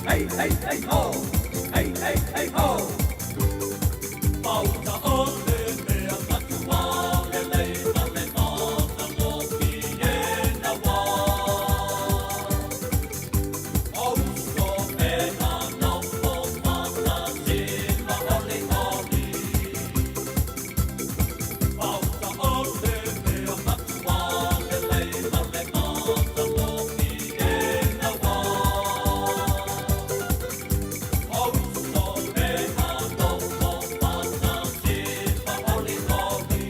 Hey, hey, hey, ho! Hey, hey, hey, ho! Pauta o le mea matua lelei ma le matagofie na wā. O uso e na nofo faatasi ma olioli. Pauta o le mea matua lelei ma le matagofie na wā. O uso e na nofo faatasi ma olioli.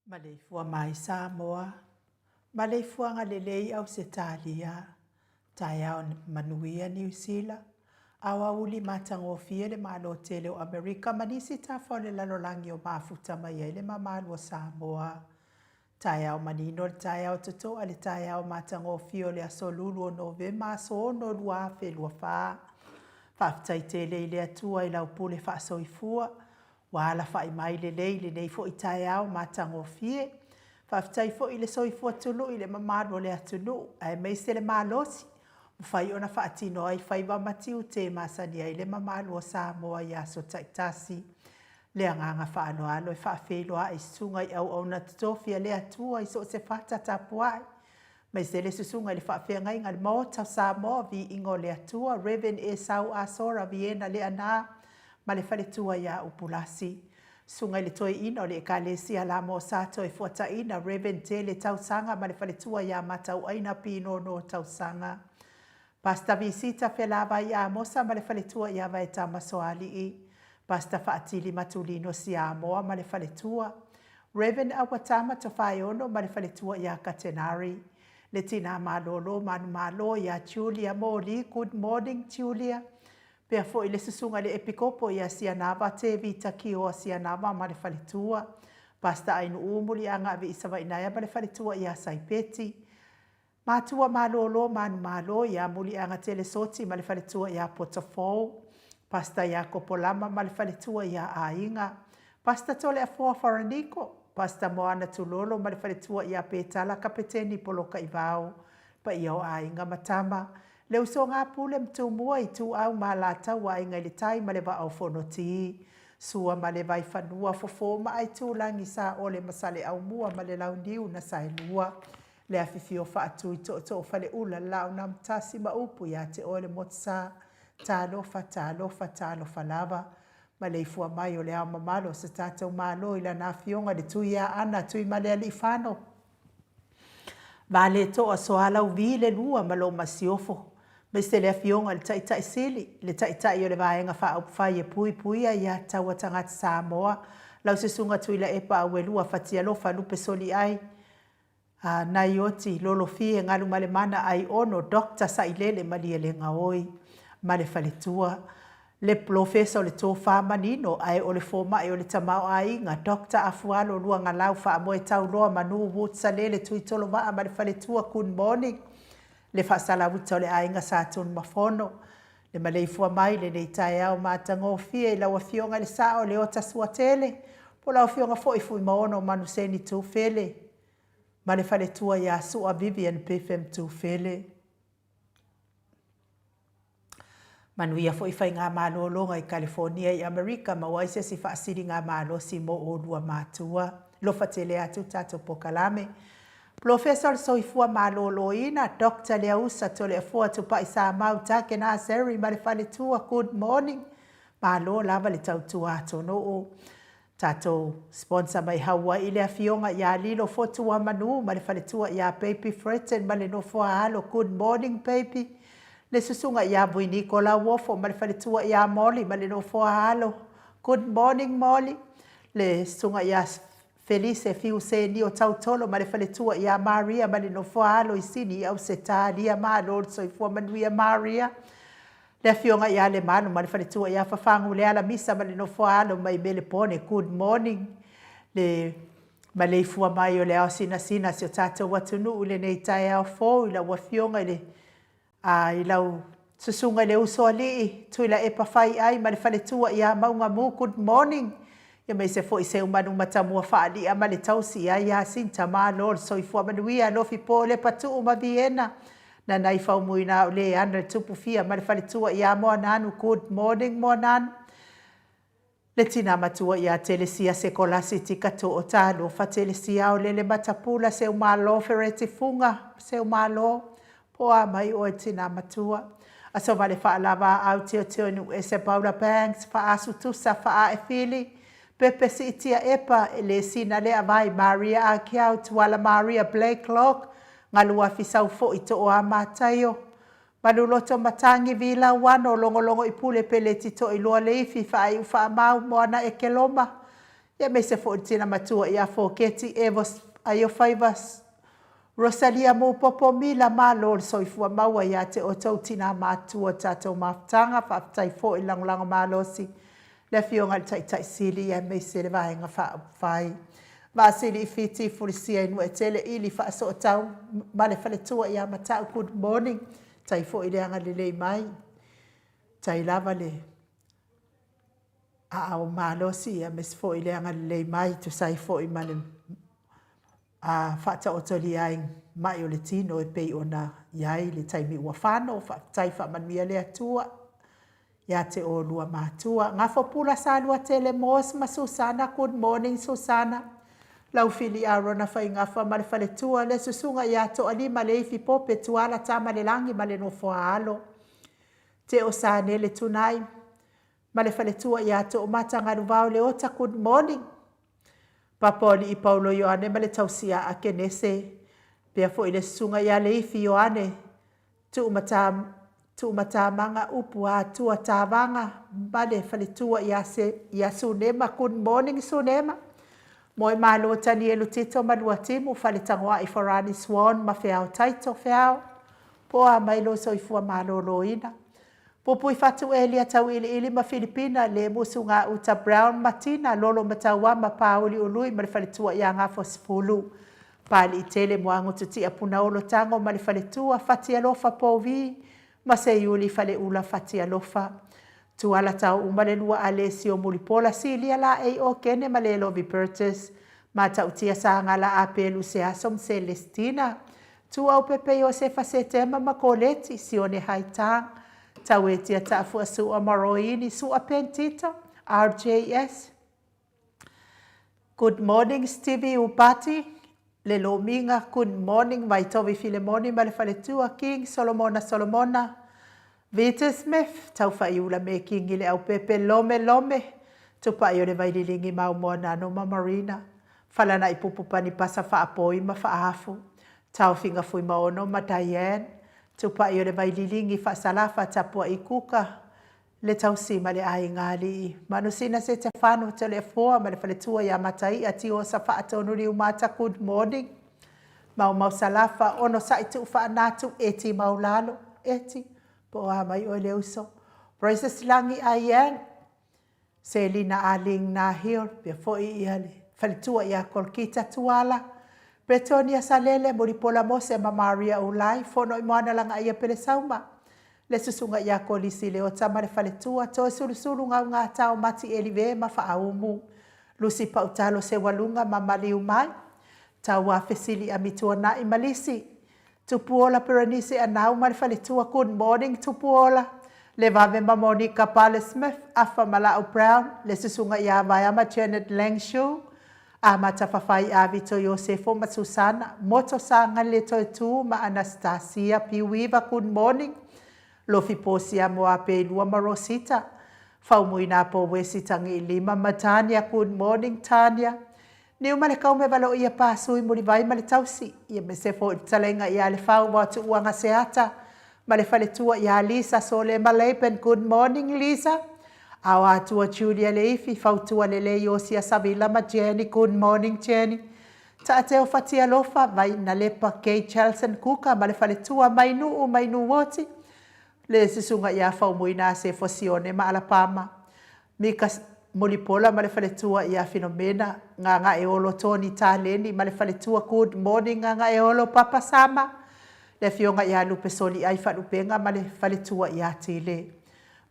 Maleifua mai Samoa, Maleifuaga lelei Ausetalia, Taeao manuia Niu Sila, Aoauli matagofie le Malo tele o Amerika ma nisi tafa o le lalolagi o mafuta mai ai le mamalu o Samoa. Taeao manino le taeao totoa le taeao matagofie o le aso lulu o Novema aso 6 2024. Faafetai tele i le Atua i lau pule faasoifua Ua alafai mai lelei i lenei foi taeao matagofie. Faafetai foi i le soifua tului i le mamalu o le atunuu aemaise le malosi mafai ona faatino ai faiva ma tiute e masani ai le mamalu o Samoa i aso taitasi. Le agaga faaaloalo e faafeiloai i susuga i auauna totofi a le Atua i so o se fata tapuai, aemaise le susuga i le faafeagaiga i le Maota o Samoa, Viiga o le Atua, Rev. Esau Asora Viena Leaana ma le faletua ia Upulasi. Susuga i le Toeaina o le Ekalesia Lamo Sa Toefuataiina, Rev. Tele Tausaga ma le faletua ia Matauaina Pinono Tausaga. Pastor Visita Felavai Amosa ma le faletua ia Vaetama Soalii. Pastor Faatili Matulino Siamoa ma le faletua. Rev. Auatama Tofaeono ma le faletua ia Katenari. Le Tina Malolo Manumalo ia Julia Moli, Good morning Julia. Pea foi le Susuga i le Epikopo ia Sianava Tevita Kioa Sianava ma le faletua. Pastor Ainuu Muliaga Aviisavainaea ma le faletua ia Saipeti. Matua malolo manumalo ia Muliaga Telesoti ma le faletua ia Potofou. Pastor Iakopo Lama ma le faletua ia Aiga. Pastor Toleafoa Faraniko, Pastor Moana Tulolo ma le faletua ia Petala Kapeteni Polokaivao. Paia o aiga ma tama, le usoga pule ma Tumua, Ituau ma Alataua, Aiga i le Tai ma le Vaa o Fonoti. Sua ma le Vaifanua, Fofo ma Aitulagi, Saole ma Saleaaumua ma le Launiu na Saelua. Le afifio faatui tootoo faleula, le Laaunamtasi ma upu ia te oe le Motusa. Talofa, talofa, talofa lava. Maleifua mai o le Ao Mamalu o se tatou Malo i Lana Afioga i le Tuiaana Tuimalealiifano. Valetoa Soalauvi le lua ma lou masiofo, aemaise le Afioga i le Taitai Sili, le Taitai o le Vaega Faaupufai e Puipuia Aia Tatau a Tagata Samoa, lau Susuga Tuilaepa Auelua Fatialofa Lupe Soliai, Naioti Lolofie Galumalemana Aiono Doctor Sailele Malielegaoi ma le faletua, le Polofesa o le Tofa Manino ae o le Fomai o le Tamaoaiga Doctor Afualo Luagalau Faamoe Tauloa Manu Woods Salele Tuitolovaa ma le faletua Good morning le faasalauta o le aiga Sa Tunumafono le maleifua mai i lenei taeao matagofie i lau Afioga i le Sao Leota Suatele po o lau Afioga foi Fuimaono Manuseni Tufele ma le faletua ia Sua Vivian Biffem Tufele. Manuia foi faigamalologa i Kalifonia i Amerika maua ai se isi faasiligamalosi mo olua matua. Alofa tele atu tatou pokalame. Polofesa o le Soifua Maloloina, Doctor Leausa Toleafoa Tupai Samau Takena Seri ma le faletua, good morning. Malo lava le tautua atunuu. Tatou sponsor mai Haua'i le afioga ia Lilo Fotuamanu ma le faletua ia Baby Fretton ma le nofo a alo Good morning baby le susuga ia Vuiniko Lauofo ma le faletua ia Molly ma le nofo a alo Good morning Molly le susuga ia Felice Fiu Senio Tautolo ma le faletua ia Maria ma le nofo a alo i Sini i Ausetalia Malo le soifua manuia Maria Le Afioga ia Lemanu ma le faletua ia Fafaguleala Misa ma le nofoa-alo mai Melepone, good morning. Le maleifua mai o le ao sinasina a si o tatou atunuu i lenei taeao fou i lau Afioga i le, a, i lau Susuga i le Usoalii, Tuilaepa Faiai ma le faletua ia Maugamu, good morning. Aemaise foi Seumanu Matamua Faalia ma le tausi ia Iasinta Malo le soifua manuia Alofi Po Lepa Tuu ma Viena Nanai Faumuina o Leana le Tupu Fia ma le faletua ia Moananu Good morning Moananu Le tina matua ia Telesia Sekolasi Tika Too Talofa Telesia Aolele Matapula Seumalo Fereti Fuga Seumalo Po a mai oe tina matua. Aso vale faalava aau tiotio nuʻu ese Paula Banks Faasu Tusa Faae Fili Pepe Siitia Epa e Lesina Leavai Maria Akiau Tuala Maria Blake Lok Galuafi Saufoʻi Tooa Mataio Maluloto Matangi Vilauano Logologo i Pule Peleti Toiloa Leifi Faaiu Faamau Moana Ekeloma Aemaise foi le tina matua ia Foketi Evos Aiofaiva Rosalia Mupopo Mila Malo le soifua maua ia te outou tina matua tatou mafutaga faafetai foi le lagolago malosi le Afioga i le Taitai Sili aemaise le Vaega Faaupufai Vaasili i Fiti Fulisia i Nuuetele Ili Faasootau ma le faletua ia Matau Good morning tai foi le agalelei mai tai lava le aao malosi aemaise foi le agalelei mai tusa ai foi ma le faataotolia ai mai o le tino e pei ona i ai le taimi ua fano. Faafetai faamanuia le Atua ia te oulua matua. Gafopula Saluatele Moss ma Susana, good morning Susana. Laufili Arona Faigafa ma le faletua, le susuga ia Toalima Leifi Pope Tuala Tamalelagi ma le nofoa alo. Teo Sanele Tunai ma le faletua ia Toomata Galuvao Leota, good morning. Papaoalii Paulo Ioane ma le tausia a Kenese, pea foi le susuga ia Leifi Ioane, Tuumatamaga Upu Atua Tavaga ma le faletua ia ia Sunema, good morning Sunema. Moemalo Tanielu Tito ma Luatimu, Faletagoai Forani Swan ma Feao Taito Feao, po a mai lou soifua maloloina. Puipuifatu Elia Tauiliili ma Filipina, Lemusu Gauta Brown ma Tina, Lolo Matauama Pauli Ului ma le faletua ia Gafosefulu, Paaliitele Moagututia Punaolo Tago ma le faletua, Fatialofa Povi ma Seiuli Faleula Fatialofa, Tuala Taouma le lua Alesio Mulipola Silia Laei Okene ma Lelovi Burgess, Matautia Sagala Apelu Seaso ma Celestina, Tuaupepe Iosefa Setema ma Koleti, Sione Haitang, Tauetia Taafua Su'a ma Roini Su'a Pentito, RJS. Good morning Stevie Upati, Le Lomiga, Good morning Vaitovi Filemoni ma le faletua, King Solomona Solomona, Vita Smith, Taufaiula Mekingi Le Aupepe, Lome Lome, Tupai o le Vaililigi Mau Moanano ma Marina, Falanaʻi Pupu Panipasa Faapoi ma Faahafu. Taofiga Fuimaono ma Diane, Tupai o le Vaililigi Faasalafa Tapuai Kuka, le tausi ma le aiga alii, Manusina Setefano Toleafoa ma le faletua ia Mataia Tiosa Faatonu Liumata Good morning Maumau Salafa Onosai Tuufaanatu Eti Maulalo Eti po o a mai oe le uso Praises Lagi Aian Selina Aling Nahil pea foi ia le faletua ia Kolkita Tuala Bretonia Salele Mulipola Mose ma Maria Ulai Fono i Moana Lagaia Pelesauma le susuga ia Kolisi Leota ma le faletua Toesulusulu Gaugatao Mati Elive ma Faaumu Lusi Pautalo Seualuga ma Maliumai Tauā Fesili Amituanai ma Lisi Tupuola Perenise Anau ma le faletua Good morning Tupuola Levave ma Monica Pale Smith Afa ma Lau Brown le susuga ia Vaeama Janet Langshu Amata Fafai Avito Iosefo ma Susana Moto Saga Le Toetū ma Anastasia Piuiva Good morning Lofi Posia Moapeilua ma Rosita Faumuina Powesi Tagiilima ma Tania Good morning Tania Niu ma le kaume valoia Pasui Mulivai ma le tausi ia me se foi fetalaiga ia Lefau ma Tuuaga Seata ma le faletua ia Lisa Sole ma Laban Good morning Lisa Ao Atua Julia Leifi Fautua Lelei Iosia Savila ma Jenny Good morning Jenny Taateo Fatialofa Vai Nalepa Kay Chelson Kuka ma le faletua Mainuu Mainuoti le susuga ia Faumuina Asefo Sione ma Alapama Mika Mulipola ma le faletua ia Filomena Gagaeolo Tony Taleni ma le faletua Good morning Gagaeolo Papa Sama le afioga ia Lupe Soliai Faalupega ma le faletua ia Tile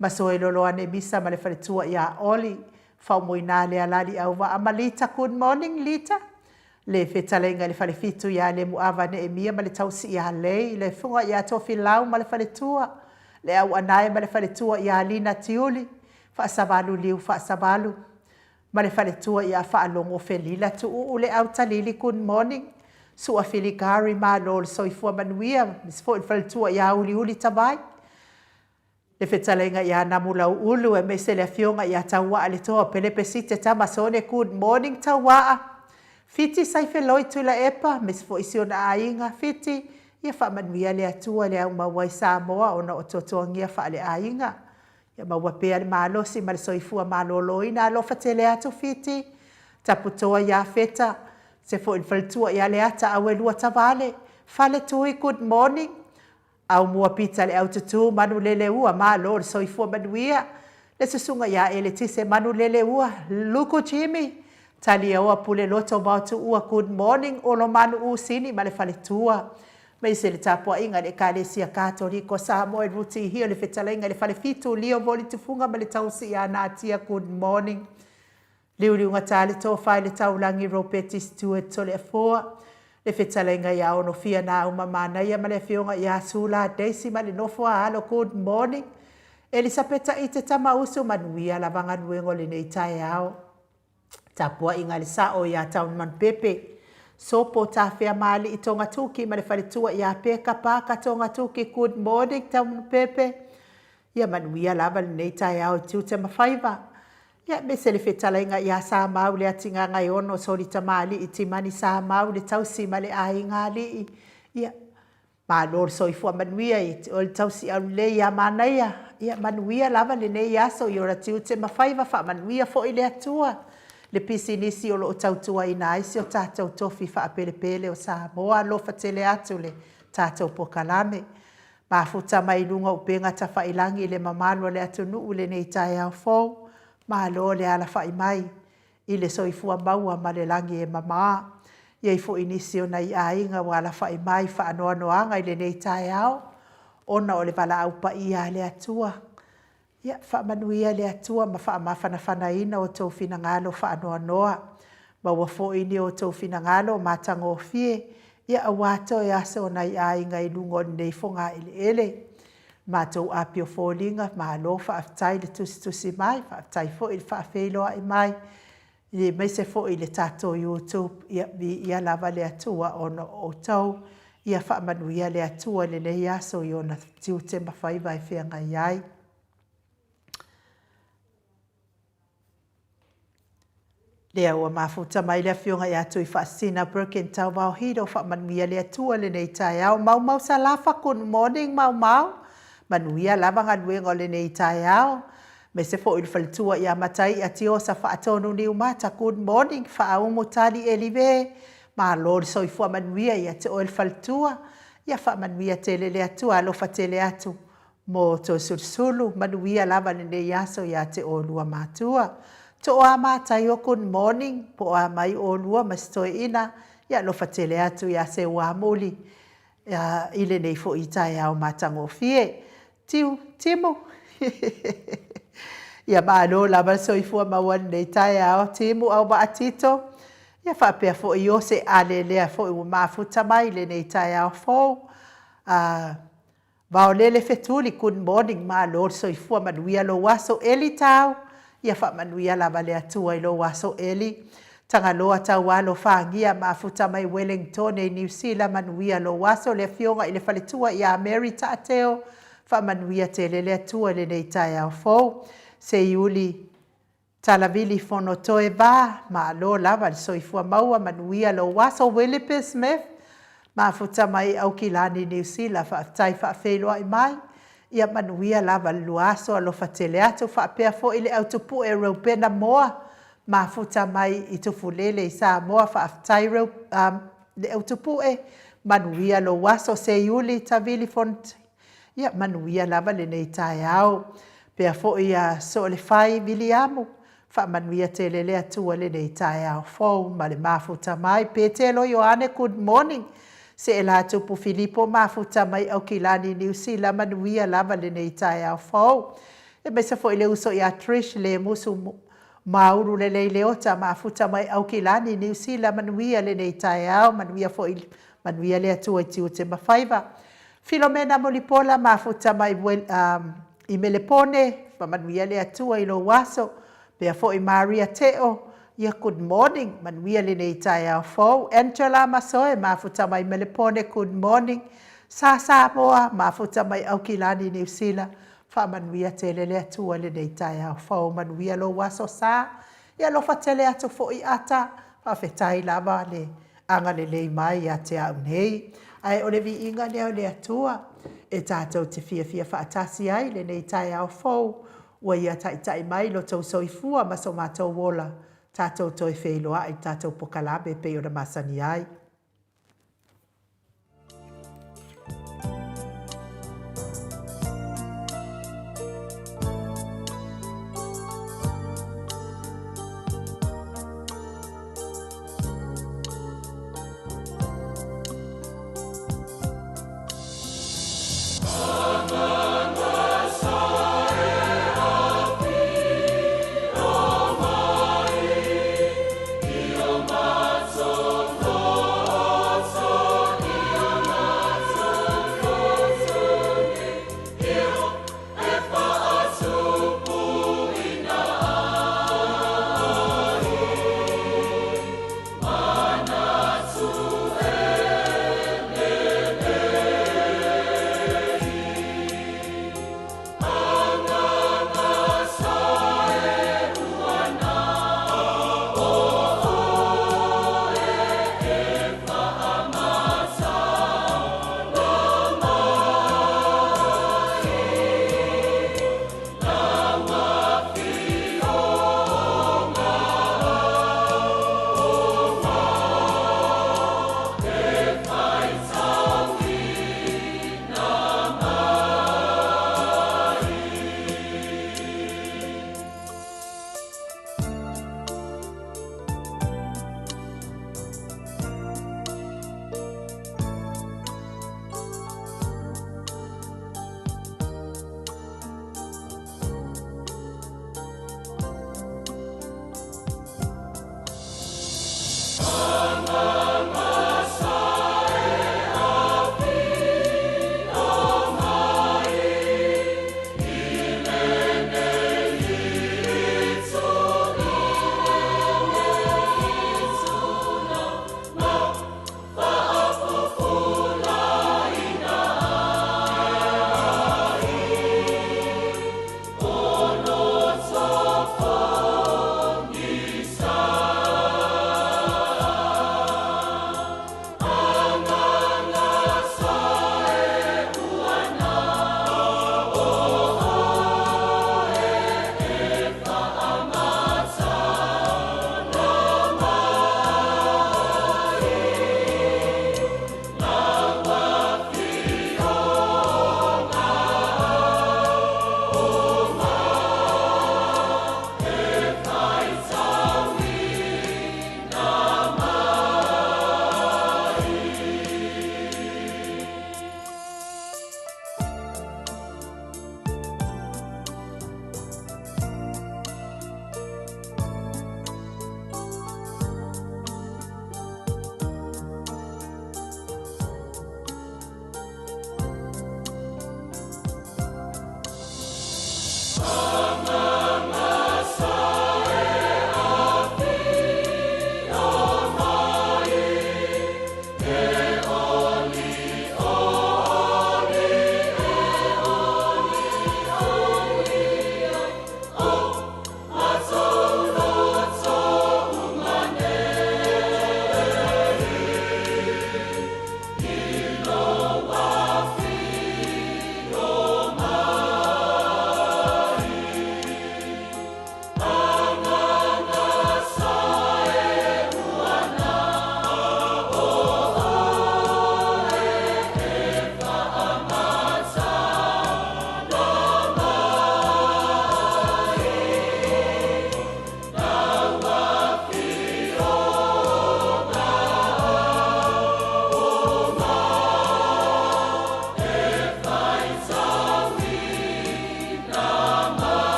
Masoe Loloane Misa ma le faletua ia Oli Faumuina Lealali Auvaa ma Lita Good morning Lita le fetalaiga i le falefitu ia Lemuava Neemia ma le tausi ia Lei, le fuga ia Tofilau ma le faletua, le Auanae ma le faletua ia Lina Tiuli, Faasavalu Liu Faasavalu ma le faletua ia Faalogo Felila Tuuu le Autalili Good morning Sua Filigari Malo le soifua manuia aemaise foi le faletua ia Uliuli Tavai. Le fetalaiga ia Namulauulu aemaise le afioga ia Tauaa le Toa Pelepe Site Tamasone Good morning Tauaa Fiti Saifeloi Tuilaepa aemaise foi si ona aiga Fiti ia faamanuia le Atua le aumau ai Samoa ona o tuatuagia faaleaiga ia maua pea le malosi ma le soifua maloloina alofa tele atu Fiti Taputoa ia Feta se foi le faletua ia Leata Auelua Tavale Faletui Good morning Aumua Pita le Aututu Manuleleua Malo le soifua manuia le susuga ia Eletise Manuleleua Luku Jimmy Taliaoa Puleloto Vaotuua Good morning Olomanu Usini ma le faletua Maise le tapuaiga i le Ekalesia Katoliko Samoa i Ruti Hio le fetalaiga i le Falefitu Lio Voli Tufuga ma le tausi ia Natia Good morning Liuliugata le tofa i le taulagi Ropeti Stewart Toleafoa, le fetalaiga ia Onofia Nauma Manaia ma le afioga ia Sula Daisy ma le nofo a alo Good morning Elisapeta Ite Tamausu manuia lava galuega o lenei taeao. Tapuaiga a le sao ia Taunimanupepe Sopo Tafea Maalii Togatuki ma le faletua ia Peka Paka Togatuki Good morning Taunimanupepe Ia manuia lava lenei taeao i tiute ma faiva. Ia aemaise le fetalaiga ia Samau le Atigagaeono Solitamalii Timani Samau le tausi ma le aiga alii. Ia malo le soifua manuia i te oe le tausi aulelei ia Manaia. Ia manuia lava lenei aso i ona tiute ma faiva faamanuia foi le Atua le pisinisi o lo o tautuaina ai si o tatou tofi faapelepele o Samoa. Alofa tele atu le tatou pokalame. Mafuta mai i luga o upega tafailagi le mamalu o le atunuu i lenei taeao fou, malo le alafai mai i le soifua maua ma le lagi e mama. I ai foi nisi o nai aiga ua alafai mai i faanoanoaga i lenei taeao ona o le valaau paia a le Atua. Ia faamanuia le Atua ma faamafanafanaina outou finagalo faanoanoa. Maua foi ni outou finagalo matagofie, ia aua toe aso o nai aiga i luga o lenei fogaeleele. Matou api o foliga, malo faafetai le tusitusi mai, faafetai foi le faafeiloai mai, aemaise foi le tatou YouTube, ia viia lava le Atua ona o outou. Ia faamanuia le Atua i lenei aso i ona tiute ma faiva e feagai ai. Lea ua mafuta mai le Afioga ia Tuifaasisina Broken Tauvao Hilo faamanuia le Atua lenei taeao. Maumau Salafa good morning Maumau. Manuia lava galuega o lenei taeao. Aemaise foi le faletua ia Mataia Tiosa Faatonu Niumata good morning Faaumu Tali Elive. Malo le soifua manuia ia te oe le faletua. Ia faamanuia tele le Atua alofa tele atu mo Toesulusulu, manuia lava lenei aso ia te oulua matua. Tooa Mataio good morning, po o a mai oulua ma si toeaina, ia alofa tele atu ia Seuamuli i lenei foi taeao matagofie. Tiu, Timu, ia malo lava le soifua maua i lenei taeao Timu Auvaa Tito, ia faapea foi Iose Ale lea foi ua mafuta mai i lenei taeao fou. Vaolele Fetuli, good morning, malo le soifua, manuia lou aso. Eli Tau, ia faamanuia lava le Atua i lou aso Eli. Tagaloa Taualo Fagia, mafuta mai Wellingtone i Niu Sila, manuia lou aso. Le Afioga i le Faletua ia Mary Taateo, faamanuia tele le Atua i lenei taeao fou. Seiuli Talavili Fonotoe Va, malo lava le soifua maua, manuia lou aso. Willipe Smith, mafuta mai Aukilani, Niu Sila, faafetai faafeiloai mai, ia manuia lava le lua aso, alofa tele atu. Faapea foi le au tupue Reupena Moa, mafuta mai i Tufulele i Samoa, faafetai le au tupue, manuia lou aso. Seiuli Tavili Fonoti, ia manuia lava lenei taeao. Faapea foi ia Soolefai Viliamu, faamanuia tele le Atua i lenei taeao fou ma le mafuta mai. Petelo Ioane, good morning. Seelatupu Filipo, mafuta mai Aukilani, Niu Sila, manuia lava lenei taeao fou. Aemaise foi le uso ia Trish Lemusu Maulu Lelei Leota, mafuta mai Aukilani, Niu Sila, manuia lenei taeao, manuia foi, manuia le Atua i tiute ma faiva. Filomena Mulipola, mafuta mai i Melepone, faamanuia le Atua i lou aso. Faapea foi Maria Teo, ia good morning, manuia lenei taeao fou. Angela Masoe, mafuta mai Melepone, good morning. Sa Samoa, mafuta mai Aukilani, Niu Sila, faamanuia tele le Atua i lenei taeao fou, manuia lou aso Sa. Ia alofa tele atu foi Ata, faafetai lava le agalelei mai ia te au nei. Ae o le viiga lea o le Atua e tatou te fiafia faatasi ai i lenei taeao fou, ua Ia taitai mai lo outou soifua ma so matou ola, tatou toe feiloai i le tatou pokalame e pei ona masani ai.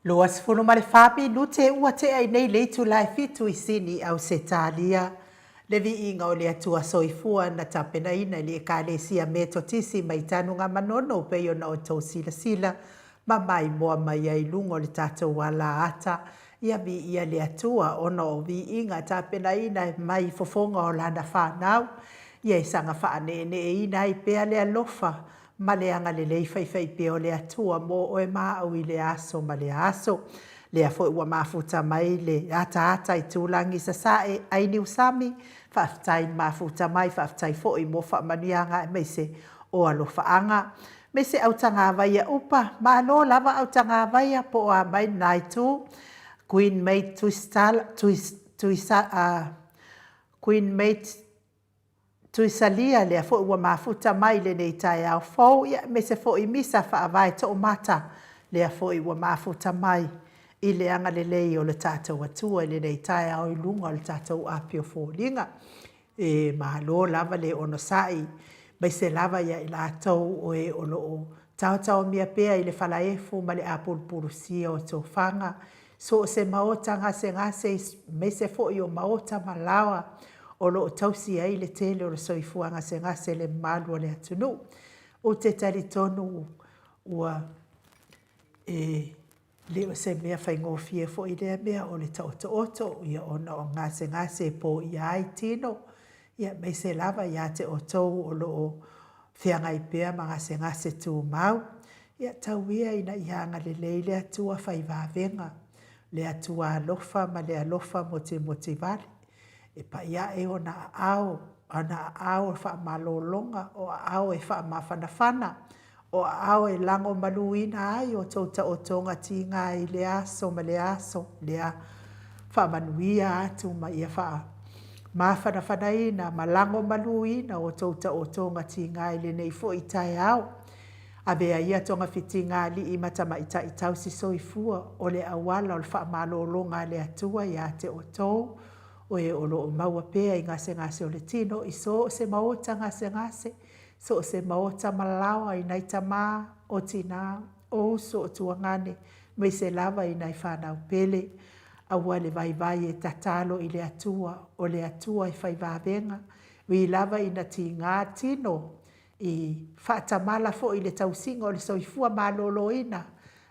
24 minute ua tea i nei le itula e fitu i Sini, Ausetalia. Le viiga o le Atua Soifua na tapenaina e le Ekalesia Metotisi mai Tanugamanono pei ona outou silasila ma maimoa mai ai i luga o le tatou ala ata. Ia viia le Atua ona o viiga tapenaina mai fofoga o Lana fanau. Ia e saga faaneeneeina ai pea le alofa ma le agalelei faifaipea o le Atua mo oe ma au i lea aso ma lea aso. Lea foi ua mafuta mai le ataata i Tūlangi Sasae, ai Niusami, faafetai le mafuta mai, faafetai foi mo faamanuiaga aemaise o alofaaga. Aemaise Autagavaia Upa, malo lava Autagavaia po o a mai lena itu, Queen Mate Tuistala, Tuis, Tuisa, Queen Mate Tuisalia, lea foi ua mafuta mai i lenei taeao fou, ia aemaise foi Misa Faavae Toomata, lea foi ua mafuta mai i le agalelei o le tatou Atua i lenei taeao i luga o le tatou api o foliga. E malo lava le onosai, aemaise lava ia i latou o e o lo o taotaomia pea i le falaefu ma le apulupulusia o tofaga, so o se maota gasegase, aemaise foi o maota ma laoa o lo o tausi ai le tele o le soifua gasegase i le mamalu o le atunuu. Ou te talitonu ua e le o se mea faigofie foi lea mea o le taotooto, ia ona o gasegase e poia ai tino, ia aemaise lava ia te outou o lo o feagai pea ma gasegase tumau. Ia tau ia ina ia agalelei le Atua fai vavega, le Atua alofa ma le alofa motemote vale, e pai ae ona aao, ona aao faamalologa, o aao e faamafanafana, o aao e lagomaluina ai o tou taotoga tiga i lea aso ma lea aso, lea faamanuia atu ma ia faamafanafanaina ma lagomaluina o tou taotoga tiga i lenei foi taeao. Avea ia togafitiga alii ma tamaitai tausi soifua o le auala o le faamalologa a le Atua ia te outou, o e o lo o maua pea i gasegase o le tino i so o se maota gasegase, so o se maota ma laoa i nai tamā, o tinā, o uso o tuagane, aemaise lava i nai fanau pele. Aua le vaivai e tatalo i le Atua, o le Atua e fai vavega, ui lava ina tiga tino i faatamala foi i le tausiga o le soifua maloloina,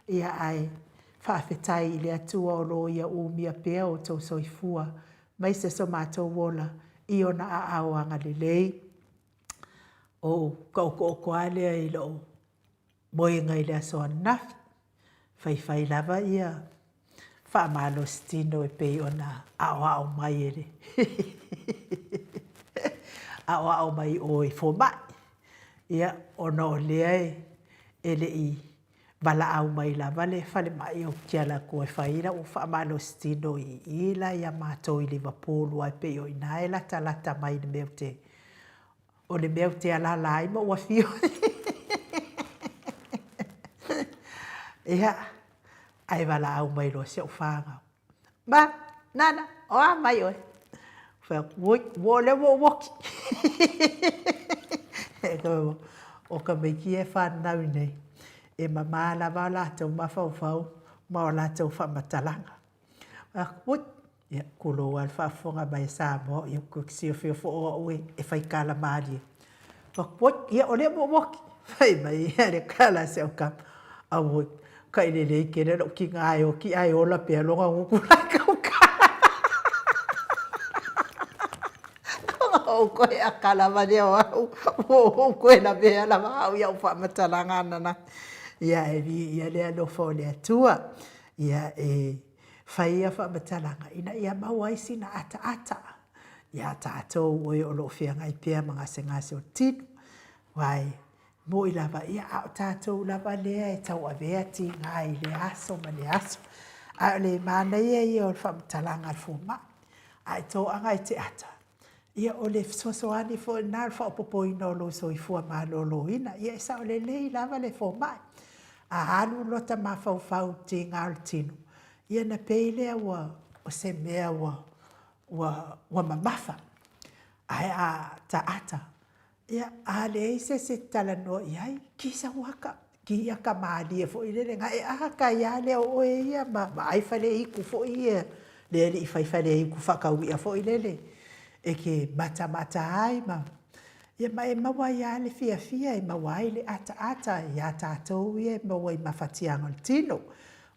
ia ae faafetai i le Atua o lo o Ia umia pea outou soifua maise so matou ola i Ona aao agalelei. Ou ka okooko lava lea i lou moega i le aso ananafi, faifai lava ia faamalositino e pei ona aoao mai e le aoao mai o i fomai. Ia, ona o lea e le i valaau mai lava le falemai ou te ala atu e fai lau faamalositino i i la ia matou i Liverpool aua e pei o i ina e latalata mai i le mea ou te o le mea ou te alaala ai ma ou afio ai. Ia, ae valaau mai loa si au fanau. Ma, Nana, o a mai oe? Fai atu, oi, ua o lea ua ou oki. O tamaiti ia e whanau nei, e mamā lava o latou mafaufau ma o latou faamatalaga. Fai atu, oi, ia, tulou lava le faafofoga mai a Samoa, ia, ou te silafia foi o au e faitala malie. Fai atu, oi, ia, o lea ua ou oki. Fai mai le tala a si au tama, auoi, kai lelei tele lou tina e oti ae ola pea lona gutu la e tautala. Ona ou toe aka lava lea o au, ua ou toe lavea lava au i au faamatalaga ananafi. Ia, e viia le alofa o le Atua. Ia, e fai ia faamatalaga ina ia maua ai sina ataata iā tatou o e o lo o feagai pea ma gasegase o le tino. Aua e moni lava, ia, a o tatou lava lea e tauavea tiga i lea aso ma lea aso. Ae o le manaia ia o le faamatalaga a le fomai, a e toaga e te ata, ia o le fesoasoani foi lena o le faaopoopoina o lou soifua maloloina. Ia e sao lelei lava le fomai. A alu lota mafaufau i tiga o le tino, ia ona pei lea ua o se mea ua ua ua mamafa. Ae a ta ata, ia a leai se isi e te talanoa i ai, kisa ua aka. Kiaka malie foi lele na e ata ai lava lea o oe ia ma vaai faleitu foi ia lea e le i fai faleitu faatauia foi lele e te matamata ai ma, ia ma e maua ai lava le fiafia e maua ai le ataata ia tatou ia e maua i mafatiaga o le tino.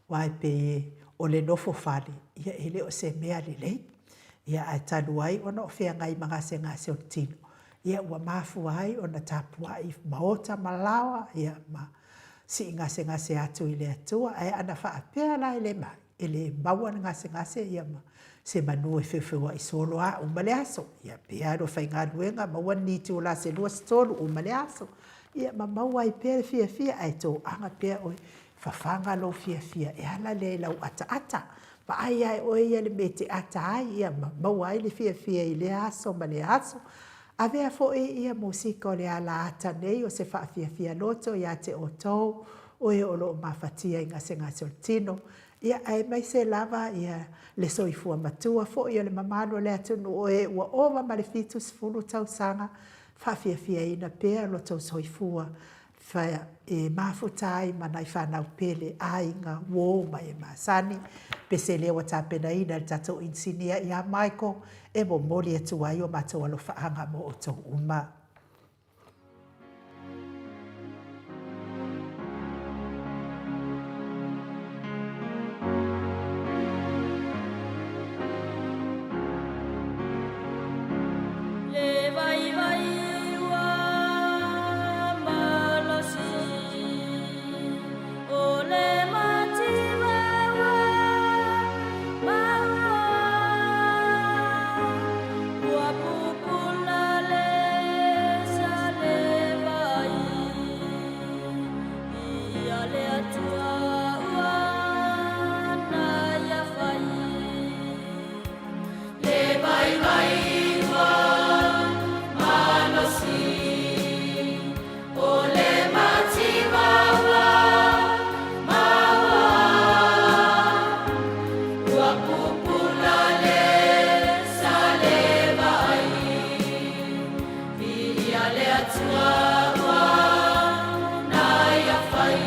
Aua e pei o le nofo fale, ia e le o se mea lelei. Ia ae talu ai ona o feagai ma gasegase o le tino, ia ua mafua ai ona tapuai maota ma laoa, ia ma sii gasegase atu i le Atua. Ae ana faapea la e le mai, e le maua le gasegase ia ma se manu e feufeuai solo a uma le aso. Ia pe alu e faigaluega maua ni itula se 2 se 3 uma le aso. Ia ma maua ai pea le fiafia ae toaga pea oe, fafaga lou fiafia e ala lea i lau ataata. Vaai lava e oe ia le mea e te ata ai ia ma maua ai le fiafia i lea aso ma lea aso. Avea foi ia musika o le ala ata nei o se faafiafia loto ia te outou o e o lo o mafatia i gasegase o le tino, ia aemaise lava ia le soifua matua foi o le mamalu o le atunuu o e ua ova ma le 70 tausaga, faafiafiaina pea lo outou soifua e mafuta ai ma nai fanau pele, aiga, uo ma e masani. Pese lea ua tapenaina e le tatou inisinia ia Michael e momoli atu ai o matou alofaaga mo outou uma. Le vaivai ua malosi o le mativa ua maua ua pupula le salevai ia le Atua ua naia fai. Le vaivai ua malosi o le mativa ua maua ua pupula le salevai viia le Atua ua naia fai.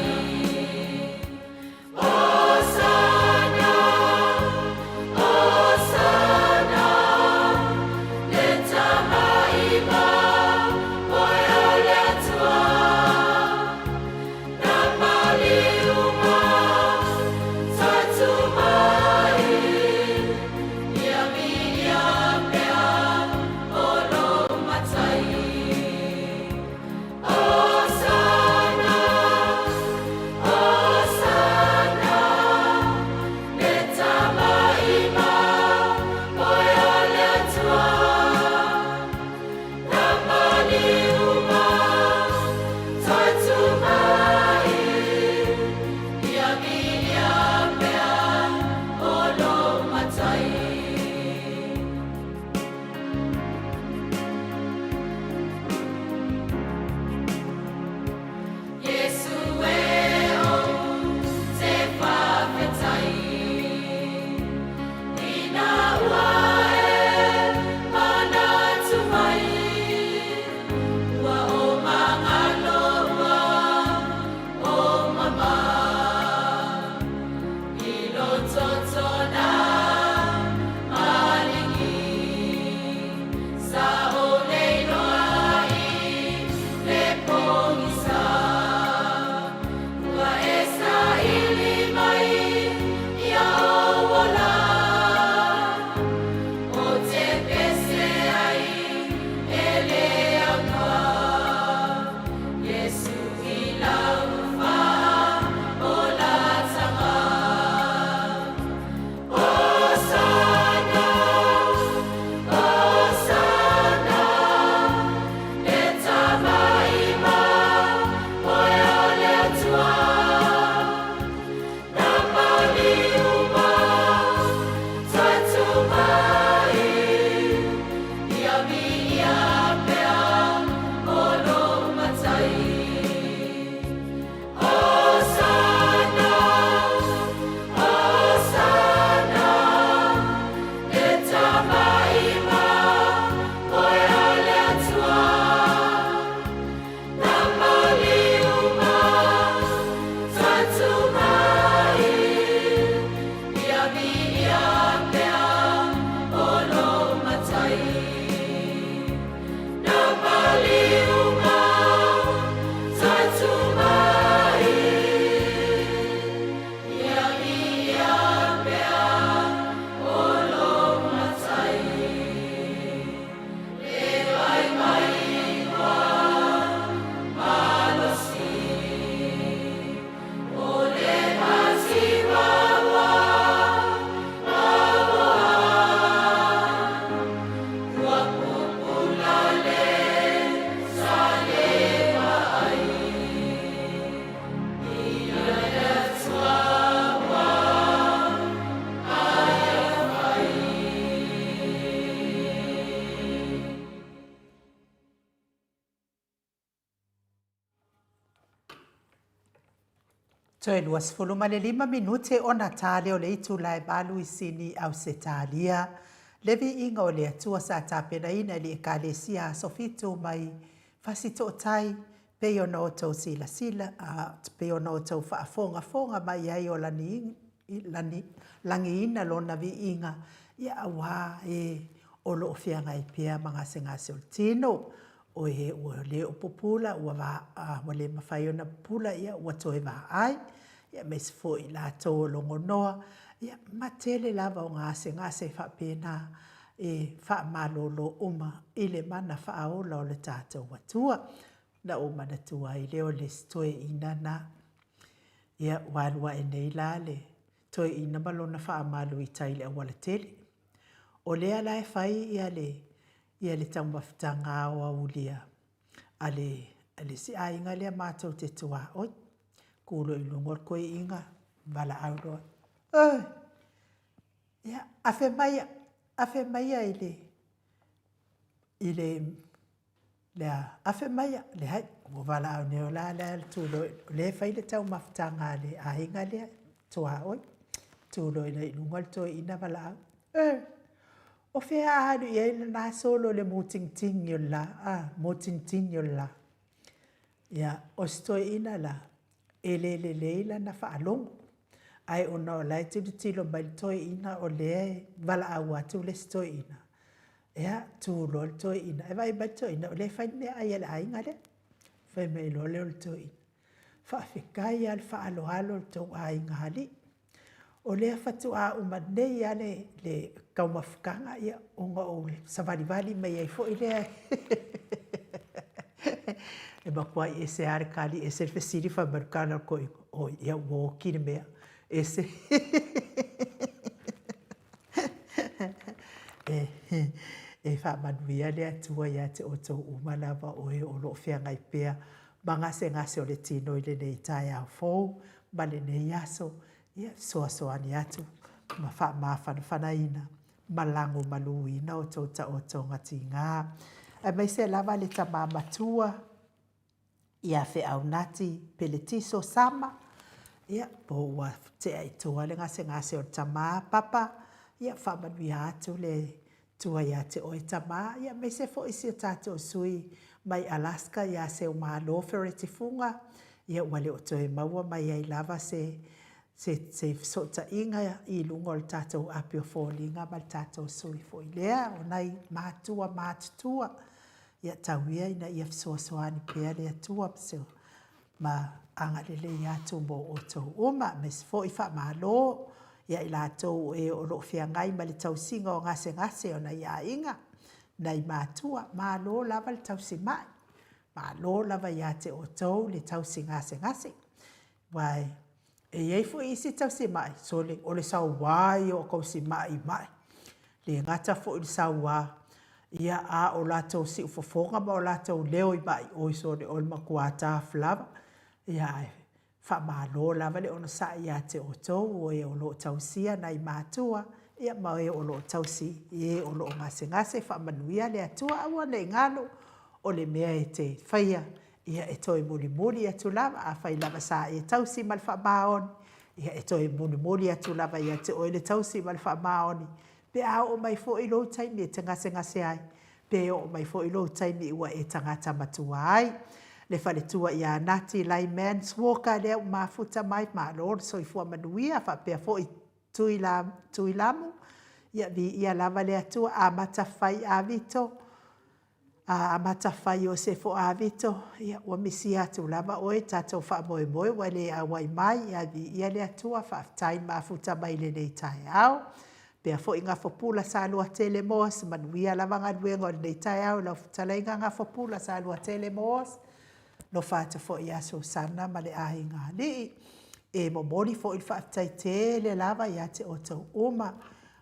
Toe 25 minute ona ta lea o le itula e 8 i Sini, Ausetalia. Le viiga o le Atua sa tapenaina e le Ekalesia Aso Fitu mai Fasitootai pei ona outou silasila, a, pei ona outou faafogafoga mai ai o lani, lani, lagiina lona viiga, ia auā e o lo o feagai pea ma gasegase o le tino. O e ua le o pupula, ua va, a, ua le mafai ona pupula, ia ua toe vaai, ia aemaise foi i latou o logonoa, ia ma tele lava o gasegase faapena e faamalolo uma i le mana faaola o le tatou Atua. Na ou manatua ai lea o le isi toeaina na. Ia, ua alu ae nei la le toeaina ma lona faamalu i tai i le aualatele. O lea la e fai ia le ia le taumafataga aoauli a le a le isi aiga lea matou te tuaoi. Ku loa i luga o le toeaina, valaau loa, Oi! Ia, afe mai, afe maia i le, i le, le a, afe maia, leai, ua valaau nei, o la le tu loa, o lea e fai le taumafataga a le aiga lea, tuaoi. Tu loa i luga le toeaina valaau, Oi! O fea a alu i ai lena solo i le mutinitini o le la, a, mutinitini o le la. Ia, o si toeaina la, e le lelei lana faalogo, ae ona o la e tilotilo mai le toeaina o lea e valaau atu le isi toeaina, ia, tu loa le toeaina, e vaai mai le toeaina o lea e fai le meaai a le aiga lea. Fai mai loa lea o le toeaina, faafetai lava le faaaloalo i le tou aiga alii. O lea faatoa uma nei lava le, le taumafataga, ia, ona ou savalivali mai ai foi lea. E matuai ese lava le tali, ese le fesili, fai mai le tala a le toeaina, oi, ia ua oti le mea, ese. E faamanuia le Atua ia te outou uma lava o e o lo o feagai pea ma gasegase o le tino i lenei taeao fou ma lenei aso, ia fesoasoani atu ma faamafanafanaina ma lagomaluina outou taotoga tiga, aemaise lava le tama matua ia Feaunati Peletiso Sama, ia, po ua tea i tua le gasegase o le tama Papa, ia faamanuia atu le Atua ia te oe tama, ia aemaise foi si o tatou sui mai Alaska ia Seumalo Fereti Fuga, ia ua le o toe maua mai ai lava se se se fesootaiga i luga o le tatou api o foliga ma le tatou sui foi lea o nai matua matutua. Ia tau ia ina ia fesoasoani pea le Atua ma agalelei atu mo outou uma, aemaise foi faamalo ia i latou o e o lo o feagai ma le tausiga o gasegase o nai aiga, nai matua, malo lava le tausi mai, malo lava ia te outou le tausi gasegase. Aua e i ai foi isi tausimai, sole, o le sauā ia o tausimai i mai. Le gata foi i le sauā, ia, a o latou siufofoga ma o latou leo i mai, oi sole, o le matua tough lava. Ia, ae faamalo lava le onosai ia te outou o e o lo o tausia nai matua, ia ma e o lo o tausi i e o lo o gasegase. Faamanuia le Atua, aua ne i galo, o le mea e te faia, ia e toe mulimuli atu lava, afai lava sa e tausi ma le faamaoni, ia e toe mulimuli atu lava ia te oe le tausi ma le faamaoni, pe a oo mai foi lou taimi e te gasegase ai, pe oo mai foi lou taimi ua e tagata matua ai. Le faletua ia Nati Lymans Walker lea ua mafuta mai, malo le soifua manuia, faapea foi Tuilamu, ia viia lava le Atua, amata fai Avito, A amata fai Iosefo Avito, ia, ua misia atu lava oe i tatou faamoemoe ua e le auai mai, ae viia le Atua, faafetai mafuta mai i lenei taeao. Pea foi Gafopula Saluatele Moss, manuia lava galuega o lenei taeao i lau fetalaiga Gafopula Saluatele Moss. Alofa atu foi ia Susana ma le aiga alii. E momoli foi le faafetai tele lava ia te outou uma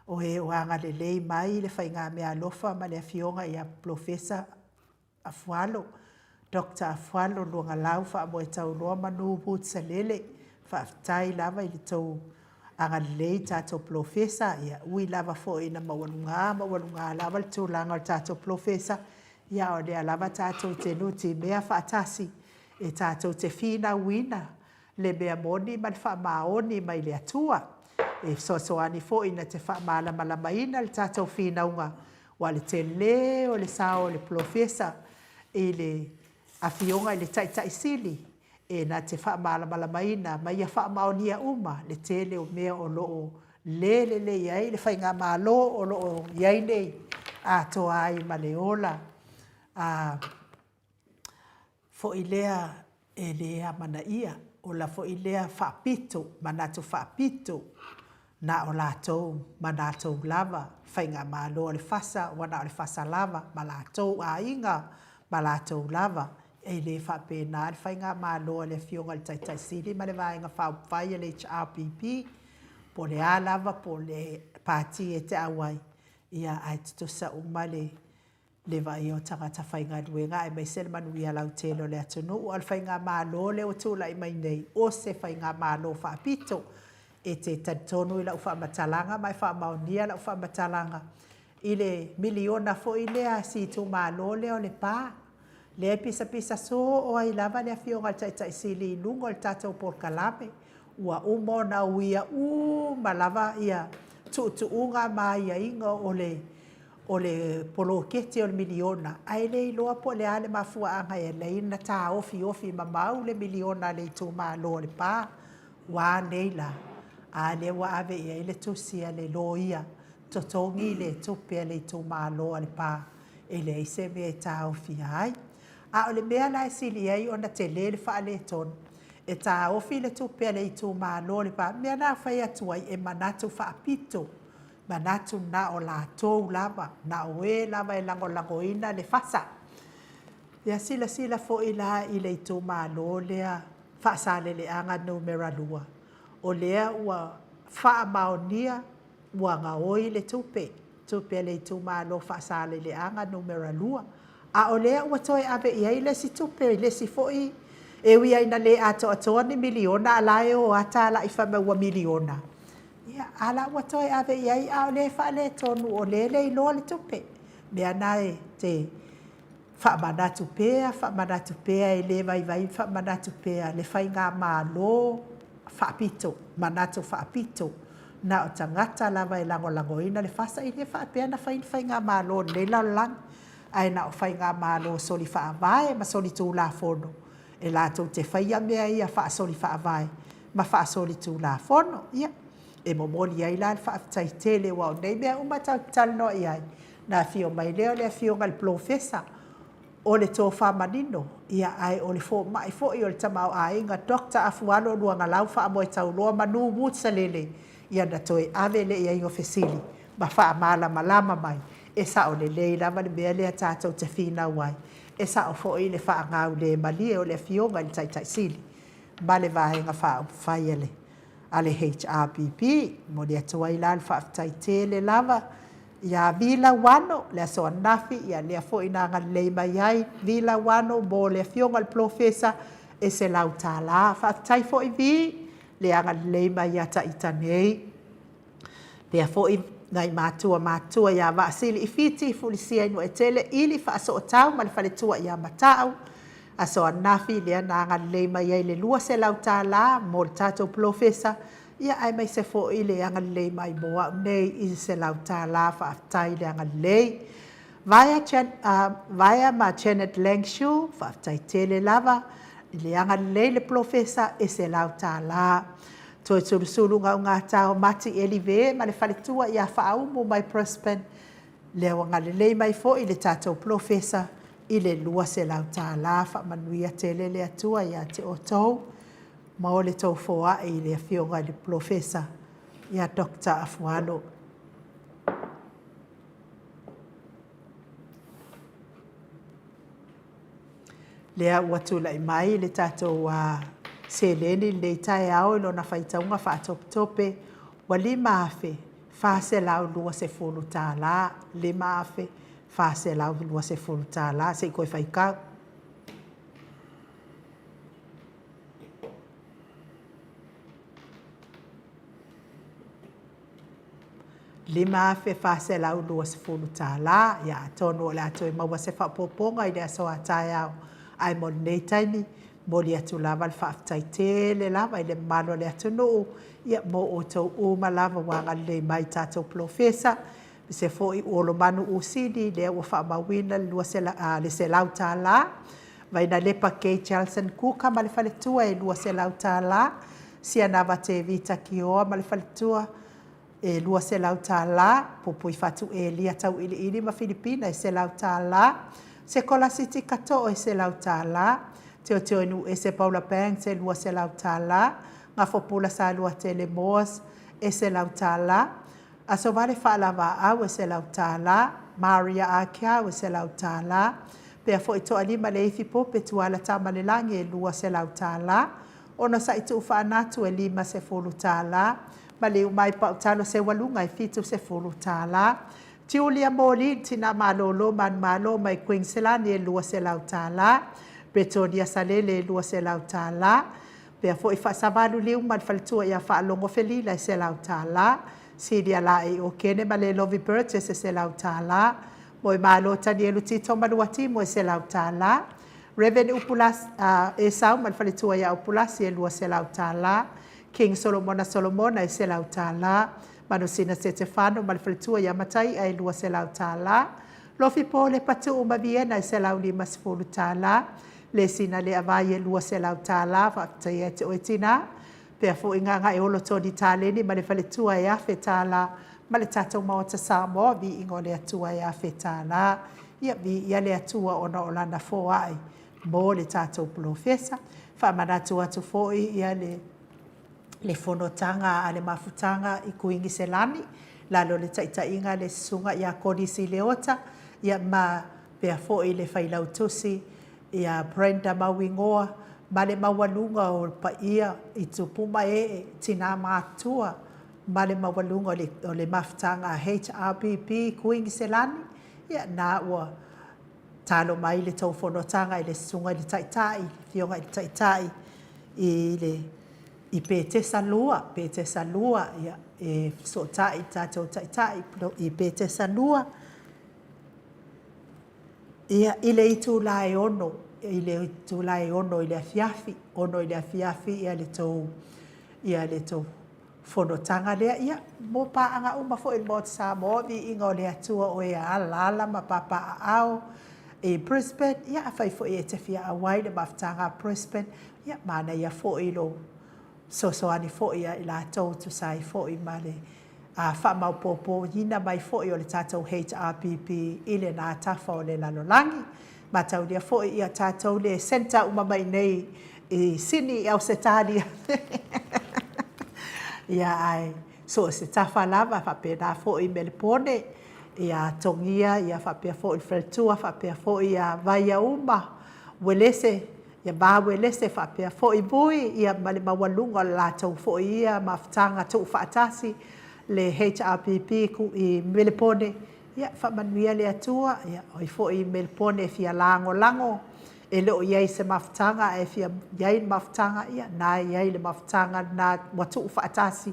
o e o agalelei mai i le faigameaalofa ma le Afioga ia Polofesa Afualo, Doctor Afualo Luagalau Faamoetauloa Manu Woods Salele. Faafetai lava i le tou agalelei i tatou Polofesa. Ia, ui lava foi ina maualuga, maualuga lava le tulaga o le tatou Polofesa, ia a o lea lava tatou te nutimea faatasi e tatou te finauina. le mea moni ma le faamaoni mai le Atua. E fesoasoani foi na te faamalamalamaina le tatou finauga, aua o le tele o le sao o le polofesa i le Afioga i le Taitai Sili e na te faamalamalamaina ma ia faamaonia uma le tele o mea o lo o le lelei ai le Faigamalo o lo o i ai nei, atoa ai ma le ola a foi lea e le amanaia, ola foi lea faapito, manatu faapito, na o latou ma latou lava, Faigamalo a le FASA ua na o le FASA lava ma latou aiga ma latou lava. E le faapena le Faigamalo a le Afioga i le Taitai Sili ma le Vaega Faaupufai a le HRPP, po o le a lava po o le Pati e te auai, ia ae tutusa uma le le vaaia o tagata faigaluega aemaise le manuia lautele o le atunuu. A o le Faigamalo lea ua tulai mai nei, o se Faigamalo faapito. E te talitonu i lau faamatalaga ma e faamaonia lau faamatalaga i le miliona foi lea a si itumalo lea o Lepa, lea e pisapisa soo ai lava le Afioga i le Taitai Sili i luga o le tatou polokalame. Ua uma ona uia uma lava ia tuutuuga ma aiaiga o le o le poloketi o le miliona, ae le iloa po o le a le mafuaaga e ala ai ona taofiofi mamao le miliona a le itumalo o Lepa. Ua a nei la? A lea ua ave i ai le tusi a le loia, totogi le tupe a le itumalo a Lepa, e leai se mea e taofia ai. A o le mea la e sili ai ona tele le faaletonu, e taofi le tupe a le itumalo o Lepa, o le mea lena e fai atu ai, e manatu faapito manatu na o latou lava, na o e lava e lagolagoina le fasa. Ia silasila foi la i le itumalo lea Faasaleleaga numera 2, o lea ua faamaonia ua gaoi le tupe, tupe a le itumalo Faasaleleaga numera 2, a o lea ua toe ave i ai le isi tupe i le isi foi, e ui lava ina le atoatoa ni miliona, a o la e o lava talai fai mai ua miliona. Ia, a la ua toe ave i ai a o lea e faaletonu o lea e le iloa le tupe. O mea na e te faamanatu pea, faamanatu pea, e le vaivai le faamanatu pea le faigamalo faapito, manatu faapito, na o tagata lava e lagolagoina le FASA. E le faapea na fai ni faigamalo a lenei lalolagi, ae na o faigamalo soli faavae ma soli tulafono e latou te faia mea ia faasoli faavae ma faasolitulafono. Ia, e momoli ai la le faafetai tele aua o nei mea uma tatou te talanoa i ai, ona afio mai lea o le Afioga i le Polofesa o le tofa manino, ia, ae o le fomai foi o le tamaoaiga Doctor Afualo Luagalau Faamoetauloa Manu Woods-Salele, ia na toe ave lea i ai o fesili ma faamalamalama mai, e sao lelei lava le mea lea tatou te finau ai, e sao foi le faagaulemalie o le Afioga i le Taitai Sili ma le Vaega Faaupufai a le a le HRPP. E momoli atu ai la le faafetai tele lava ia Vi Lauano i le aso ananafi, ia lea foi na agalelei mai ai Vi Lauano mo le Afioga i le Polofesa e $100. Faafetai foi Vi le agalelei mai ia Taita nei. Pea foi nai matua matutua ia Vaasili i Fiti, Fulisia i Nuuetele, Ili Faasootau ma le faletua ia Matau. Aso ananafi lea na agalelei mai ai le $200 mo le tatou polofesa, ia aemaise foi le agalelei mai mo au nei i le $100. Faafetai le agalelei. Vaea, Jan, uh, Vaea ma Janet Langshu, faafetai tele lava i le agalelei le polofesa e $100. Toe sulusulu gaugata o Mati Elive ma le faletua ia Faaumu mai Brisbane, lea ua agalelei mai foi le tatou polofesa i le $200. Faamanuia tele le Atua ia te outou ma o le tou foai i le Afioga i le Polofesa ia Doctor Afualo. Lea ua tulai mai le tatou seleni i lenei taeao i lona faitauga faatopetope ua $5,420, $5,420. Se i toe faitau. $5,420. Ia atonu o le a toe maua se faaopoopoga i le aso a taeao, ae mo lenei taimi, Momoli atu lava le faafetai tele lava i le mamalu o le atunuu, ia, mo outou uma lava ua agalelei mai i tatou polofesa, aemaise foi Olomanu Usini lea ua faamauina le $100, Vainalepa Kay Jelson Kuka ma le faletua e $200, Sianava Tevita Kioa ma le faletua e $200, Puipuifatu Elia Tauiliili ma Filipina e $100, Sekolasiti Kato'o e $100, Teoteoinuuese Paula Banks e $200, Gafopula Saluatele Moores e $100, Asovale Faalavaau e $100, Maria Akeau e $100, pea foi Toalima Leifi Pope Tuala Tamalelagi e $200, Onosai Tuufaanatu e $50, Maliu mai Pautalo Seualuga e $70, Tiulia Moli le Tina Malolo manumalo mai Kuiniselani e $200, Petonia Salele e $200, pea foi Faasavalu Liu ma le faletua ia Faalogo Felila e $100, Silia Laei Okene ma Lelovi Burgess e $100, Moemalo Tanielu Tito ma Luatimo e $100, Reverend Upulasi, Esau ma le faletua ia Upulasi e $200, King Solomona Solomona e $100, Manusina Setefano ma le faletua ia Matai'a e $200, Lofi Pole Patu'u ma Viena e $150, Lesina Leavai e $200, faafetai ia te oe tinā, pea foi Gagaeolo Toni Taleni ma le faletua e $1,000, ma le tatou Maota Samoa, viiga o le Atua e $1,000. Ia viia le Atua ona o Lana foai mo le tatou polofesa. Faamanatu atu foi ia le le fonotaga a le mafutaga i Kuiniselani, lalo o le taitaiga a le Susuga ia Kolisi Leota, ia ma pea foi le Failautusi ia Brenda Mauigoa, ma le maualuga o paia i tupu ma ee, tina ma atua, ma le maualuga o le, o le mafutaga a HRPP Kuiniselani, ia na ua talo mai le tou fonotaga i le Susuga i le Taitai, le Afioga i le Taitai i le i Petesa 2, Petesa 2, ia, e fesootai i le tatou Taitai i Petesa 2, ia, i le itula e 6, i le itula e 6 i le afiafi, 6 i le afiafi ia le tou, ia le tou fonotaga lea, ia, mo paaga uma foi i le Maota Samoa, viiga o le Atua o e alaala ma papaaao i Brisbane, ia afai foi e te fia auai i le mafutaga a Brisbane, ia manaia foi lou fesoasoani foi ia i latou e tusa ai foi ma le faamaopoopoina mai foi o le tatou HRPP i lena tafa o le lalolagi. Mataulia foi ia tatou le centre uma mai nei i Sini i Ausetalia. Ia ae so o se tafa lava faapena foi i Melepone, ia Togia ia faapea foi le faletua faapea foi ia Vaiauma, Uelese, ia va Uelese faapea foi Vui ia ma le maualuga o le latou foi ia mafutaga tuufaatasi le HRPP i Melepone. Ia faamanuia le Atua, ia o ai foi i Melepone e fia lagolago, e le o i ai i se mafutaga ae fia i ai i le mafutaga, ia na e i ai le mafutaga lena ua tuufaatasi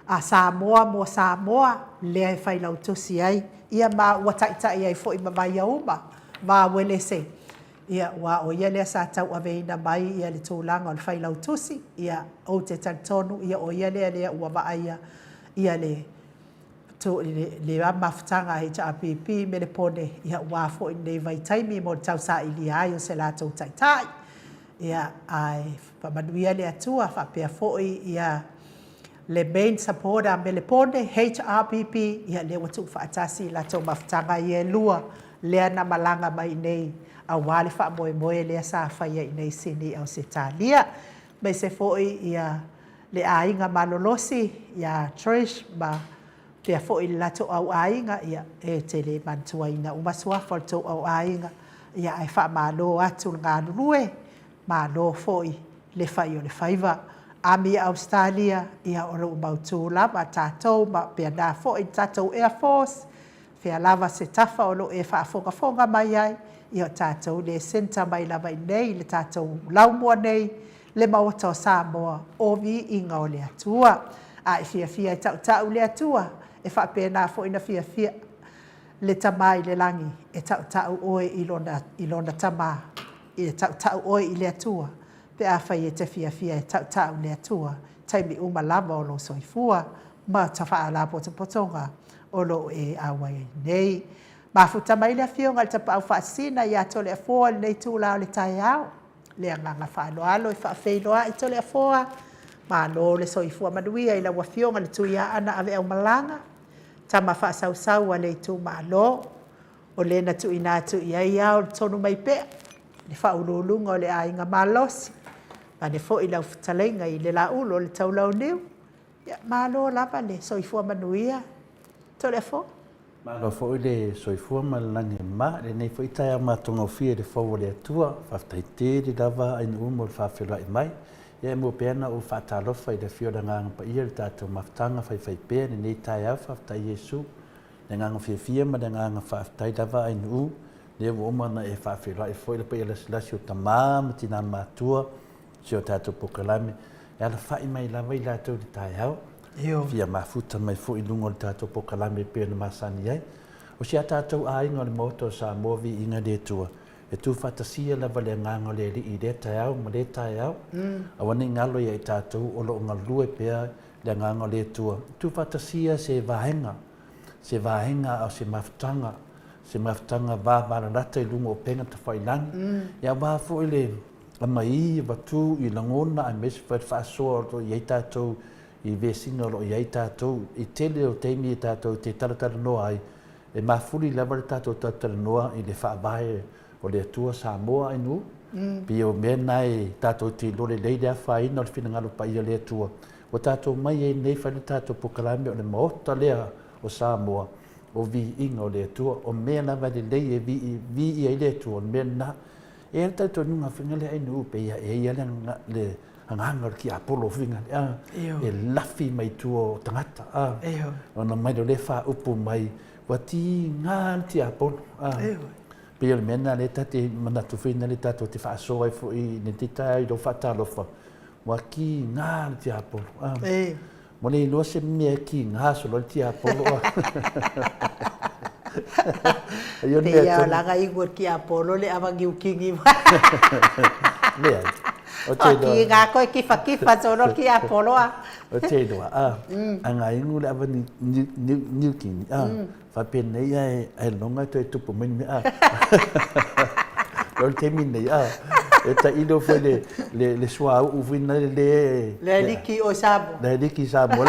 a Samoa mo Samoa, lea e failautusi ai, ia ma ua taitai ai foi ma Vaiauma, va Uelese, ia aua o ia lea sa tauaveina mai ia le tulaga o le failautusi, ia ou te talitonu ia o ia lea lea ua vaaia ia le le mafutaga a HRPP Melepone, ia aua foi lenei vaitaimi mo le tausailia ai o se latou taitai. Ia, ae faamanuia le Atua faapea foi ia le main supporter a Melepone, HRPP, ia lea ua tuufaatasi i latou mafutaga ia e lua, lea na malaga mai i inei aua le faamoemoe lea sa faia i inei i Sini i Ausetalia. Aemaise foi ia le aiga malolosi ia Trish ma pea foi le latou au aiga, ia e te le manatuaina uma suafa o le tou au aiga, ia ae faamalo atu le galulue, malo foi le fai o le faiva. Ami Ausetalia, ia o lo o mautu lava tatou ma faapena foi le tatou Air Force, fea lava se tafa o lo o e faafogafoga mai ai, ia o tatou le centre mai lava i inei i le tatou laumua nei, le Maota o Samoa, o viiga o le Atua. A e fiafia e tautau le Atua, e faapena foi ona fiafia le Tama i le lagi e tautau oe i lona, i lona Tama, e tautau oe i le Atua. Pe afai e te fiafia e tautau le Atua, taimi uma lava o lou soifua ma ta faalapotopotoga o lo o e auai ai nei. Mafuta mai le Afioga i le Tapaau Faasisina ia Toleafoa i lenei itula o le taeao. Le agaga faaaloalo e faafeiloai Toleafoa, malo le soifua manuia i lau Afioga i le Tuiaana Aveaumalaga, tama faasausau a le itumalo, o le na tuuina atu i ai ao le tonu mai pea, le faauluuluga o le aiga malosi, vaeane foi lau fetalaiga i le Laulu o le Taulauniu. Ia, malo lava le soifua manuia Toleafoa. Malo foi le soifua ma le lagi e mama i lenei foi taeao matagofie i le fou o le Atua. Faafetai tele lava Ainuu mo le faafeiloai mai. Ia e mua pea ona ou faatalofa i le afio o le Agaga Paia i le tatou mafutaga faifaipea i lenei taeao. Faafetai Iesu. Le agaga fiafia ma le agaga faafetai lava Ainuu, lea ua uma ona e faafeiloai foi le paia lasilasi o tama ma tina matua, si o tatou polokalame, e alafai mai lava i latou i le taeao, fia mafuta mai foi i luga o le tatou polokalame e pei ona masani ai. O si a tatou aiga o le Maota o Samoa, viiga i le Atua, e tuufaatasia lava le agaga o le Alii i lea taeao ma lea taeao, aua ne i galo ia i tatou o lo o galue pea le agaga o le Atua, tuufaatasia se vaega, se vaega a o se mafutaga, se mafutaga vavalalata i luga o upega tafailagi, ia aua foi le aumai avatu i lagona aemaise foi le faasoa o lo o i ai tatou i vesiga o lo o i ai tatou. I tele o taimi e tatou te talatalanoa ai, e mafuli lava le tatou talatalanoa i le faavae o le Atua Samoa ainu, pei o mea na e tatou te iloa lelei le afaina o le finagalo paia o le Atua. Ua tatou omai ai nei fai le tatou polokalame o le Maota lea o Samoa, o viiga o le Atua, o mea lava e lelei e viia ai le Atua, o le mea lena. E i ai le talitonuga foi lea ainu pei e i ai le agaga o le tiapolo foi lea, e lafi mai tua o tagata, ona mai lea o lea e faaupu mai, ua tiga le tiapolo. Pei o le mea lena lea ta te manatu foi lea tatou te faasoa ai foi i lenei taeao i lou faatalofa, ua kiga le tiapolo. Ua le iloa se mea e kiga solo ai le tiapolo. Pei lava o la igu o le tiapolo le ava niukini. Leai. O kiga koe kifakifa solo le tiapolo a. O te iloa, a nga igu le ava niukini, Faapenei ae ailoga e toe tupu mai ni mea a. O le taimi lenei a, e tailo foi le, le, le suauu foi na le le... Le liki o Samoa. Le liki Samoa.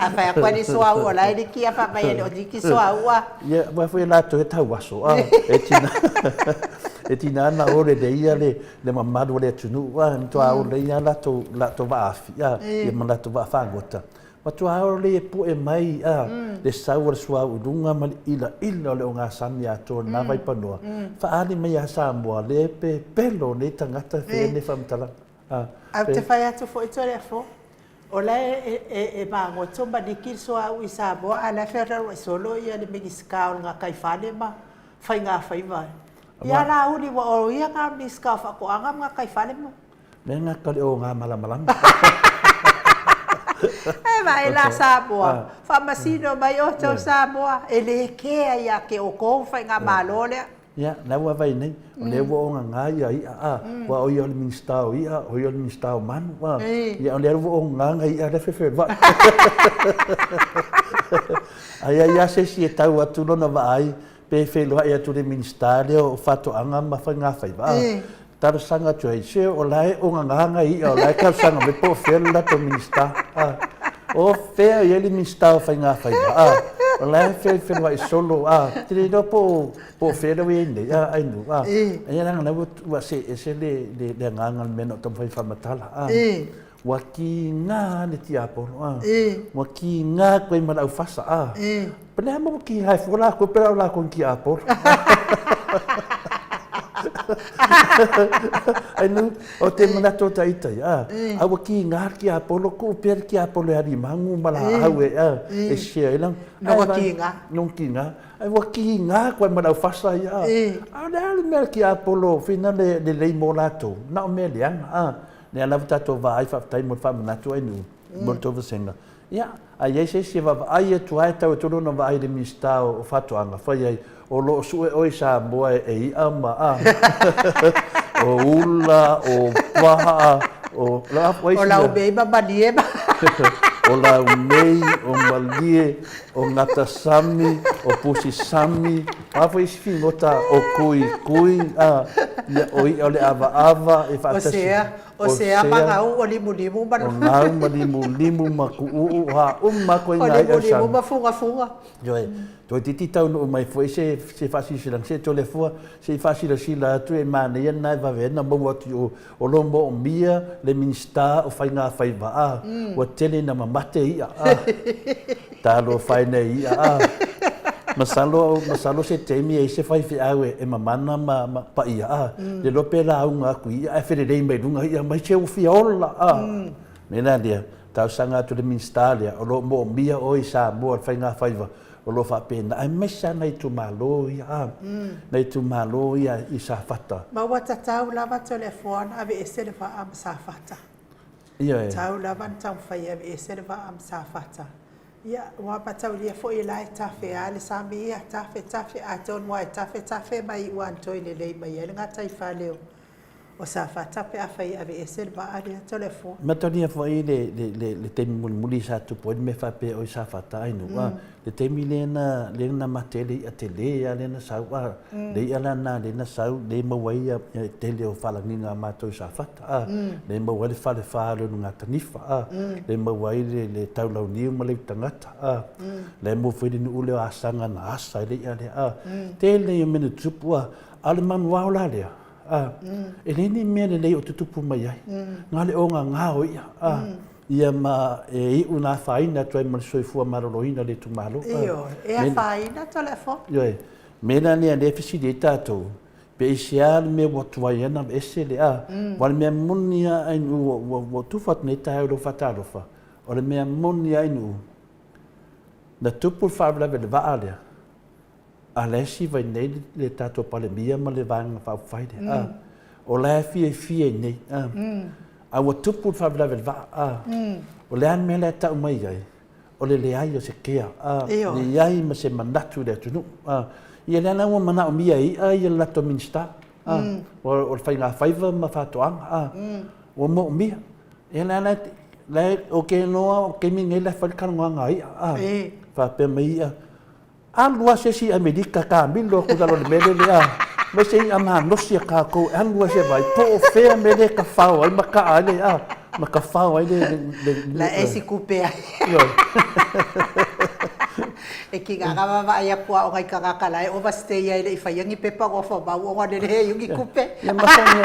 A fai atu ni suauu o la e liki a fai mai e le o liki suauu a. Ia, aua foi e latou e tauaso a, e tina, e tina na o lelei ia le, le mamalu o le atunuu a, e matua o lelei a latou, latou vaafi a, ia ma latou vaafagota. Matua ʻaʻole e puʻe mai a le sau o le suauu i luga ma le ʻilaʻila o le ogasami atoa i lena vaipanoa, faaali mai iā Samoa le pepelo o nei tagata e faia nei faamatalaga. A ou te fai atu foi Toleafoa, o la e magoto ma liki le suauu i Samoa a o la e fealualuai solo le Minisita o le Gataifale ma Faigafaiva. Ia Laauli ua o ia na o le Minisita o Faatoaga ma Gataifale ma Mea gata o le oga malamalama. E vaai la Samoa, faamasino mai outou Samoa, e le kea ia te outou faigamalo lea. Ia, la ua vaai nei, o lea ua ogaga ia i'a, a, aua o ia o le Minisita o i'a, o ia o le Minisita o manu, a, ia o lea ua ogaga i'a lea fefelua'i. A i ai lava se isi e tau atu lona vaai, pe feiloai atu i le Minisita lea o Faatoaga ma Faigafaiva, a, Talosaga atu ai, se o la e ogagaga i'a, o la e talosaga mai po o fea le latou Minisita. A, o fea o i ai le Minisita o Faigafaiva? A, o la e felua'i solo, a, ou te le iloa po o, po o fea lea ua i ai nei, a, Ainuu, a. Ia leaga o la ua see ese le, le, le agaga o le mea na ou taumafai e faamatala, a. Ua kiga le tiapolo, a. Ua kiga atu ai ma le aufasa, a. Pe le a ma ua kiga ai fua latou pe a o latou ni tiapolo. Ai nu, o te manatu o ta ita ia, a. A ua kiga le tiapolo, tuu pea le tiapolo e alimagu ma laau e, a, e share ai lana. Nongo kiga. Nongo kiga. Ai ua kiga atu ai ma le aufasa ia, a. A o le a le mea le tiapolo whina le lelei mo latou, na o mea leaga, a. Lea lava tatou vaai faafetai mo le faamanatu Ainuu mo le tou vasega. Ia, a i ai se isi e vaavaai atu lava e tau atu lona vaai i le Minisita o Faatoaga, fai ai, o lo o sue oe i Samoa e i'a ma a. O ula, o paha, o... O laumei ma malie ma... O laumei, o malie, o gatasami, o pusisami, o a foi isi figota, o kuikui, a, ia, o i'a o le avaava e faatasi. O sea, o sea ma gau, o limulimu ma... O gau ma limulimu ma ku'u'u, o a uma koe ngā i'a o le sami. O limulimu ma fugafuga. Ioe, toeitiiti taunuu mai foi se se faasilasilaga, se Toleafoa, se i faasilasila atu e manaia lena e vave ai ona maua atu i o, o lo o moomia le Minisita o Faigafaiva, a, ua tele ina mamate i'a, a. Talofa e nei i'a, a. Masalo, masalo se taimi e i ai se faifeau e, e mamana ma, ma paia, a, le iloa pe lauga atu i i'a ae felelei mai luga i'a mai, se ua fia ola, a. Mea la lea, talosaga atu i le Minisita lea, o lo o moomia oe i Samoa i le faigafaiva, o lo o faapena, aemaise lava nai itumalo ia, a, nai itumalo ia i Safata. Ma ua tatau lava Toleafoa ona aveese le vaa ma Safata. Ioe. Tatau lava ona taumafai e aveese le vaa ma Safata. Ia, ua mataulia foi la e tafe lava le sami ia, tafe, tafe, atonu lava e tafe tafe ma iu lava ina toe lelei mai ai le gataifale o O Safata pe afai e aveese le vaa lea Toleafoa. Matalia foi le, le, le, le taimi mulimuli sa tupu ai le mea faapea oi Safata ai nuu a, le taimi lea na, lea na mate ai le i'a tele a lea na sau a, le i'a la na lea na sau lea e maua ai ia tele o falagiga a matou i Safata a, lea e maua ai le falefa o le Ulugatanifa a, lea e maua ai le, le Taulauniu ma le Utagata a, lea e maua foi le nuu lea o Asaga na asa ai le i'a lea a, tele ia mea na tutupu a, a o le manuao la lea, A, e leai ni mea lelei o tutupu mai ai. Na le ogaga o i'a, a, ia ma e iu na afaina atu ai ma le soifua maloloina o le itumalo. Ioe, e afaina Toleafoa. Ioe, mea la lea lea e fesili ai tatou, pe aisea le mea ua tuai ai ona aveese le, a, aua o le mea moni lava ainuu ua, ua tufa atu nei taeao i lou faatalofa, o le mea moni lava ainuu, na tupu le faalavelave i le vaa lea, A la e siva i nei le tatou Palemia ma le Vaega Faaupufai lea, a, o la e fiafia i nei, a, a ua tupu le faalavelave i le vaa, a, o le a le mea la e tau mai ai, o le leai o se kea, a, leai ma se manatu i le atunuu, a, ia lea la ua manaomia e i'a ia le latou Minisita, a, o le faigafaiva ma faatoaga, a, ua moomia. Ia la la, la ou te iloa o le taimi lenei la e fai le talanoaga a i'a, a, faapea mai i'a, Alu lava se isi i Amerika kamilo atu i lalo o le mea lele a mai se i'a malosi a tatou e alu lava se vai po o fea mea lea e tafao ai ma kaa ai le a ma tafao ai le le La e sikupe ai. Ioe. E kina ka vaavaai atu a o nai tagata la e overstay ai e le i faia ni pepa nofomau ona o le leai o ni tupe. Ia ma fai ai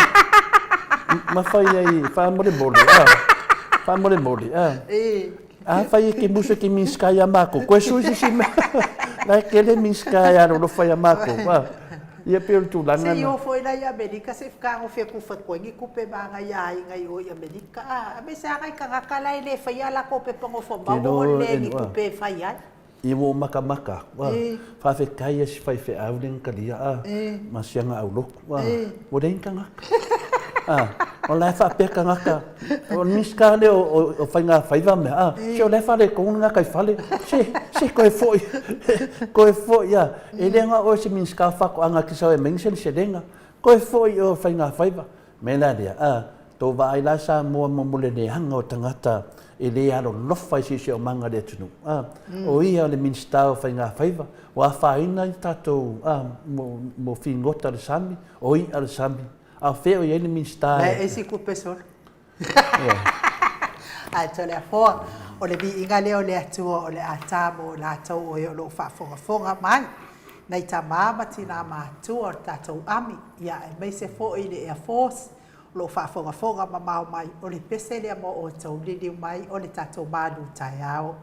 ma fai ai faamolemole a faamolemole a. Afai e te musu e te Minisita ia matou, koe sui se isi mea. La e tele Minisita e alolofa ia matou. Ia pei o le tulaga lena. Se i o foi la i Amerika se i fetagofi atu fai ni tupe ma nai aiga i o i Amerika. Aemaise lava nai tagata la e le faia a latou pepa nofomau ona o le leai ni tupe e fai ai. Ia ua ou makamaka aku, a, faafetai ia si faifeau lea na talia, a, ma si ana aulotu, a, ua leai ni tagata. A, o la e faapea tagata, o le Minisita lea o, o Faigafaiva mea, a, se o la e faaletonu le gataifale, se, se toe foi, toe foi, a, e le na o oe o se Minisita o Faatoaga e te sau e aumai ni seleselega, toe foi i o i Faigafaiva. Mea la lea, a, tou vaai la Samoa mo mo le leaga o tagata e le alolofa i siosiomaga o le atunuu, a, o ia o le Minisita o Faigafaiva, ua afaina i tatou, a, mo, mo figota o le sami, o i'a o le sami, a o fea o i ai le Minisita e. La e esi kupe solo. Ae Toleafoa, o le viiga lea o le Atua o le a ta mo latou o e o lo o faafogafoga mai, nai tama ma tinā matua o le tatou Army, ia aemaise foi le Air Force o lo o faafogafoga mamao mai, o le pese lea mo outou, liliu mai o le tatou malu taeao.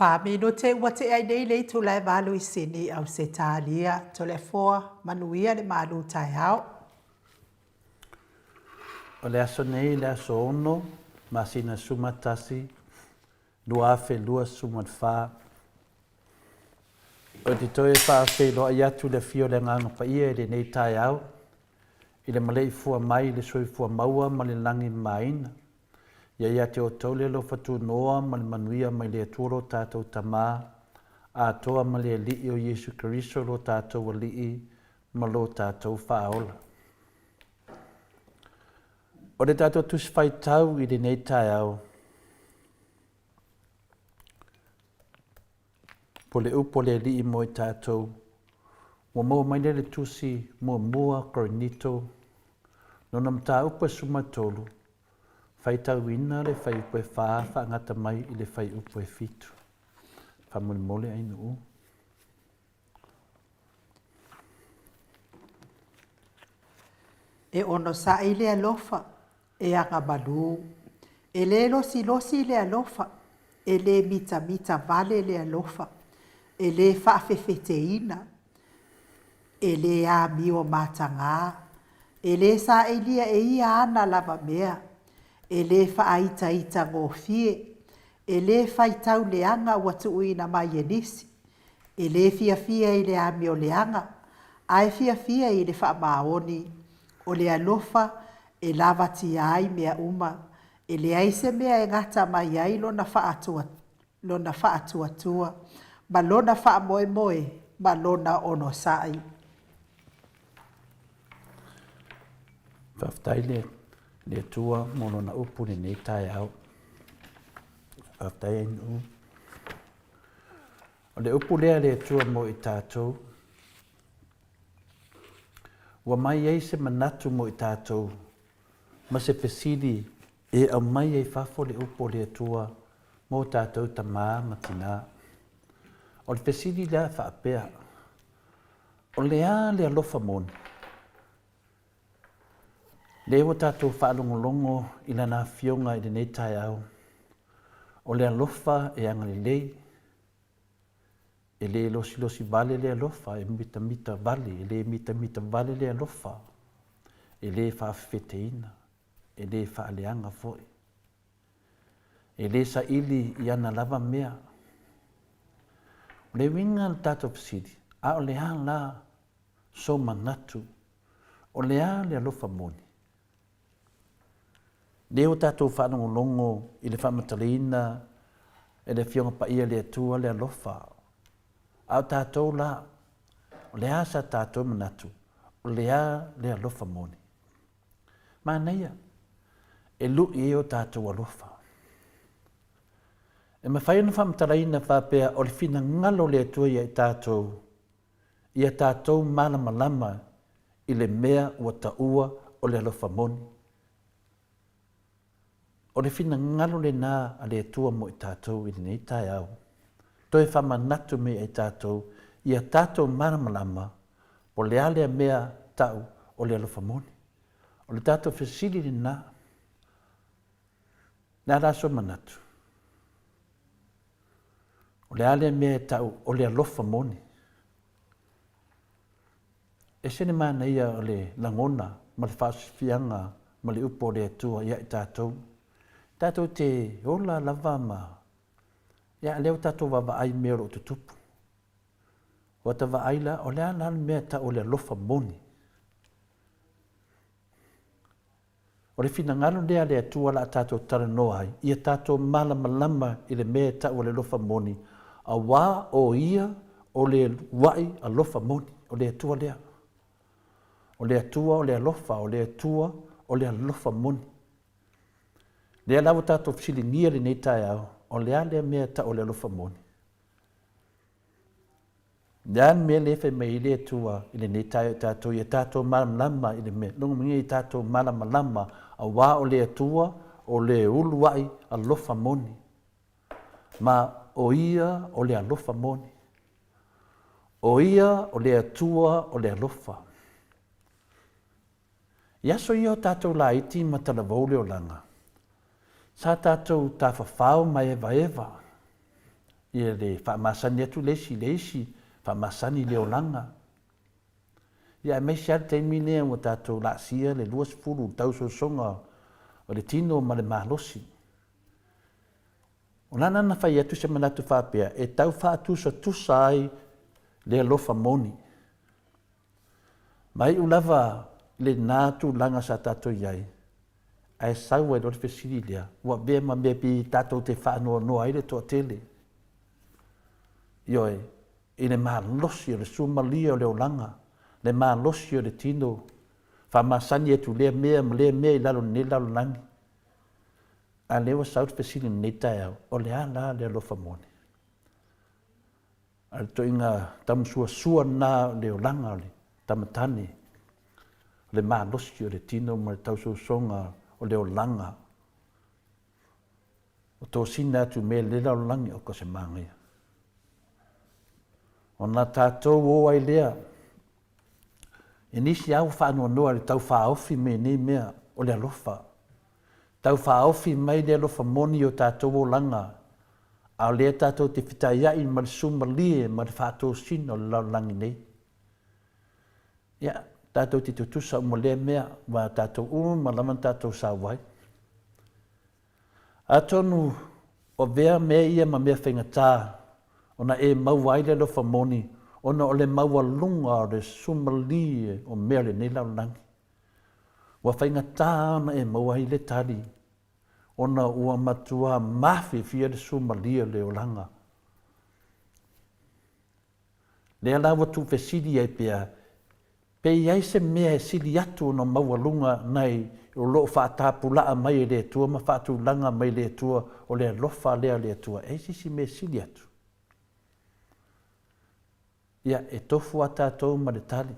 Fa minute ua tea ai nei le itula e 8 i Sini, Ausetalia. Toleafoa, manuia le malu taeao. O le aso nei, le aso 6, masina 11, 2024. Ou te toe faafeiloai atu i le afio o le Agaga Paia i lenei taeao, i le maleifua mai i le soifua maua ma le lagi mamaina. Ia ia te outou le alofa tunoa ma le manuia mai le Atua lo tatou Tama, atoa ma le Alii o Iesu Keriso lo tatou Alii ma lo tatou Faaola. O le tatou Tusi Faitau i lenei taeao, po le upu a le Alii mo i tatou, ua maua mai lea i le Tusi muamua Korinito, lona mataupu e 13, faitauina le fuaiupu e 4 faagata mai i le fuaiupu e 7. Faamolemole Ainuu. E onosai le alofa, e agamalu. E le losilosi le alofa, e le mitamita vale le alofa, e le faafefeteina, e le amio mataga, e le saeilia e ia ana lava mea, e le faaitaita gofie, e le faitau leaga ua tuuina mai e nisi, e le fiafia i le amioleaga, ae fiafia i le faamaoni. O le alofa e lavatia ai mea uma, E leai se mea e gata mai ai lona faatua, lona faatuatua, ma lona faamoemoe, ma lona onosai. Faafetai le, le Atua mo lona upu lenei taeao. Faafetai Ainuu. O le upu lea a le Atua mo i tatou, ua mai ai se manatu mo i tatou ma se fesili e aumai ai fafo le upu o le Atua mo tatou tamā ma tinā. O le fesili lea e faapea, o le a le alofa moni? Lea ua tatou faalogologo i Lana Afioga i lenei taeao, o le alofa e agalelei, e le losilosi vale le alofa, e mitamita vale, e le mitamita vale le alofa, e le faafefeteina, e le faaleaga foi. E le saili i ana lava mea. O le uiga o le tatou fesili, a o le a la sou manatu, o le a le alofa moni? Lea ua tatou faalogologo i le faamatalaina e le Afioga Paia le Atua le alofa. A o tatou la, o le a sa tatou manatu, o le a le alofa moni? Manaia, e lu'i ai o tatou alofa. E mafai ona faamatalaina faapea o le finagalo o le Atua ia i tatou, ia tatou malamalama i le mea ua taua o le alofa moni. O le finagalo lena a le Atua mo i tatou i lenei taeao, toe faamanatu mai ia i tatou, ia tatou malamalama po o le a lea mea tau o le alofa moni. O le tatou fesili lena, le a la sou manatu? O le a lea mea e tau o le alofa moni? Ese le manaia o le lagona ma le faasifiaga ma le upu o le Atua ia i tatou. Tatou te ola lava ma ia lea ua tatou vaavaai i mea o lo o tutupu. Ua ta vaai la, o le a la le mea e tau o le alofa moni? O le finagalo lea a le Atua o le a tatou talanoa ai, ia tatou malamalama i le mea e tau o le alofa moni, auā o Ia o le uluai alofa moni, o le Atua lea. O le Atua o le alofa, o le Atua o le alofa moni. Lea la ua tatou fesiligia lenei taeao, o le a lea mea e tau o le alofa moni? Le a le mea lea e fai mai ai le Atua i lenei taeao i tatou, ia tatou malamalama i le mea, logo manuia ia tatou malamalama, auā o le Atua o le uluai alofa moni, ma o Ia o le alofa moni. O Ia o le Atua o le alofa. I aso ia o tatou laiti ma talavou le olaga, sa tatou tafafao ma evaeva ia le faamasani atu le isi i le isi, faamasani le olaga. Ia aemaise lava le taimi lea ua tatou laasia le 20 i le tausosoga o le tino ma le malosi. O lana na fai atu se manatu faapea e tau faatusatusa ai le alofa moni. Ma iu lava i lena tulaga sa tatou i ai, ae sau ai loa le fesili lea, ua avea ma mea pei tatou te faanoanoa ai le toatele. Ioe, i le malosi o le suamalie o le olaga, le malosi o le tino, faamasani atu lea mea ma lea mea i lalo o lenei lalolagi. A lea ua sau le fesili i lenei taeao, o le a la le alofa moni? A o le ituaiga taumasuasua lena o le olaga o le tamatane, o le malosi o le tino ma le tausosoga o le olaga. O tosina atu mea i le lalolagi o ka se manaia. Ona tatou o ai lea, e nisi lava ua faanoanoa i le taufaaofi mai nei mea o le alofa. Taufaaofi mai le alofa moni i o tatou olaga, a o lea tatou te fetaiai ma le sumalie ma le faatosina o le lalolagi nei. Ia, tatou te tutusa uma lea mea, aua o tatou uma lava na tatou sau ai. Atonu o avea mea ia ma mea faigata ona e maua ai le alofa moni ona o le maualuga o le sumalie o mea o lenei lalolagi. Ua faigata ona e maua ai le tali. Ona ua matua mafiafia le sumalia o le olaga. Lea la ua tuufesili ai pea, pe i ai se mea e sili atu ona maualuga nai o lo o faatapulaa mai e le Atua ma faatulaga mai e le Atua o le alofa lea o le Atua, e i ai se isi mea e sili atu? Ia, e tofu lava tatou ma le tali,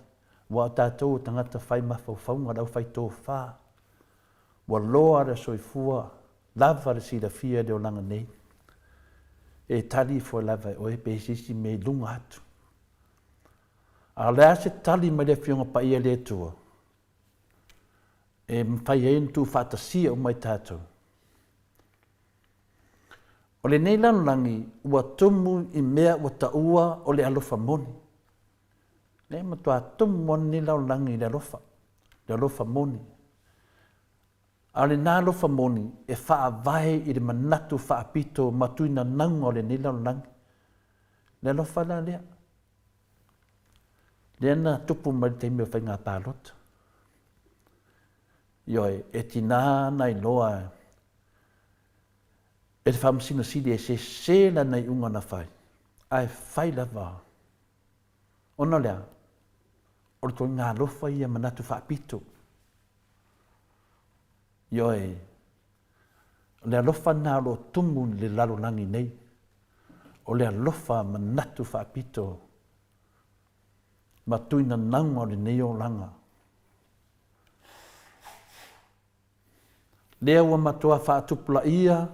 aua o tatou o tagata fai mafaufauga, le aufai tofa. Ua loa le soifua, lava le silafia i le olaga nei. E tali ifo lava e oe pe i ai se isi mea i luga atu. A o le a se tali mai le Afioga Paia a le Atua e mafai ai ona tuufaatasia uma i tatou? O lenei lalolagi ua tumu i mea ua taua o le alofa moni. Lea e matua tumu lava lenei lalolagi i le alofa, le alofa moni. A o lena alofa moni e faavae i le manatu faapito ma tuinanauga o lenei lalolagi. Le alofa la lea, lea na tupu mai i le taimi o faiga palota. Ioe, e tiga ona iloa e le Faamasino Sili e sese lana iuga na fai, ae fai lava. Ona o le a? O le ituaiga alofa ia manatu faapito. Ioe, o le alofa lena o lo o tumu i le lalolagi nei. O le alofa manatu faapito ma tuinanauga o lenei olaga. Lea ua matua faatupulaia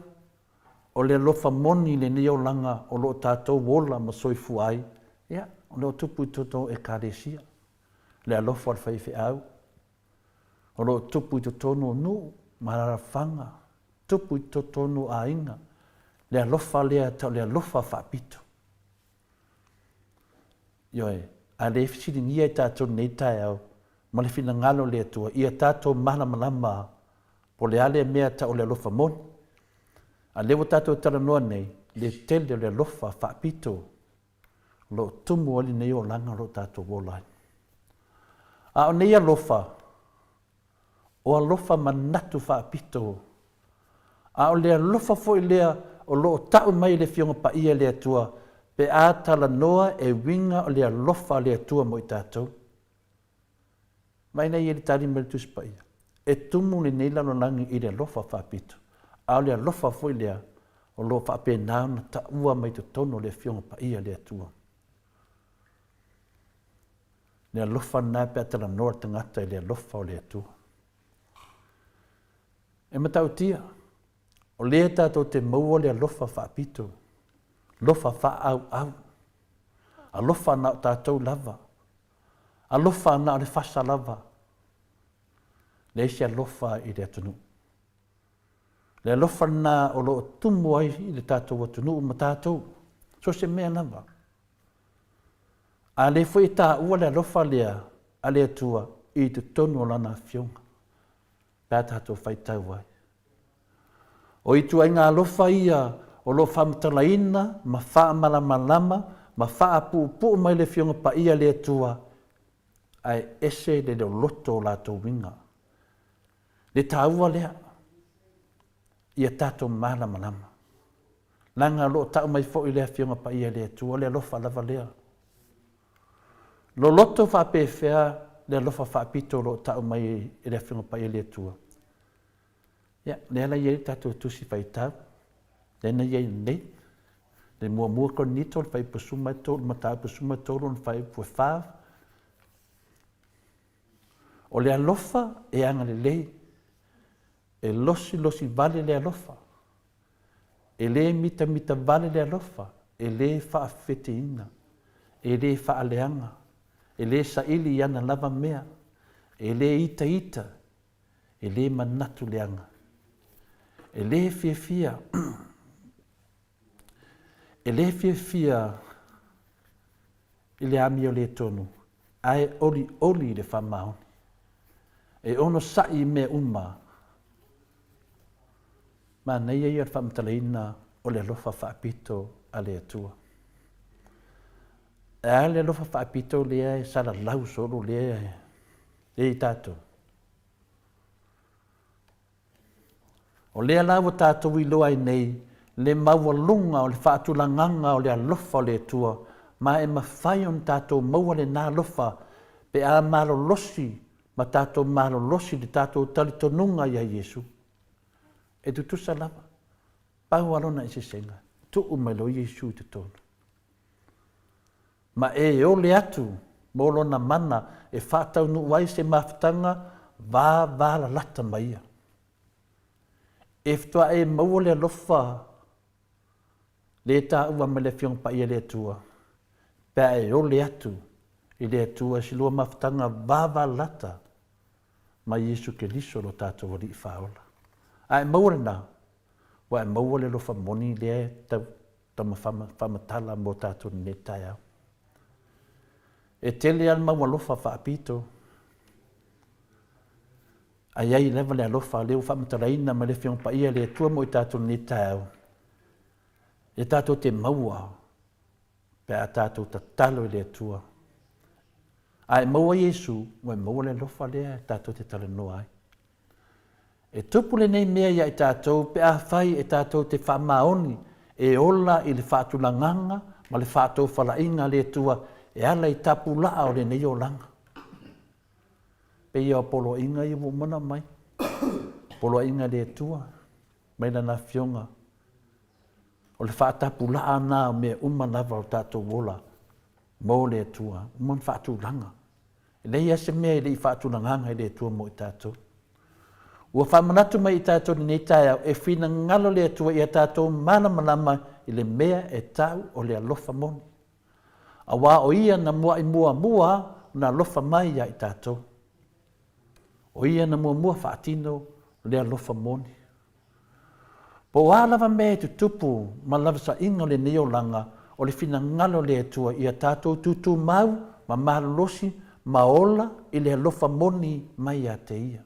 o le alofa moni i lenei olaga o lo o tatou ola ma soifua ai, ia, o lo o tupu i totonu o Ekalesia, le alofa o le faifeau, o lo o tupu i totonu o nuu ma alaalafaga, tupu i totonu o aiga, le alofa lea o le alofa faapito. Ioe, a le fesiligia i tatou i lenei taeao ma le finagalo o le Atua, ia tatou malamalama po o le a lea mea tau o le alofa moni. A lea ua tatou talanoa nei, le tele o le alofa faapito o lo o tumu ai lenei olaga o lo o tatou ola ai. A o nei alofa, o alofa manatu faapito, a o le alofa foi lea o lo o ta'u mai e le Afioga Paia e le Atua pe a talanoa e uiga o le alofa a le Atua mo i tatou. Vaai la i ai le tali mai le Tusi Paia, e tumu lenei lalolagi i le alofa faapito, a o le alofa foi lea o lo o faapena ona ta'ua mai totonu o le Afioga Paia a le Atua. Le alofa lena pe a talanoa le tagata i le alofa o le Atua. E matautia, o lea tatou te maua le alofa faapito, alofa faaauau, alofa na o tatou lava, alofa na o le fasa lava, leai se alofa i le atunuu. Le alofa lena o lo o tumu ai i le tatou atunuu ma tatou, so o se mea lava. A lea foi e taua le alofa lea a le Atua i totonu o Lana Afioga, pe a tatou faitau ai. O ituaiga alofa ia o lo o faamatalaina ma faamalamalama ma faapuupuu mai le Afioga Paia a le Atua, ae ese le loloto o latou uiga. Le taua lea, ia tatou malamalama. Leaga o lo o tau mai foi le Afioga Paia e le Atua, o le alofa lava lea. Loloto faapefea le alofa faapito o lo o tau mai e le Afioga Paia e le Atua. Ia, lea la i ai le tatou tusi faitau, lea na i ai nei, le muamua Korinito, le fuaiupu 13, mataupu 13, le fuaiupu e 4. O le alofa e agalelei, e losilosi vale le alofa, E le mitamita vale le alofa, e le faafefeteina, e le faaleaga, e le saili i ana lava mea, e le itaita, e le manatu leaga, e le fiafia, e le fiafia i le amio le tonu, ae olioli i le faamaoni. E onosai i mea uma. Manaia ia o le faamatalaina o le alofa faapito a le Atua. E a le alofa faapito lea e salalau solo lea e i tatou? O lea la ua tatou iloa ai nei le maualuga o le faatulagaga o le alofa o le Atua, ma e mafai ona tatou maua lena alofa pe a malolosi ma tatou malolosi i le tatou talitonuga ia Iesu. E tutusa lava, pau lava lona eseesega, tuu mai loa Iesu i totonu. Ma e ole atu mo lona mana e faataunuu ai se mafutaga vavalalata ma ia. E faatoa e maua le alofa le taua mai le Afioga Paia le Atua, pe a e ole atu i le Atua i se lua mafutaga vavalalata ma Iesu Keriso lo tatou Alii Faaola. A e maua lena, ua e maua le alofa moni lea e tau faamatala mo tatou i lenei taeao. E tele lava le mau alofa faapito, ae i ai lava le alofa lea ua faamatalaina mai le Afioga Paia a le Atua mo i tatou i lenei taeao, e tatou te maua pe a tatou tatalo i le Atua. A e maua Iesu, ua e maua le alofa lea tatou te talanoa ai. E tupu lenei mea ia i tatou pe afai e tatou te faamaoni e ola i le faatulagaga ma le faatofalaiga a le Atua e ala i tapulaa o lenei olaga. Pei o poloaiga ia ua uma ona aumai, poloaiga a le Atua mai Lana Afioga, o le faatapulaa lena o mea uma lava o tatou ola mo le Atua, uma ona faatulaga. E leai lava se mea e le i faatulagaga e le Atua mo i tatou. Ua faamanatu mai i tatou i lenei taeao, e finagalo le Atua ia tatou malamalama i le mea e tau o le alofa moni. Aua o Ia na muai muamua ona alofa mai ia i tatou. O Ia na muamua faatino le alofa moni. Po o a lava mea e tutupu ma lavasaiga o lenei olaga, o le finagalo o le Atua ia tatou tutumau ma malolosi ma ola i le alofa moni mai ia te Ia.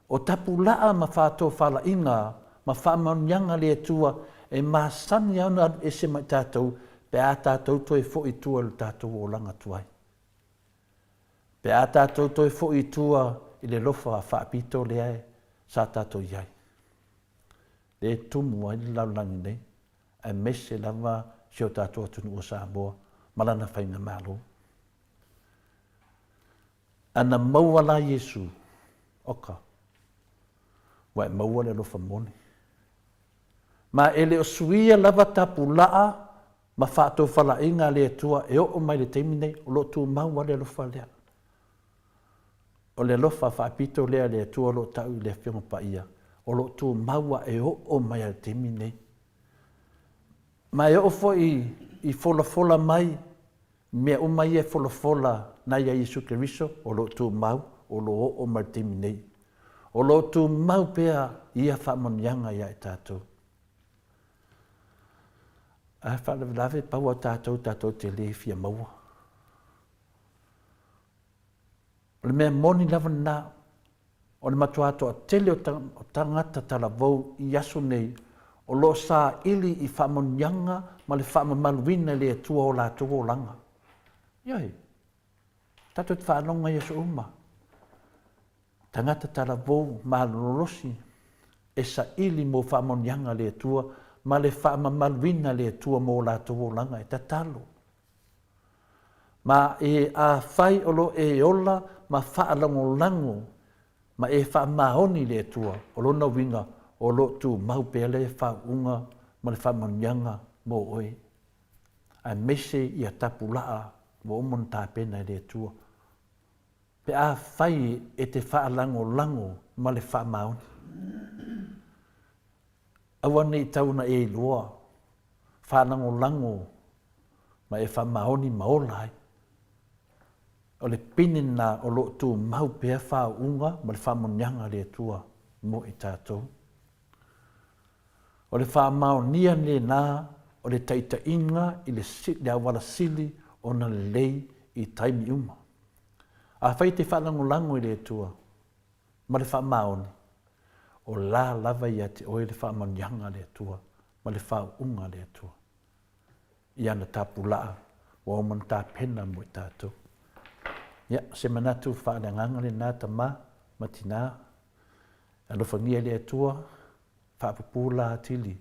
O tapulaa ma faatofalaiga ma faamanuiaga a le Atua e masani lava ona alu ese ma i tatou pe a tatou toe foi i tua i lo tatou olaga tuai. Pe a tatou toe foi i tua i le alofa faapito lea sa tatou i ai, lea e tumu ai le lalolagi nei, aemaise lava si o tatou atunuu o Samoa ma lana faigamalo. A na maua la Iesu, oka, ua e maua le alofa moni. Ma e le o suia lava tapulaa ma faatofalaiga a le Atua e oo mai le taimi nei, o lo o tumau lava le alofa lea. O le alofa faapito lea a le Atua o lo o tau i le Afioga Paia, o lo o tumau lava e oo mai lava i le taimi nei. Ma e oo foi i folafola mai mea uma ia e folafola na ia Iesu Keriso, o lo o tumau, o lo o oo mai i le taimi nei. O lo o tumau pea ia faamanuiaga ia i tatou. Ae faalavelave pau a tatou tatou te le fia maua. O le mea moni lava lena, o le matua toatele o tagata talavou i aso nei o lo o saili i faamanuiaga ma le faamamaluina e le Atua o latou olaga. Ioe, tatou te faalogo ai aso uma. Tagata talavou malolosi e saili mo faamanuiaga a le Atua ma le faamamaluina e le Atua mo latou olaga e tatalo. Ma e afai o lo e ola ma faalagolago ma e faamaoni i le Atua, o lona uiga o lo o tumau pea le faauuga ma le faamanuiaga mo oe, aemaise ia tapulaa ua uma ona tapena e le Atua. Pe afai e te faalagolago ma le faamaoni. Aua ne i tau ona e iloa, faalagolago ma e faamaoni ma ola ai. O le pine lena o lo o tumau pea faauuga ma le faamanuiaga a le Atua mo i tatou. O le faamaonia lena o le taitaiga i le auala sili ona lelei i taimi uma. Afai e te faalagolago i le Atua ma le faamaoni, o la lava ia te oe le faamanuiaga a le Atua ma le faauuga a le Atua i ana tapulaa ua uma ona tapena mo i tatou. Ia, o se manatu faaleagaga lena tama ma tina. Alofagia e le Atua, faapupula atili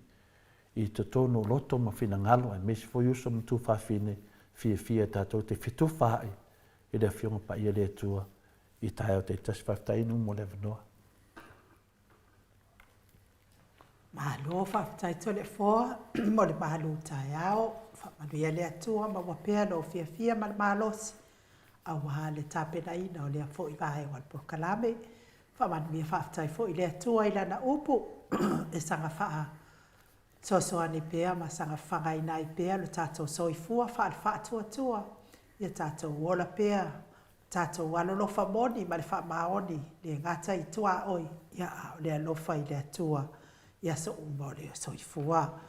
i totonu o loto ma finagalo aemaise foi uso ma tuafafine fiafia tatou te fetufaai i le Afioga Paia a le Atua i taeao taitasi. Faafetai Inu mo le avanoa. Malo faafetai Toleafoa mo le malu taeao. Faamanuia le Atua maua pea lou fiafia ma le malosi aua le tapenaina o lea foi vaega o le polokalame. Faamanuia faafetai foi i le Atua i Lana upu e saga faasoasoani pea ma saga fafagaina ai pea lo tatou soifua faale-faatuatua, ia tatou ola pea tatou alolofa moni ma le faamaoni, le gata i tuaoi, ia, a o le alofa i le Atua i aso uma o le soifua.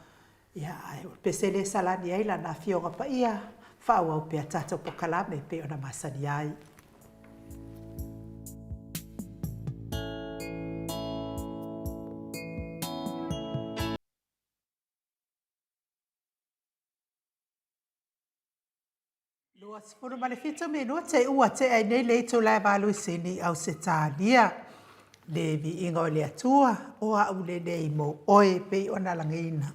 Ia, ae o le pese lea e salani ai Lana Afioga Paia, faaauau pea tatou polokalame e pei ona masani ai. 27 minute ua tea ai nei le itula e valuisini i Ausetalia. Le viiga o le Atua, o a'u lenei mo oe e pei ona lagiina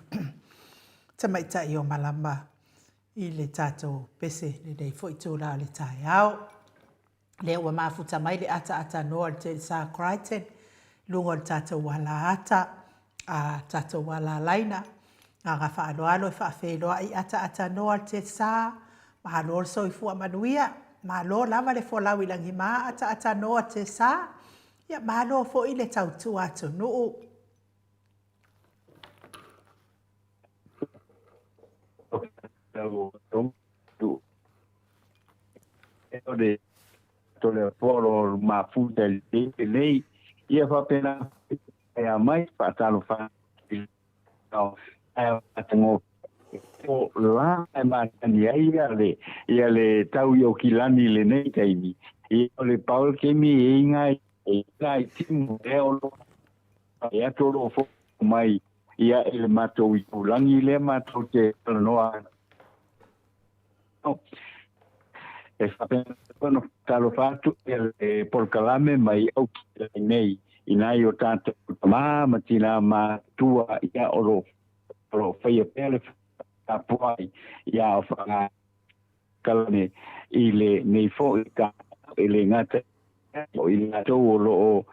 tamaitai o malama i le tatou pese lenei foi itula o le taeao. Lea ua mafuta mai le ataatanoa o le Telesa Crichton i luga o le tatou alaata, a tatou alalaina. Agaga faaaloalo e faafeiloai ataatanoa le Telesa, malo le soifua manuia, malo lava le folau i lagima ataatanoa Telesa, ia malo foi le tautua atunuu. O le Toleafoa mafuta i lenei, ia faapena ia mai faatalofa o la e masani ai ia le ia le tau i Okilani i lenei taimi. Ia o le pau le taimi e inga e inga i timu e o lo e atu o lo fo mai ia i le matou itulagi lea matou te talanoa e faapena ona talofa atu ia le polokalame mai Aukilani nei i nai o tatou tamā ma tinā matutua ia o lo o lo faia pea le tapuai ia o faagalame i lenei foi taeao e le gata o i latou o lo o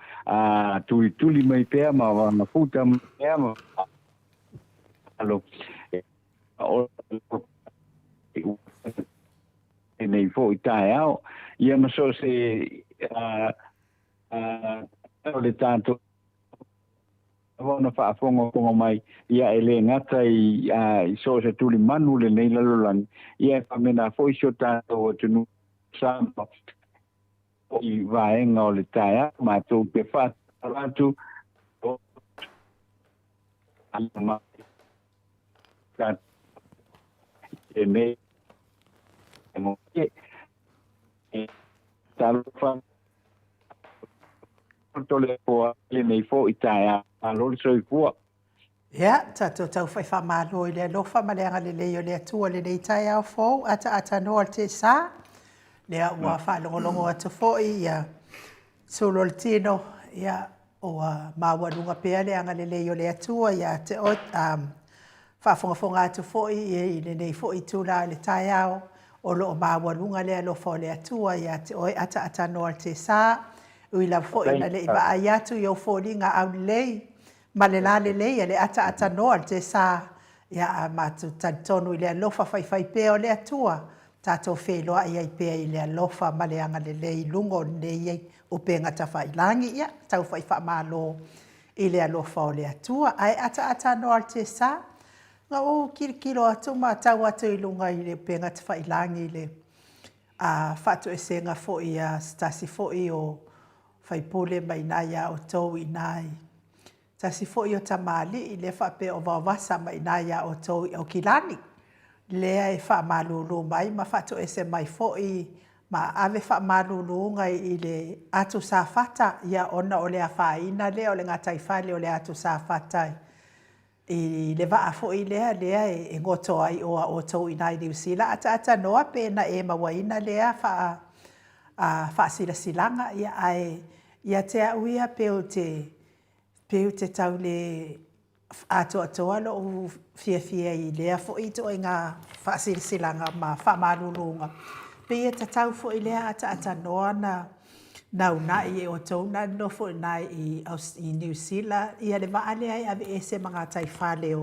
tulituli mai pea ma mafuta mai pea ma alo o lenei foi taeao ia ma so o se o le tatou ona faafogafoga mai ia e le gata i i so o se tulimanu lenei lalolagi ia e faapena foi si o tatou atunuu Samoa i vaega o le taeao matou te faatalo atu e me talofa Toleafoa lenei foi taeao. Malo le soifua. Ia, tatou taufai faamalo i le alofa ma le agalelei o le Atua i lenei taeao fou, ataatanoa le tesa. Lea ua faalogologo atu foi ia sulu o le tino, ia, ua maualuga pea le agalelei o le Atua ia te oe, faafogafoga atu foi i lenei foi itula o le taeao, o lo o maualuga le alofa o le Atua ia te oe ataatanoa le tesa. Ui lava foi ina le i vaai atu i ou foliga aulelei ma le lalelei a le ataatanoa le tesa, ia a matou talitonu i le alofa faifaipea o le Atua, tatou feiloai ai pea i le alofa ma le agalelei i luga o lenei upega tafailagi, ia taufai faamalo i le alofa o le Atua. Ae ataata noa le tesa, na ou kilokilo atu ma tau atu i luga i le upega tafailagi i le a faatoesega foi a se tasi foi o faipule mai ina ia outou i ina i tasi foi o tamalii lea faapea o Vaovasa mai ina ia outou i Aukilani, lea e faamalulu mai ma faatoese mai foi ma ave faamaluluga i le atu Safata, ia ona o le afaina lea o le gataifale o le atu Safata i le vaa foi lea lea e goto ai o a outou i ina i Niu Sila, ataata noa pe na e mauaina lea faa faasilasilaga, ia ae ia te au ia pe ou te. Pei ou te tau le atoatoa lou fiafia i lea foi ituaiga faasilasilaga ma faamaluluga. Pei e tatau foi lea ataatanoa na naunai e outou na nonofo i ina i Niu Sila ia le vaa lea e aveese ma gataifale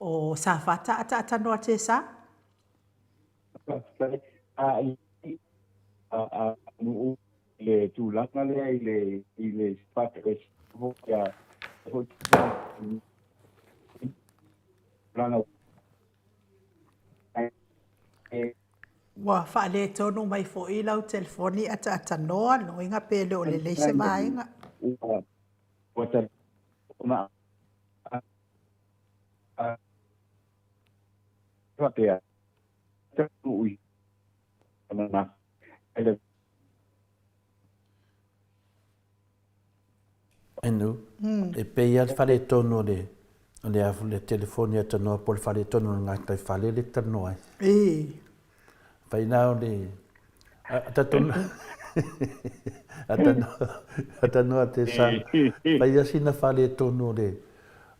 o Safata ataatanoa Tesa. Faafetai. A a nuu le tulaga lea i le i le ia foi tulaga Ua faaletonu mai foi lau telefoni ataatanoa, lona uiga pe le o lelei se vaega. Ua faapea Enu, e pei lava le faletonu o le o le a le telefoni atanoa po o le faletonu o le gataifale lea e talanoa ai. Ii. Fai na o le talitonu atanoa te sa fai lava sina faletonu o le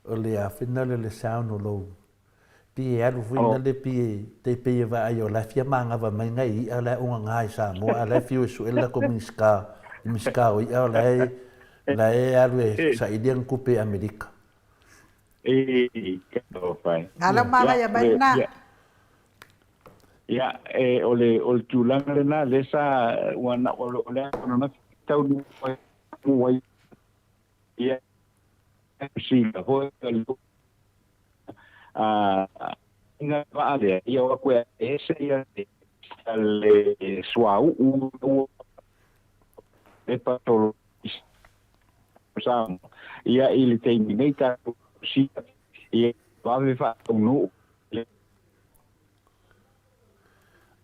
o le a fai na le sound o lou Pi e alu foi na le pi e te pei e vaai o la e fia manava mai nai i'a la e ogaga i Samoa a la e fiu e su'e le latou Minisita le Minisita o i'a o la e la e alu e saili ana tupe i Amerika. Nga lau manaia mai lena. Ia, e, o le, o le tulaga lena, lea sa, ua na, o le ananafi taunuu ai, ia, sila foi, a nga vaa lea, ia o atu e ese ia le suauu e patolo Samoa. Ia i le taimi nei tatou sia ia vave faataunuu.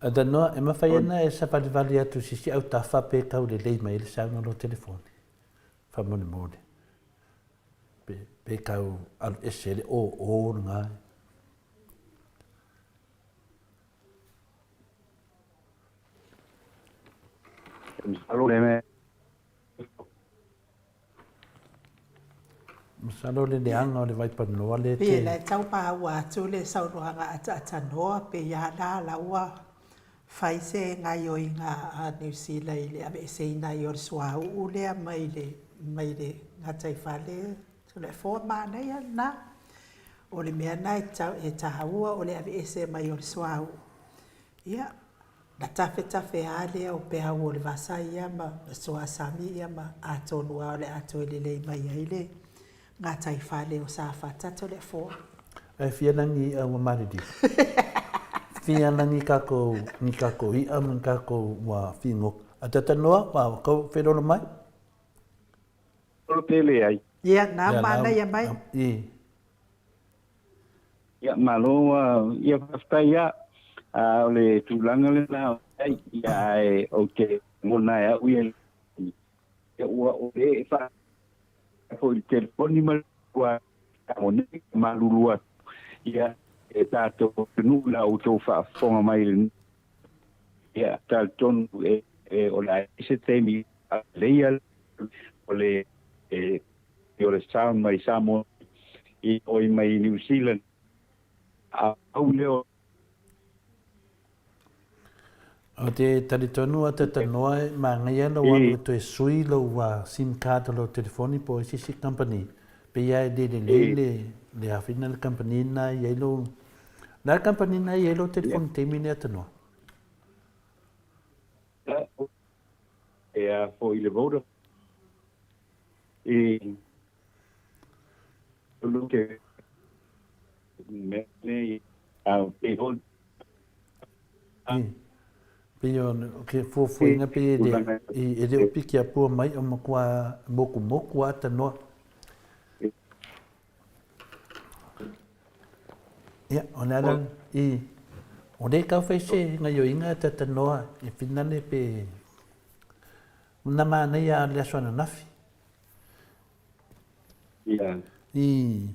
Adanoa, e mafai ana e savalivali atu i sisi autafa pe tau lelei mai ai le saunoa o lou telefoni? Faamolemole. Pe, pe tau alu ese le ō lena. Masalo le leaga o le vaipanoa le te. Pei la e tau maua atu le saunoaga ataatanoa, pei a la la ua fai se gaioiga a Niu Sila i le aveeseina ai o le suauu lea mai le mai le gataifale Toleafoa, manaia lena. O le mea lena e tatau e taua o le aveese mai o le suauu. Ia, na tafetafe lava lea o peau o le vasa ia ma suasami ia ma atonu lava o le a toe lelei mai ai le gataifale o Safata Toleafoa. Ae fia lagi i'a ua maliliu. Fia lagi kakou ni kakou i'a ma ni kakou ua figota. A tatanoa, ua kou felolo mai? Olo pele ai. Ia, na manaia mai. I. Ia, malo, ia faafetai lava. A o le tulaga lena ai, ia ae ou te lagona e au ia ia ua o le e faa foi i le telefoni ma ua nei malulu atu ia e tatou atunuu la outou faafofoga mai le ia talitonu e, e o le a se taimi leia o le e, o le sound mai Samoa i oi mai New Zealand a au leo. O te talitonu a te tanoa e māngaia lau alu e toe sui lou sim card o lau telefoni po o isi isi company pei lava e le lelei le le afina le company lena e i ai lou le a le company lena e i ai lou telefoni i taimi nei a tanoa? E a foi le Vodafone i ke mea nei a pe hoi. Pei o ke fuafuaina pei e le e le o piki apua mai o matua mokumoku a tanoa. Ia, o le ala i o le kau fai se ngaioiga e tatanoa e finale pe na manaia a le aso ananafi. Ia. I.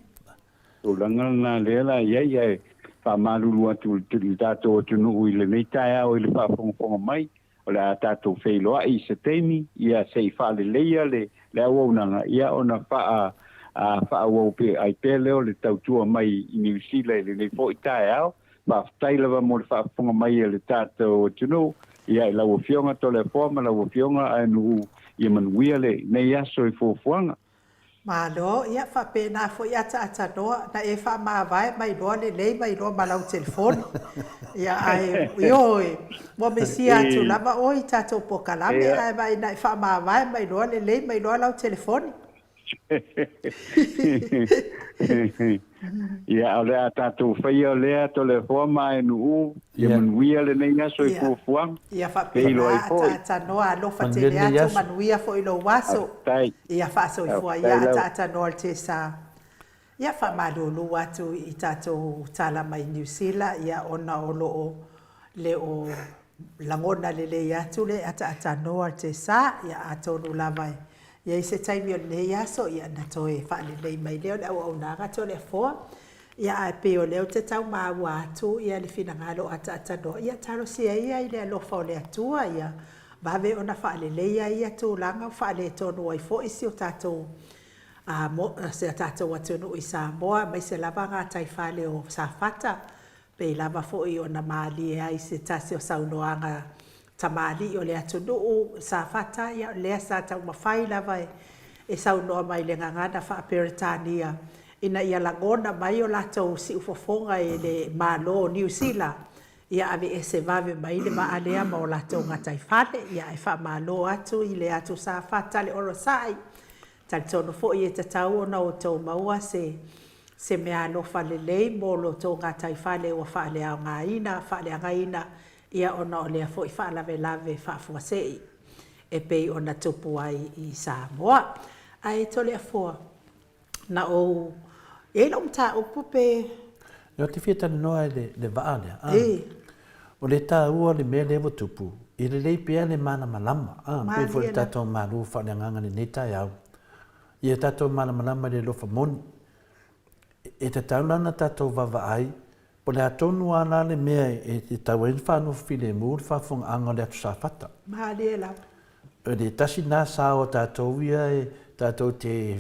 Tulaga lena lea la i ai, ae faamalulu atu i le tatou atunuu i lenei taeao i le faafogafoga mai, o le a tatou feiloai i se taimi, ia se i faaleleia le, le auaunaga, ia ona faa faaauau pea ai pea lea o le tautua mai i Niu Sila i lenei foi taeao. Faafetai lava mo le faafofoga mai a le tatou atunuu, ia i lau Afioga Toleafoa ma lau Afioga Aenu'u, ia manuia lenei aso i fuafuaga. Malo, ia faapena foi ataatanoa na e faamavae mai loa lelei mai loa ma lau telefoni. Ia ae ioe, ua misia atu lava oe i tatou pokalame ae vaai na e faamavae mai loa lelei mai loa lau telefoni. Ia, o le a tatou faia lea Toleafoa ma Aenu'u, ia manuia lenei aso i fuafuaga. Ia faapena ataatanoa, alofa tele atu, manuia foi lou aso. Ia faasoifua ia ataatanoa le Tesa. Ia faamalulu atu i tatou tala mai Niu Sila, ia ona o lo o le o lagona lelei atu le ataatanoa le Tesa, ia atonu lava e i ai se taimi o lenei aso, ia ona toe faalelei mai lea o le auaunaga Toleafoa. Ia ae pei o lea ou te tau maua atu ia le finagalo ataatanoa, ia talosia ia i le alofa o le Atua, ia vave ona faaleleia ia tulaga ua faaletonu ai foi si o tatou a si a tatou atunuu i Samoa, aemaise lava gataifale o Safata, pei lava foi ona malie ai se tasi o saunoaga tamalii o le atunuu Safata, ia lea sa taumafai lava e saunoa mai i le gagana faa-Peretania ina ia lagona mai o latou siufofoga e le Malo o Niu Sila, ia aveese vave mai le vaa lea ma o latou gataifale. Ia ae faamalo atu i le atu Safata le onosai. Talitonu foi e tatau ona outou maua se se meaalofa lelei mo lo outou gataifale ua faaleaogaina, faaleagaina, ia ona o lea foi faalavelave faafuasei e pei ona tupu ai i Samoa. Ae Toleafoa, na ou i ai lau mataupu pe. Ou te fia talanoa i le vaa lea. O le taua o le mea lea ua tupu, e lelei pea le malamalama, pei foi o le tatou malu faaleagaga i lenei taeao, ia tatou malamalama i le alofa moni. E tatau la ona tatou vaavaai po o le a tonu lava la le mea e tatau ai ona faanofo filemu le faafofogaaga o le Atu Safata. Malie lava. O le tasi lena sao a tatou ia e tatou te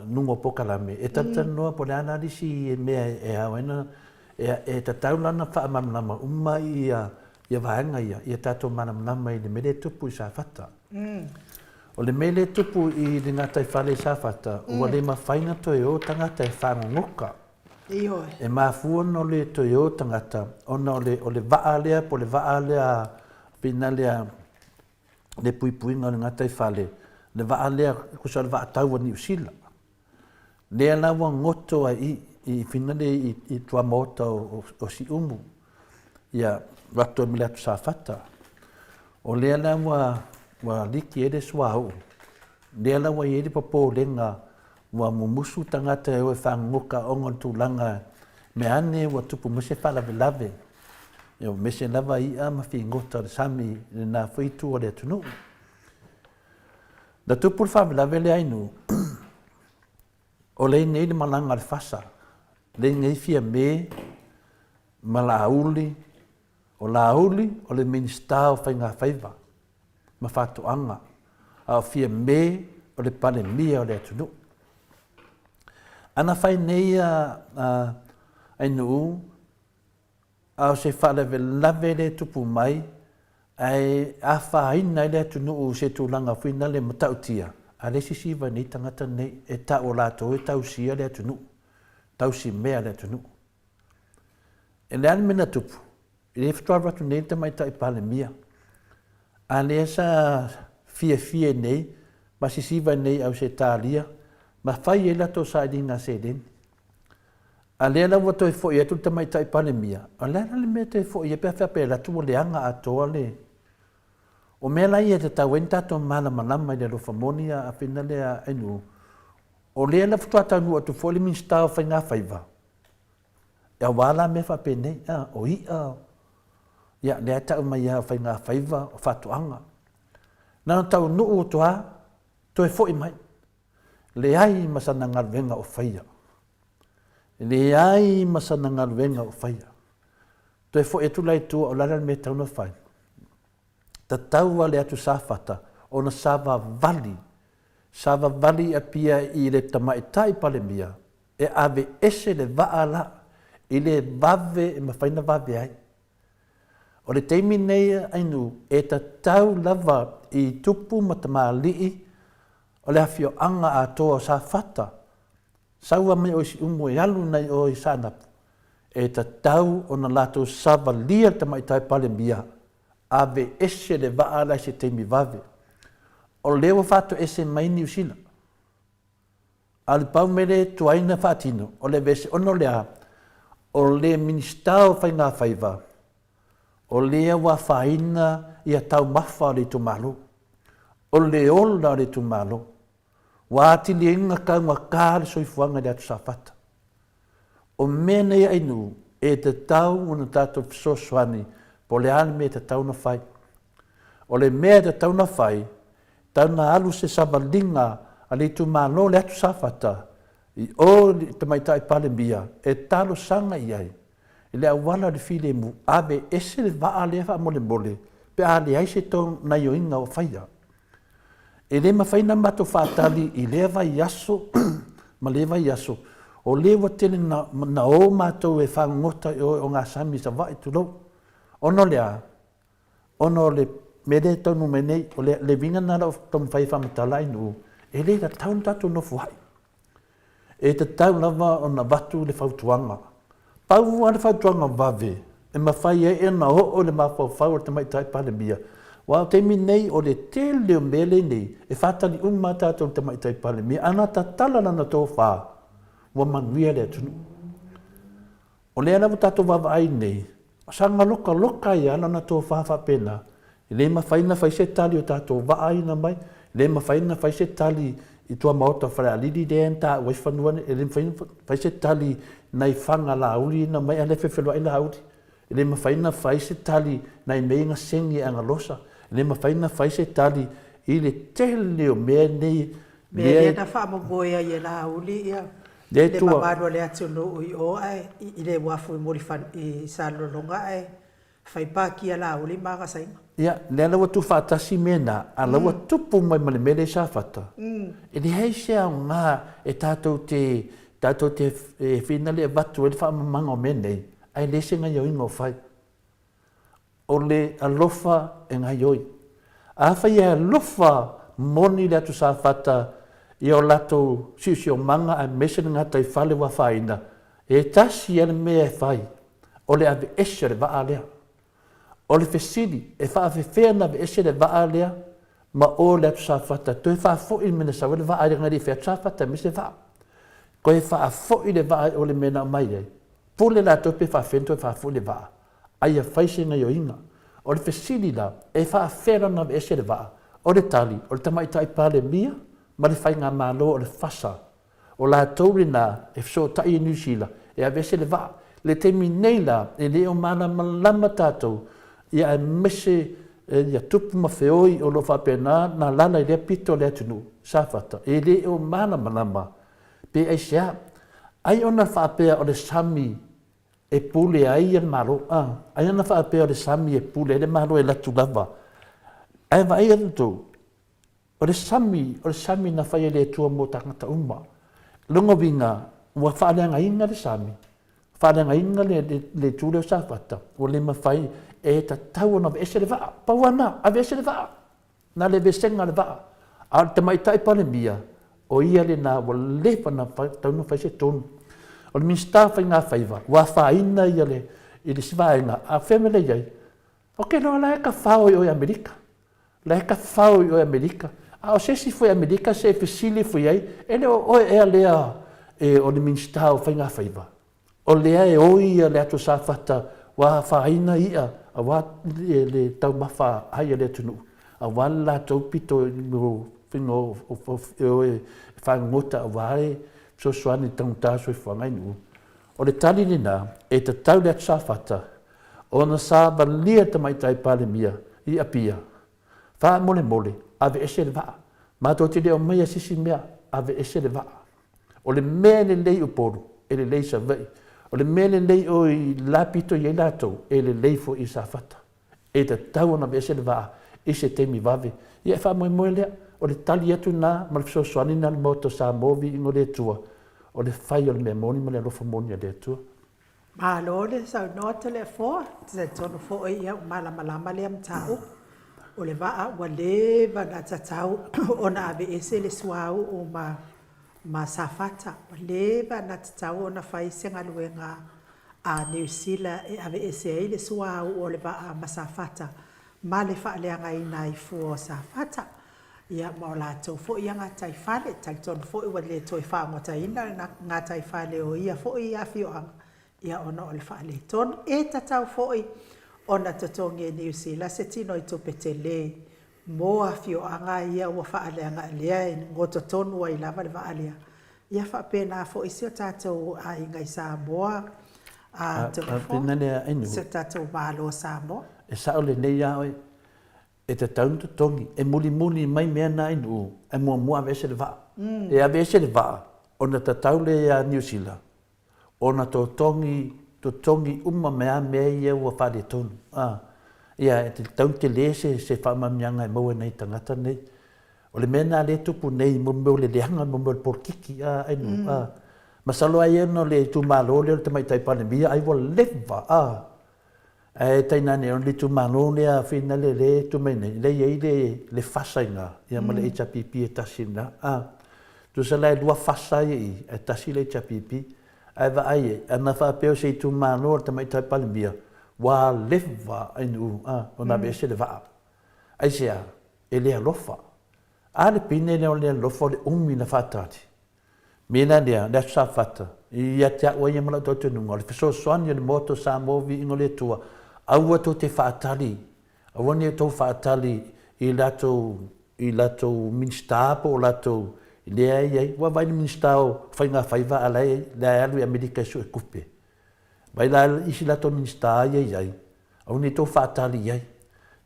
nugo pokalame, e talatalanoa po o le a la le isi mea e ao ai ona, e tatau la ona faamalamalama uma ia vaega ia, ia tatou malamalama i le mea lea e tupu i Safata. O le mea lea e tupu i le gataifale i Safata, ua le mafai ona toe o tagata e fagogoka. Ioe. E mafua ona le toe o tagata ona o le, o le vaa lea po o le vaa lea pina lea le puipuiga o le gataifale, le vaa lea tusa o le vaa tau a Niu Sila. Lea la ua goto ai i i fina le i, i tuamaota o, o, o Siumu, ia rato ai ma le atu Safata. O lea la ua, ua liki ai le suauu, lea la ua i ai le popolega Ua mumusu tagata e o e faagogoka ona o le tulaga mea ane ua tupu mai se faalavelave, ua mese lava i'a ma figota o le sami i lena foi itu o le atunuu. Na tupu le faalavelave lea Ainuu, o lea nei le malaga a le fasa, lea nei Fiame ma Laauli, o Laauli o le Minisita o Faigafaiva ma Faatoaga, a o Fiame o le Palemia o le atunuu. Ana fai nei a Ainuu, a o se faalavelave lea e tupu mai, ae afaina ai le atunuu i se tulaga foi lea matautia, a lea e sisiva nei tagata nei, e tau o latou e tausia le atunuu, tausi mea le atunuu. E le a le mea na tupu, e le faatoa alu atu nei le Tamaitai Palemia, a lea sa fiafia nei ma sisiva nei i Ausetalia ma fai ai latou sailiga seleni. A lea la ua toe foi atu le Tamaitai Palemia, o le a la le mea e toe foi ai pe a faapea e alu atu ua leaga atoa le... O mea la ia e tatau ai ona tatou malamalama i le alofa moni a Fina lea Ainuu, o lea la faatoa taunuu atu foi le Minisita o Faigafaiva, Aua la mea faapenei, a, o i'a, ia, lea e tau mai lava o faigafaiva, o faatoaga. Na ona taunuu atu lava, toe foi mai. Leai ma sana galuega o faia. Leai ma sana galuega o faia. Toe foi atu la i tua, o le a la le mea e tatau ona fai? Tatau lava le atu Safata ona savavali. Savavali i Apia i le Tamaitai Palemia e aveese le vaa la i le vave e mafai ona vave ai. O le taimi nei Ainuu e tatau lava i tupu ma tamalii o le afioaga atoa o Safata, saua mai o i Siumu e alu nai o i Saanapu, e tatau ona latou savalia le Tamaitai Palemia aveese le vaa la i se taimi vave. O lea ua faatoese mai Niu Sila. A o le pau mea lea e tuai ona faatino, o le aveese ona o le a? O le Minisita o Faigafaiva, o lea ua afaina ia taumafa o le itumalo. O le ola o le itumalo. Ua atili ai ona taugata le soifuaga i le Atu Safata. O mea nei a Ainuu, e tatau ona tatou fesoasoani po o le a le mea e tatau ona fai. O le mea e tatau ona fai, tatau ona alu se savaliga a le itumalo o le Atu Safata i o i le Tamaitai Palemia e talosaga i ai i le auala o le filemu, aveese le vaa lea faamolemole pe a leai se gaioiga o faia. E le mafai ona matou faatali i lea vaiaso ma lea vaiaso, o lea ua tele na o matou e fagogota i o i Ogasami i Savaii, tulou. Ona o le a? Ona o le mea lea e taunuu mai nei, o le uiga lena o lau taumafai e faamatala Ainuu, e le tatau ona tatou nofoai. E tatau lava ona avatu le fautuaga. Pau lava le fautuaga vave e mafai ai ona oo i le mafaufau o le Tamaitai Palemia, aua o le taimi lenei o le tele o mea lenei e faatali uma lava tatou i le Tamaitai Palemia. Ana tatala lana tofa, ua manuia le atunuu. O lea la ua tatou vaavaai nei, saga lokaloka ai lava lana tofa faapena, e le mafai ona fai se tali o tatou vaa ia na aumai, e le mafai ona fai se tali i tuamaota o Falealili lea na taua ai fanua nei, e le mafai ona fai se tali nai faga Laauli na aumai a o la e fefeloai Laauli, e le mafai ona fai se tali nai mea ia na segi e Agalosa, e le mafai ona fai se tali i le tele o mea nei. Mea lea na faamomoe ai e Laauli ia le mamalu o le atunuu i o ae i le uafu i Salelologa ae fai paki a Laauli ma ana saina. Ia, lea la ua tuufaatasi mea na, a la ua tupu mai ma le mea lea i Safata, e leai se aoga e tatou te, tatou te finale e avatu ai le faamamaga o mea nei, ae leai se gaioiga o fai. O le alofa e gaioi. Afai e alofa moni le atu Safata i o latou siosiomaga aemaise le gataifale ua afaina, e tasi lava le mea e fai, o le aveese o le vaa lea. O le fesili, e faafefea ona aveese le vaa lea ma o le atu Safata toe faafoi le mea na sau ai le vaa, leaga e le i fai atu Safata aemaise vaa. Toe faafoi le vaa i o le mea na aumai ai, pule latou pe faafefea ona toe faafoi le vaa. A ia fai se gaioiga. O le fesili la, e faafefea la ona aveese le vaa? O le tali, o le Tamaitai Palemia ma le Faigamalo o le FASA. O latou lena e fesootai i Niu Sila e aveese le vaa. I le taimi nei la, e le o malamalama tatou, ia aemaise ia tupu ma feoi o lo o faapena ona alaala i lea pito o le atunuu, Safata, e le o malamalama pe aisea. Ai ona faapea o le sami e pule ai le Malo. A, ai ona faapea o le sami e pule ai le Malo e alu atu lava. Ae vaai atu outou, o le sami, o le sami na fai e le Atua mo tagata uma. Lona uiga, ua faaleagaina le sami, faaleagaina le, le, le itu lea o Safata, ua le mafai e tatau ona aveese le vaa. Pau lava lena, aveese le vaa. Na le vesega le vaa, a o le tamaitai Palemia, o ia lena ua leva ona tatau ona fai se tonu. O le Minisita o Faigafaiva, ua afaina ia le, i le isi vaega, a o fea mea la e i ai? Ou te iloa la e tafao i o i Amerika. La e tafao i o i Amerika. A o se isi foi Amerika se i fesili foi i ai, e le o oe ea lea e, o le Minisita o Faigafaiva? O lea e oi le atu Safata ua afaina iʻa aua le taumafa ai a le atunuu, aua le latou pito i faiga e o e fagogota aua le fesoasoani i le taugata o le soifuaga i nuu. O le tali lena e tatau i le atu Safata ona savalia le Tamaitai Palemia i Apia, faamolemole aveese le vaa. Matou te le aumaia se isi mea, aveese le vaa. O le mea e lelei i Upolu, e lelei i Savaii. O le mea e lelei o i le la pito i ai latou, e lelei foi i Safata. E tatau ona aveese le vaa i se taimi vave. Ia e faamoemoe lea. O le tali atu lena ma le fesoasoani lena a le Maota o Samoa, viiga o le Atua, o le fai o le mea moni ma le alofa moni a le Atua. Malo le saunoa Toleafoa, ou te talitonu foi ia ua malamalama lea mataupu. O le vaa ua leva ona tatau ona aveese le suauu ma ma Safata. Ua leva ona tatau ona fai se galuega a Niu Sila e aveese ai le suauu o le vaa ma Safata ma le faaleagaina ai fua o Safata. Ia ma o latou foi ia gataifale. E talitonu foi ua le toe faagotaina le gataifale o ia foi afioaga, ia ona o le faaletonu. E tatau foi ona totogi e Niu Sila se tinoitupe tele mo afioaga ia ua faaleaga lea e goto tonu ai lava le vaa lea. Ia faapena foi si o tatou aiga i Samoa, a si o tatou Malo o Samoa. E sao lelei lava oe, e tatau ona totogi, e mulimuli mai mea na i nuu, ae muamua aveese le vaa. E aveese le vaa, ona tatau lea ia Niu Sila ona totogi, totogi uma mai lava mea ia ua faaletonu. Ia, e tatau ona tele se, se faamanuiaga e maua e nai tagata nei. O le mea lena lea e tupu nei mo mea o le leaga mo mea o le polokiki, a, ai nuu, a. Masalo ai ona o le itumalo lea o le Tamaitai Palemia ai ua leva, a. Ae tainane ona le itumalo lea finale lea e tu mai nei, lea e i ai le, le fasa i ina, ia ma le HRPP e tasi i ina. A, tusa la e lua fasa ia i i, ae tasi le HRPP. Ae vaai i ai, ana faapea o se itumalo a le Tamaitai Palemia, ua leva ai nuu, a, ona aveese le vaa. Aisea? E le alofa. A le pine lea o le alofa o le umi na faatali? Mea la lea, le Aso Safata, ia te au a ia ma lau talitonuga, o le fesoasoani o le Maota o Samoa Viiga o le Atua, aua tou te faatali, aua ne i outou faatali i latou, i latou Minisita po o latou lea e i ai. Ua vaai i le Minisita o Faiga Faiva a la e, la e alu i Amerika e sue tupe. Vaai la isi latou Minisita ia e i ai, Aua ne i tou faatali i ai.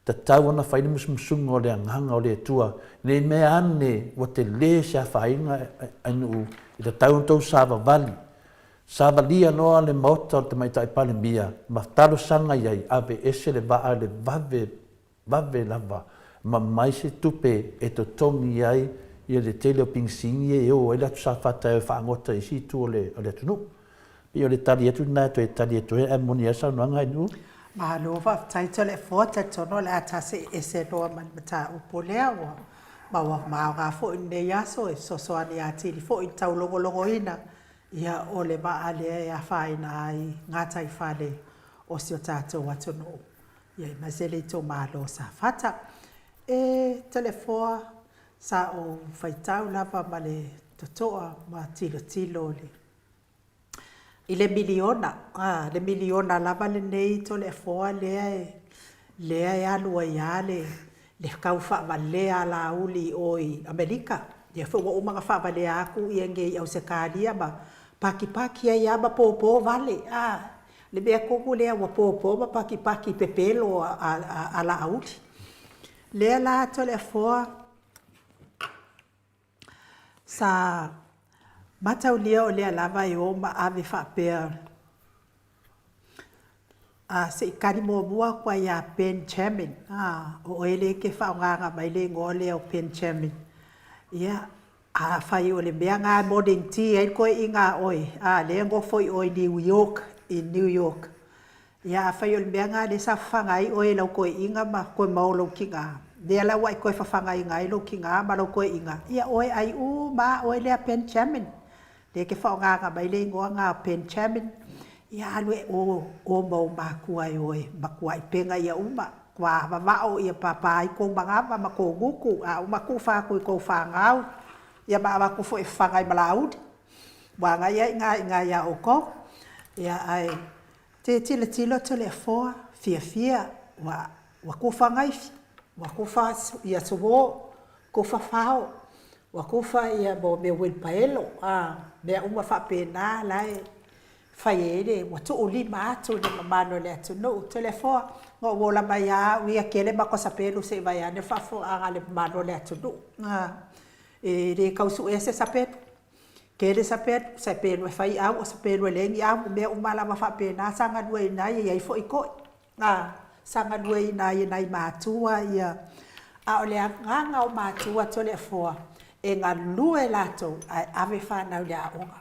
Tatau ona fai le musumusuga o le Agaga o le Atua, ne i mea ane ua tele se afaina a nuu, e tatau ona tou savavali. Savalia loa le maota o le Tamaitai Palemia ma talosaga i ai, aveese le vaa i le vave, vave lava, ma mai se tupe e totogi ai ia le tele o pigisigi e o ai le atu Safata e faagota i isi itu o le atunuu. Pei o le tali atu lena e toe tali atu ai, ae moni lava le saunoaga Ainuu. Malo faafetai Toleafoa, talitonu o le a ta see ese loa ma le mataupu lea ua maua ma aoga foi lenei aso e fesoasoani atili foi i le taulogologoina ia o le vaa lea e afaina ai gataifale o si o tatou atunuu ia aemaise le itumalo o Safata. E Toleafoa, sa ou faitau lava ma le totoa ma tilotilo i le i le miliona, a, le miliona lava lenei Toleafoa lea e, lea e alu ai lava le, le tau faavalea alauli i o i Amerika. Lea foi ua uma ona faavalea atu ia i i Ausetalia ma pakipaki ai lava ma popo vale, a, le mea tonu lea ua popo ma pakipaki pepelo a, a, alauli. Lea la Toleafoa, Sa mataulia o lea lava e o ma ave faapea, a, se i tali muamua atu lava ia Benjamin, a, o oe lea e te faaaogaina mai le igoa lea o Benjamin. Ia, afai o le mea lena e monitia ai le toeaina a oe, a, lea e nofo i o i New York, i New York. Ia, afai o le mea lena lea sa fafaga ai oe e lau toeaina ma toe ma lou tina, lea la ua e toe fafagaina ai lou tina ma lou toeaina, ia oe ai uma lava oe lea Benjamin. Lea e te faaaogaina mai le igoa lena o Benjamin, ia alu e o, o ma ou matua e o e matuai pega ia uma, matua vavao ia papa ai kou manava ma kou gutu, a uma tufa atu i tou fanau, ia ma avatu foi e fafaga ai ma Laauli. Ua agai ai i ina ia outou. Ia, ae Te tilotilo Toleafoa, fiafia, ua, ua tufa Gaifi, ua tufa ia Suo, tufa Fao, ua tufa ia mo mea uilipaelo, a, mea uma faapena la e fai ai le, ua tuulima atu i le mamalu o le atunuu. Toleafoa, na ou ola mai lava au ia, tele matou sapelu se i vae ane le faafofogaaga a le mamalu o le atunuu. A, e le tau suea se sapelu. Tele sapelu, sapelu e fai au, o sapelu e leai ni au, o mea uma lava faapena sa galueaiina ai, e i ai foi toi, a, sa galueaiina ai e nai matua ia. A o le agaga o matua Toleafoa e galue latou ae ave fanau i le aoga.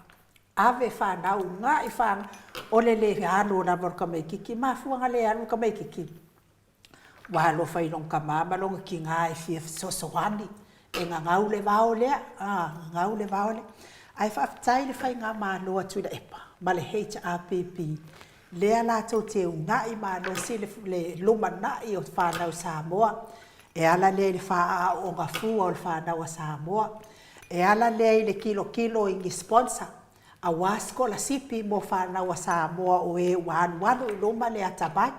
Ave fanau, una'i fanau, o le le alu lava o le tamaititi, mafua ona le alu le tamaititi, ua alofa i lona tama ma lona tina e fia fesoasoani, e gagau le vao lea, a, gagau le vao lea. Ae faafetai i le Faigamalo a Tuilaepa ma le HRPP, lea latou te uunai malosi le lumanai o fanau Samoa, e ala lea i le faaaooga fua o le fanau a Samoa, e ala lea i le tilotilo i ni sponsor aua sikolasipi mo fanau a Samoa o e ua alualu i luma le atamai.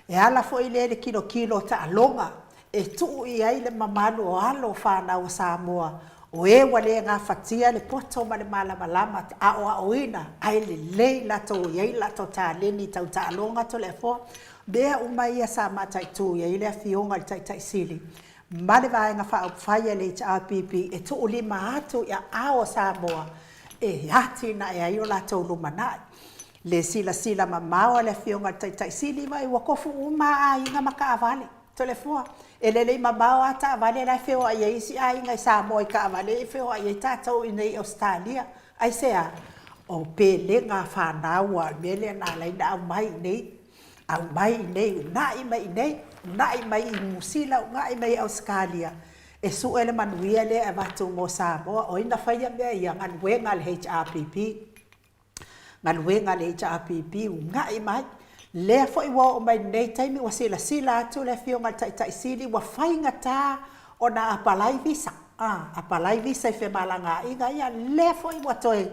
E ala foi lea i le tilotilo o taaloga e tuu i ai le mamalu o alo o fanau a Samoa o e ua le gafatia le poto ma le malamalama aoaoina ae lelei latou e i ai latou taleni tau taaloga Toleafoa. Mea uma ia sa mataitu i ai le Afioga i le Taitai Sili ma le Vaega Faaupufai a le HRPP e tuulima atu i aao o Samoa e atinae ai o latou lumanai. Le silasila mamao a le Afioga i le Taitai Sili, vaai ua tofu uma lava aiga ma taavale. Toleafoa, e lelei mamao lava taavale la e feoai ai isi aiga i Samoa i taavale e feoai ai tatou i inei i Ausetalia. Aisea? O pelega a fanau a o le mea lea na ala ai ona aumai i inei, aumai i inei, uunai mai i inei, uunai mai i Niu Sila, uunai mai i Ausetalia e sue le manuia lea e avatu mo Samoa. O ai na faia mea ia? Galuega a le HRPP. Galuega a le HRPP, uunai mai. Lea foi ua oo mai lenei taimi ua silasila atu le Afioga i le Taitai Sili ua faigata ona apalai visa, apalai visa i femalagaaiga ia, lea foi ua toe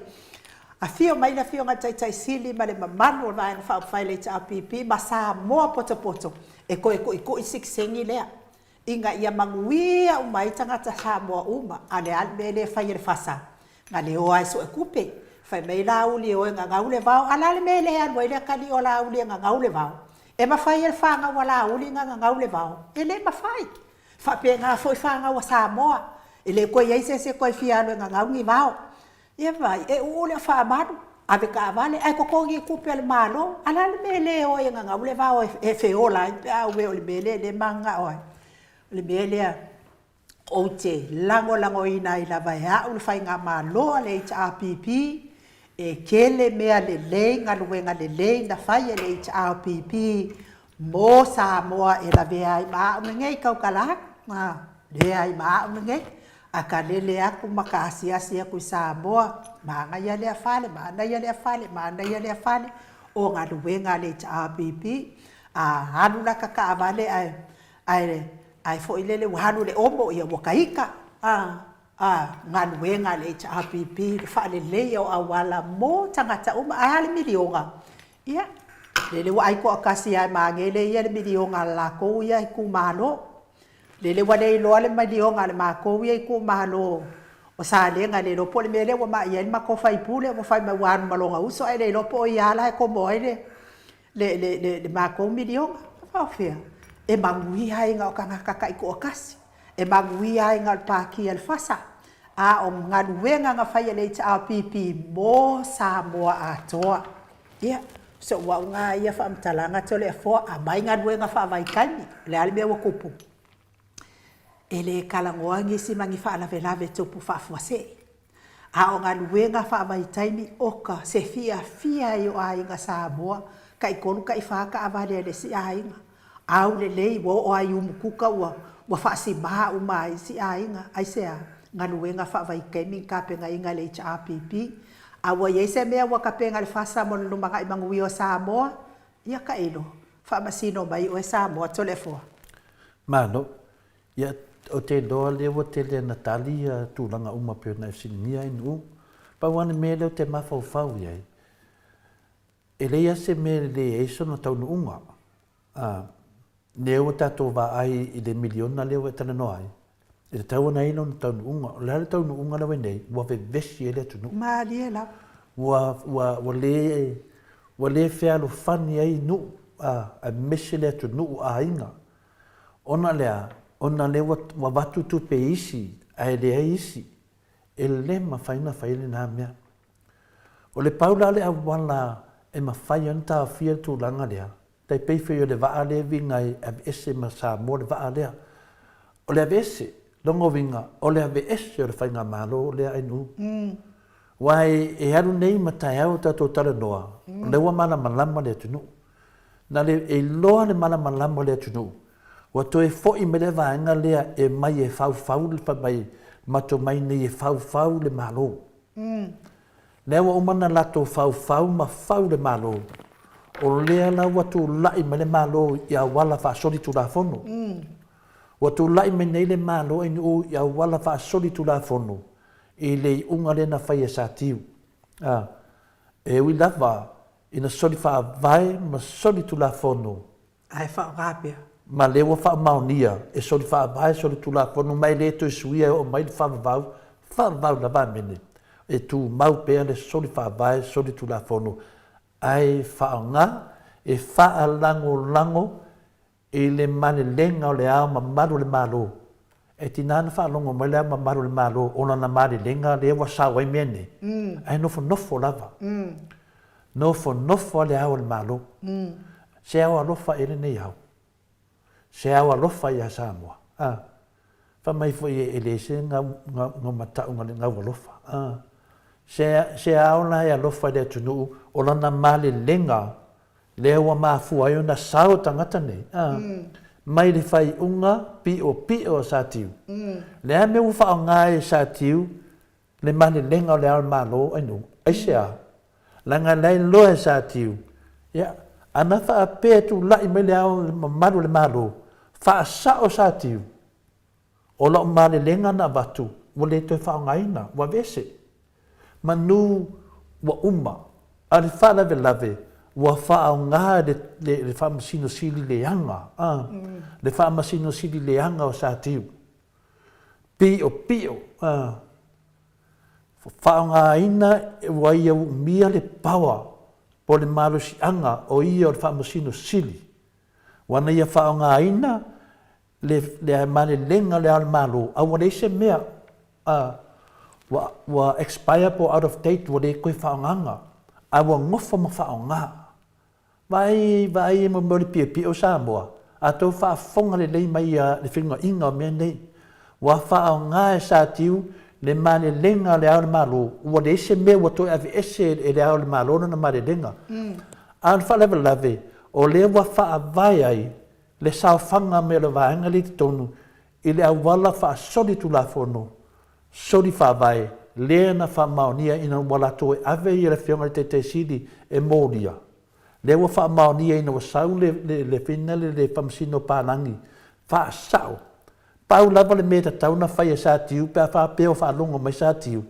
afio mai le Afioga i le Taitai Sili ma le mamalu o le Vaega Faaupufai a le HRPP ma Samoa potopoto e toe tuitui le sitiseni lea ina ia manuia uma ai tagata Samoa uma. A o le a le mea lea e fai e le FASA? Na le o lava e suetupe, fai mai Laauli e o e gagau le vao. A o le a le mea e le alu ai le atalii o Laauli e gagau le vao? E mafai e le fanau a Laauli ona gagau le vao? E le mafai. E faapena foi fanau a Samoa, e le toe i ai se isi e toe fia alu e gagau ni vao. Ia vaai, e uu le faamalu, ave taavale ae totogi i tupe a le Malo. A o le a le mea e le o ai e gagau le vao e feola ai pe a uē o le mea lea e mananao ai? O le mea lea ou te lagolagoina ai lava e au le Faigamalo a le HRPP, e tele mea lelei, galuega lelei na fai e le HRPP mo Samoa e lavea ai ma au lenei tautala atu, lavea ai ma au lenei. A ta lele atu ma ta asiasi atu i Samoa, manaia lea fale, manaia lea fale, manaia lea fale, o galuega a le HRPP. A alu la ta taavale ae ae ae foi lele ua alu i le omo, ia ua ta ita, a, a galuega a le HRPP le faaleleia o auala mo tagata uma. Ae a le miliona? Ia, lele ua ai toatasi ia e magele ia le miliona a le latou ia itumalo. Lele ua le iloa le miliona a le matou ia itumalo o Salega, le iloa po o le mea lea ua mai ai le matou sui usufono ua fai mai ua alu ma lona uso ae le iloa po o ia la e komo ai le le, le, le, le matou miliona. O fea? E manuia ai na o tagata taitoatasi, e manuia ai na o le Pāti a le FASA, a o galuega na fai e le HRPP mo Samoa atoa. Ia, o so'u au na ia faamatalaga Toleafoa, aumai galuega faavaitaimi. O le a le mea ua tupu? E le talanoa nisi ma ni faalavelave tupu faafuasei. A o galuega faavaitaimi oka se fiafia ai o aiga Samoa, taitolu taifa taavale a le isi aiga. Aulelei ua oo lava i Umukuka ua ua faasima uma ai isi aiga. Aisea? Galuega faavaitaimi na tapenaina e le HRPP. A ua i ai se mea ua tapena e le FASA mo le lumanai manuia o Samoa, ia tailo, faamasino mai oe Samoa Toleafoa. Malo. Ia, ou te iloa lea ua tele ina tali ia tulaga uma pei ona e fesiligia ai Nu'u. Pau lava le mea lea ou te mafaufau i ai, e leai lava se mea e leai ai sona taunuuga. A, lea ua tatou vaai i le miliona lea ua e talanoa ai, e tatau ona i ai lona taunuuga. O le a le taunuuga lea ua i ai nei? Ua vevesi ai le atunuu. Malie lava. Ua, ua, ua le, ua le fealofani ai nuu, a, aemaise le atunuu, aiga. Ona o le a? Ona lea ua avatu tupe i isi ae leai isi. E le mafai ona fai lena mea. O le pau la o le auala e mafai ai ona taofia le tulaga lea, tai pei foi o le vaa lea e viga e aveese ma Samoa le vaa lea. O le aveese, lona uiga, o le aveese o le Faigamalo lea Ainuu. Aua e alu nei ma taeao o tatou talanoa, o lea ua malamalama le atunuu. Na le e iloa le malamalama o le atunuu, ua toe foi mai le vaega lea e mai e faufau le fai mai matou mai nei e faufau le Malo. Lea ua uma ona latou faufau ma fau le Malo, o lea la ua tulai mai le Malo i auala faasolitulafono. Ua tulai mai nei le Malo NU i auala faasolitulafono i le iuga lea na fai e Satiu. A, e ui lava ina soli faavae ma solitulafono, Ae faaaoga pea. Ma lea ua faamaonia e soli faavae, soli tulafono ma e le toe suia e oo mai le faavavau, faavavau lava amene. E tumau pea le soli faavae, soli tulafono ae faaaoga e faalagolago i le malelega o le Ao Mamalu o le Malo. E tiga ona faalogo mai le Ao Mamalu o le Malo o lana malelega lea ua sao ai mea nei, ae nofonofo lava. Nofonofo lava le Ao o le Malo. Se ao alofa ea lenei ao? Se ao alofa ia Samoa? A. Fai mai foi e leai se gaumatau na le gaualofa. A. Se, se ao la e alofa i le atunuu o lana malelega lea ua mafua ai ona sao tagata nei, a, mai le faaiuga piʻopiʻo a Satiu. Le a mea ua faaaoga e Satiu le malelega o le Ao o le Malo ainu? Aisea? Leaga la e iloa e Satiu, ia, ana faapea e tulai mai le Ao Mamalu o le Malo, faasao Satiu, O lau malelega na avatu ua le toe faaaogaina, ua aveese. Manu ua uma, a o le faalavelave ua faaaoga e le, le Faamasino Sili leaga, a, le Faamasino Sili leaga o Satiu. Piʻopiʻo, a, faaaogaina ua ia uumia le power po o le malosiaga o ia o le Faamasino Sili, ua na ia faaaogaina le, le malelega o le Ao o le Malo, a ua leai se mea a, ua, ua expire po o out of date, ua le toe faaaogaina, a ua nofo ma faaaoga. Vaai, vaai i mea o le piopio o Samoa, a outou faafofoga lelei mai i le fenunuaiga o mea nei, ua faaaoga e Satiu le malelega o le Ao o le Malo, ua leai se mea ua toe aveese e le Ao o le Malo lona malelega. A o le faalavelave, o lea ua faavae ai le saofaga mai o le vaega lea i totonu i le auala faasolitulafono, soli faavae, lea na faamaonia ina ua latou e ave ia le Afioga i le Taitai Sili e molia, lea ua faamaonia ina ua sau le, le, le fina le, le Faamasino Palagi faasao. Pau lava le mea e tatau ona fai e Satiu pe a faapea o faalogo mai Satiu,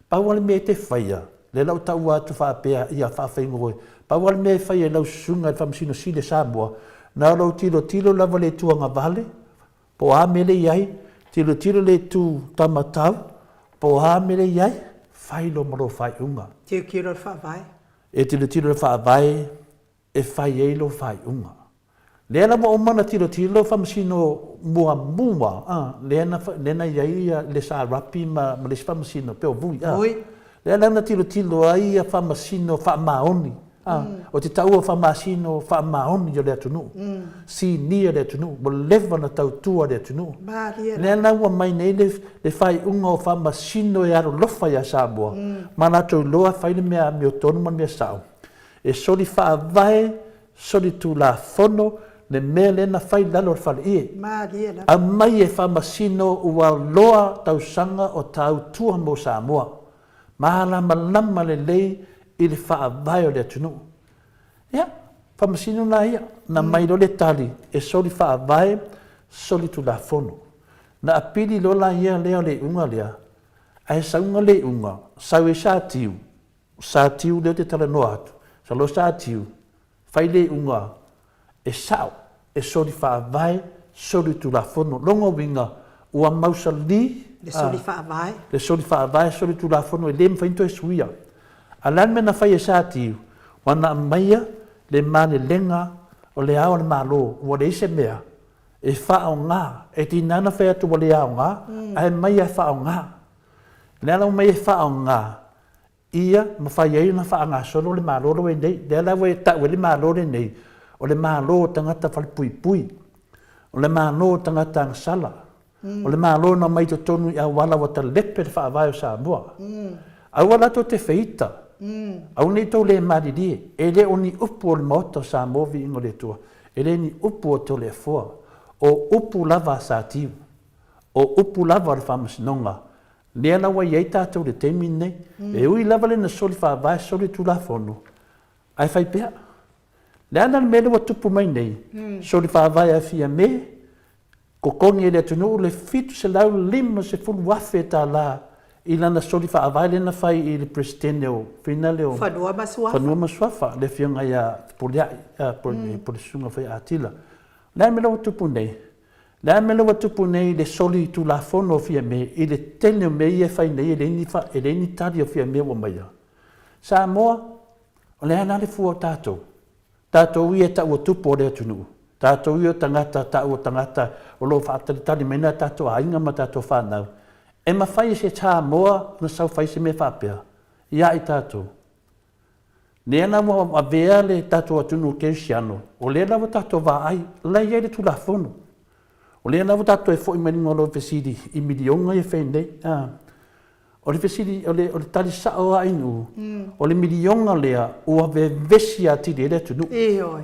pau lava le mea e te faia, lea la ua taua atu faapea ia faafaigofie, pau lava le mea e fai e lau susuga i le Faamasino Sili a Samoa, na o lou tilotilo lava i le itu agavale, po o a mea lea e i ai, tilotilo i le itu taumatau, po o a mea lea e i ai, fai loa ma lou faaiuga. Tilotilo i le Faavae. E tilotilo i le Faavae, e fai ai lou faaiuga. Lea la ua uma ona tilotilo Faamasino muamua, a, lea na, lea na i ai ia le Sa Rapi ma, ma le isi Faamasino, pe o Vui, a. Vui. Lea la na tilotilo ai ia Faamasino faamaoni, a, o te taua o Faamasino faamaoni o le atunuu, sinia le atunuu, ua leva ona tautua le atunuu. Malie Lea la ua mai nei le, le faaiuga o Faamasino e alolofa ia Samoa, ma latou iloa fai le mea amiotonu ma le mea sao. E soli faavae, soli tulafono le mea lea na fai i lalo o le faleie. Malie lava. Aumai e faamasino ua loa tausaga o tautua mo Samoa. Malamalama lelei i le faavae o le atunuu. Ia, faamasino la ia, na mai loa le tali e soli faavae, soli tulafono. Na apili loa la ia lea o le iuga lea, ae sauga le iuga, sau ai Satiu, Satiu lea ou te talanoa atu, masalo Satiu, fai le iuga e sao, e soli faavae, soli tulafono. Lona uiga, ua mausali Le soli faavae. Le soli faavae, soli tulafono e le mafai ona toe suia. A o le a le mea na fai e Satiu? Ua na aumaia le malelega o le Ao o le Malo, ua leai se mea e faaaoga. E tiga ona fai atu ua le aoga, ae aumai lava e faaaoga. O le a la ua aumai e faaaoga? Ia mafai ai ona faagasolo le Malo lenei. Lea la ua e tau ai le Malo lenei, o le Malo o tagata falepuipui, o le Malo o tagata agasala. O le Malo na omai i totonu i auala ua talepe le Faavae o Samoa. Aua la tou te feita, aua ne i tou le malilie, e le o ni upu o le Maota o Samoa viiga o le Atua, e le ni upu o Toleafoa, o upu lava a Satiu, o upu lava o le Faamasinoga, lea la ua i ai tatou i le taimi lenei. E ui lava lea na soli faavae, soli Tulafono, ae fai pea. Le a la le mea lea ua tupu mai nei, soli faavae a Fiame, totogi e le atunuu le $750,000 i lana soli faavae lea na fai i le Peresetene o Finale o Fanua ma Suafa. Fanua ma Suafa, le Afioga ia Fepuleai, po o le Susuga foi ia Atila. O le a le mea lea ua tupu nei? O le a le mea lea ua tupu nei i le soli Tulafono o Fiame i le tele o mea ia e fai nei e leai ni tali o Fiame ua aumaia? Samoa, o le a la le fua o tatou? Tatou ia e taua tupu o le atunuu, tatou ia o tagata taua tagata o lo o faatalitali mai nai tatou aiga ma tatou fanau, e mafai e se Samoa ona sau fai se mea faapea ia i tatou? Lea la ua avea le tatou atunuu kerisiano, o lea la ua tatou vaai, la e i ai le Tulafono. O lea la ua tatou toe foi mai luga o lau fesili i miliona ia e fai nei. O le fesili, o le, o le tali sao lava i nuu, o le miliona lea ua vevesi atili ai le atunuu. Ioe.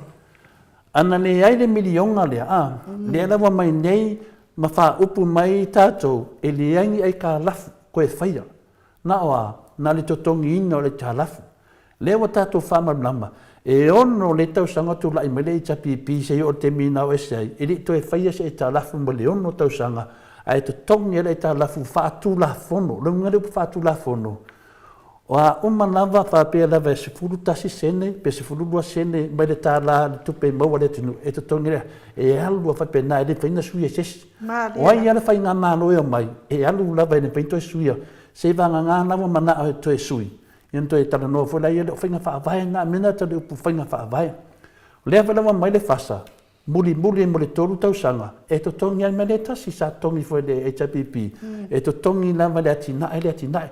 Ana leai le miliona lea, a, lea la ua mai nei ma faaupu mai tatou, e leai ni aitalafu toe faia. Na o a? Na o le totogiina o le aitalafu. Lea ua tatou faamalamalama, e ono le tausaga o tulai mai le HRPP seia oo i le taimi na o ese ai, e le i toe faia se aitalafu mo le ono tausaga, ae totogi ai le aitalafu faatulafono. O le uiga o le upu faatulafono, o a uma lava faapea lava e 11 sene pe 12 sene mai le tala le tupe maua a le atunuu, e totogi ai, e alu lava faapena, e le mafai ona suia e se isi. O ai lava le faigamalo e omai, e alu lava e le mafai ona toe suia, seivagana la ua manao e toe sui, Ia ona toe talanoa foi lea, o faiga faavae na, mea na tau le upu faiga faavae. O lea foi la ua aumai le FASA, mulimuli ai mo le 3 tausaga, e totogi lava le mea lea e tasi sa totogi foi e le HRPP, e totogi lava e le atinae le atinae.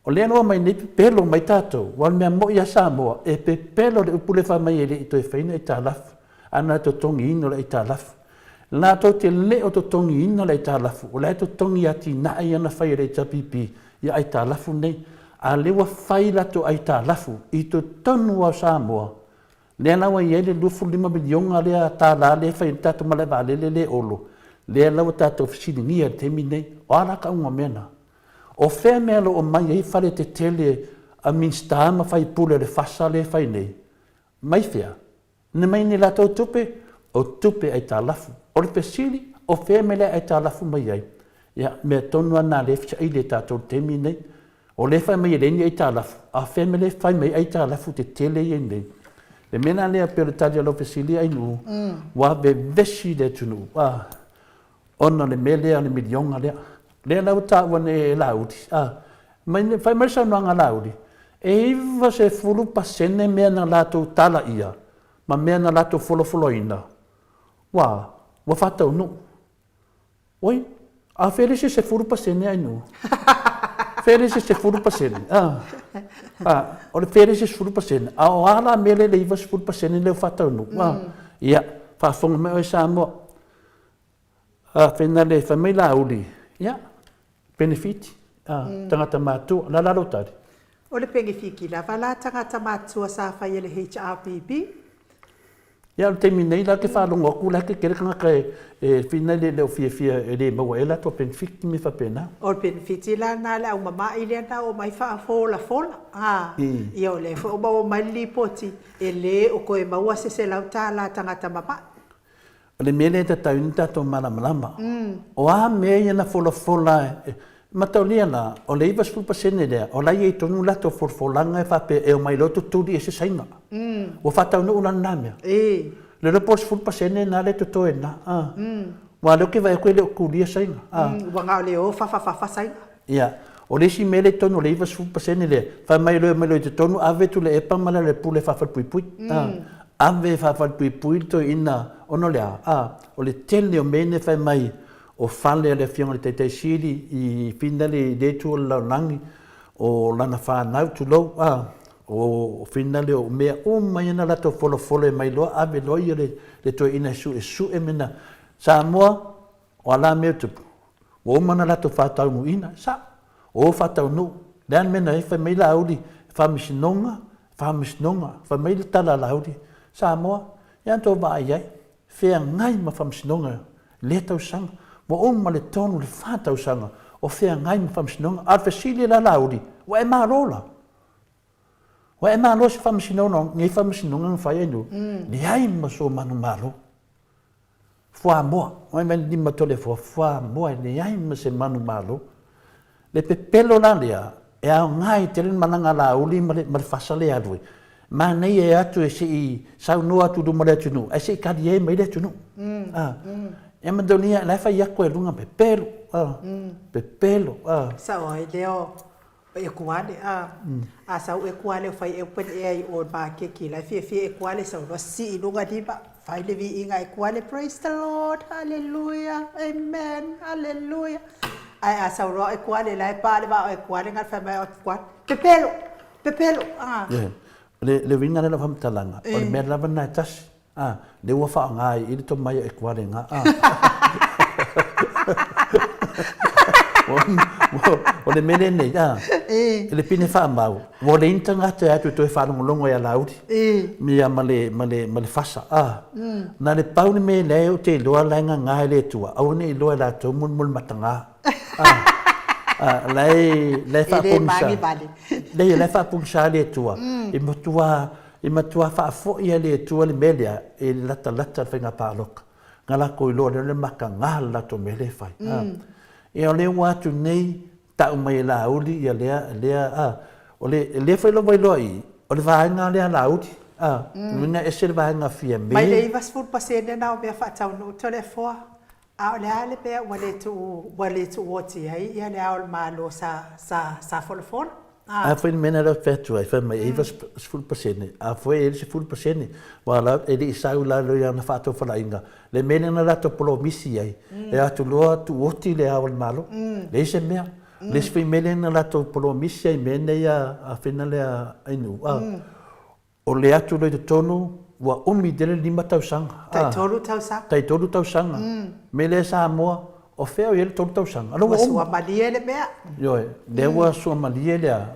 O lea la ua aumai nei pepelo mai tatou, aua o le mea moni ia Samoa, e pepelo le upu lea fai mai e le i toe faia ni aitalafu. a na totogiina o le aitalafu. Latou te le o totogiina le aitalafu, o la e totogi atinae ia na fai e le HRPP ia aitalafu nei. A lea ua fai latou aitalafu i totonu lava o Samoa, lea la ua i ai le 25 miliona lea tala lea e fai ai le tatou malae vaalele lea e Olo, lea la ua tatou fesiligia i le taimi lenei, o a la tauga o mea na? O fea mea o lo o omai ai fale tetele a Minisita ma faipule o le FASA lea e fai nei? Mai fea? Na mai ni latou tupe, o tupe aitalafu. O le fesili, o fea mea le aitalafu mai ai? Ia, mea tonu lava na lea e fesaili e tatou i le taimi lenei. O lea e fai mai e leai ni aitalafu, a o fea mea lea e fai mai ai aitalafu tetele ia nei? Le mea la lea pei o le tali a lau fesili Ainuu, ua vevesi le atunuu, a, ona o le mea lea o le miliona lea. Lea la ua taua nei e Laauli, a, mai, fai mai le saunoaga a Laauli, e 90% mea na latou talaia ma mea na latou folafolaina, ua, ua faataunuu. Oi, a fea le isi 10% Ainuu? Fea le isi 10%? A, a, o le fea le isi 10%? A o a la mea lea le 90% lea ua faataunuu? A, ia, faafofoga mai oe Samoa, A finale fai mai Laauli, ia, penefiti, a, tagata matua. O le a la lou tali? O le penefiti lava la tagata matua sa fai e le HRPP. Ia, o le taimi nei la e te faalogo atu la e tetele tagata e, e finale e le o fiafia e le maua ea latou penefiti ma mea faapena. O le penefiti la lena le aumama'i lea na oo mai faafolafola, a, ia o lea foi ua maua mai le lipoti e le o toe maua se $100 a tagata mama'i. O le mea lea e tatau ai ona tatou malamalama, o a mea ia na folafola e mataulia la, o le 90% lea, o la e i ai tonu latou folafolaga e faapea e omai loa tutuli ese Saina. Ua faataunuu la lena mea. Le iloa po o le 10% lena lea e totoe lena. Aua o lea ou te vaai atu e le o tulia Saina. Ua na o le o fafafafa Saina. Ia, o le isi mea lea i totonu o le 90% lea, fai mai loa e omai loa i totonu ave Tuilaepa ma Lealailepule e faafalepuipui. Ave e faafalepuipui le toeaina ona o le a? A, o le tele o mea nei fai mai o fale a le Afioga i le Taitai Sili i Finale i lea itu o le lalolagi, o lana fanau, tulou, a, o Finale o mea uma ia na latou folafola e omai loa ave loa ia le toeaina e suesue mea na. Samoa, o a la mea e tupu? Ua uma ona latou faataunuuina, e sao. O faataunuu. Le a le mea na i ai? Fai mai Laauli, Faamasinoga, Faamasinoga. Fai mai le tala a Laauli, Samoa, e a na tou vaai ai? Feagai ma Faamasinoga i lea tausaga. Ua uma le tolu i le fa tausaga o feagai ma Faamasinoga. A o le fesili la Laauli, ua e malo la? Ua e malo i se Faamasinoga o nei Faamasinoga na fai ai nuu? Leai ma sou manumalo. Fuamoa, mai mai le lima tole fua, fuamoa e leai ma se manumalo. Le pepelo la lea, e aoga ai tele le malaga a Laauli ma le, ma le fasa lea e alu ai. Manaia e atu e se i saunoa atu i luma o le atunuu, ae se i talie mai le atunuu. Mm, ah. Mm. Ia manatua la e fai atu e luga pepelo, ah. Pepelo, ah. Sao ai lea o Ekuale, a. A sau Ekuale o fai open air i o i maketi la e fiafia Ekuale sau loa sii i luga lima fai le viiga a Ekuale praise the Lord hallelujah amen hallelujah ae a sau loa Ekuale la e pa le vaa o Ekuale na fai mai o Ekuale pepelo pepelo a. Le le uiga lea o lau faamatalaga o le mea lava lena e tasi. A, lea ua faaaoga ai i le tomai o Ekuale nga. A. O le mea lenei, a, i le pine faamau, ua leai ni tagata e atu e toe faalogologo ia Laauli, ia ma le, ma le, ma le fasa, a. Na le pau le mea lea ou te iloa la e gaga e le Atua, aua ne i iloa e latou mulimuli mataga. A, a, la e, la e faapogisa. Leai, la e faapogisa le Atua, e matua I matua faafoi e le Atua le mea lea e latalata le faiga palota, na latou iloa lea o le mataga le latou mea lea e fai. Ia o lea ua atu nei tau mai e Laauli ia lea, lea, a, o le, lea foi lava iloa i i, o le vaega lea a Laauli, a, lona uiga e ese le vaega a Fiame. Mai le 90% na o mea faataunuu Toleafoa, a o le a le mea ua le tuu, ua le tuuoti ai ia le Ao o le Malo sa, sa, sa folafola? A foi le mea lena ou te fai atu ai, fai mai e 90%, a foi e i ai le 10%, aua la e le i sau i lalo i ana faatofalaiga le mea lea na latou polomisi ai, e o atu loa tuuoti le Ao o le Malo. Leai se mea. Le isi foi mea lea na latou polomisi ai i mea nei a fina lea Ainuu, a, O le atu loa i totonu, ua umi tele le 5 tausaga. Tai 3 tausaga. Tai 3 tausaga. Mea lea Samoa, o fea o i ai le 3 tausaga? Ua suamalie le mea. Ioe, lea ua suamalie le a?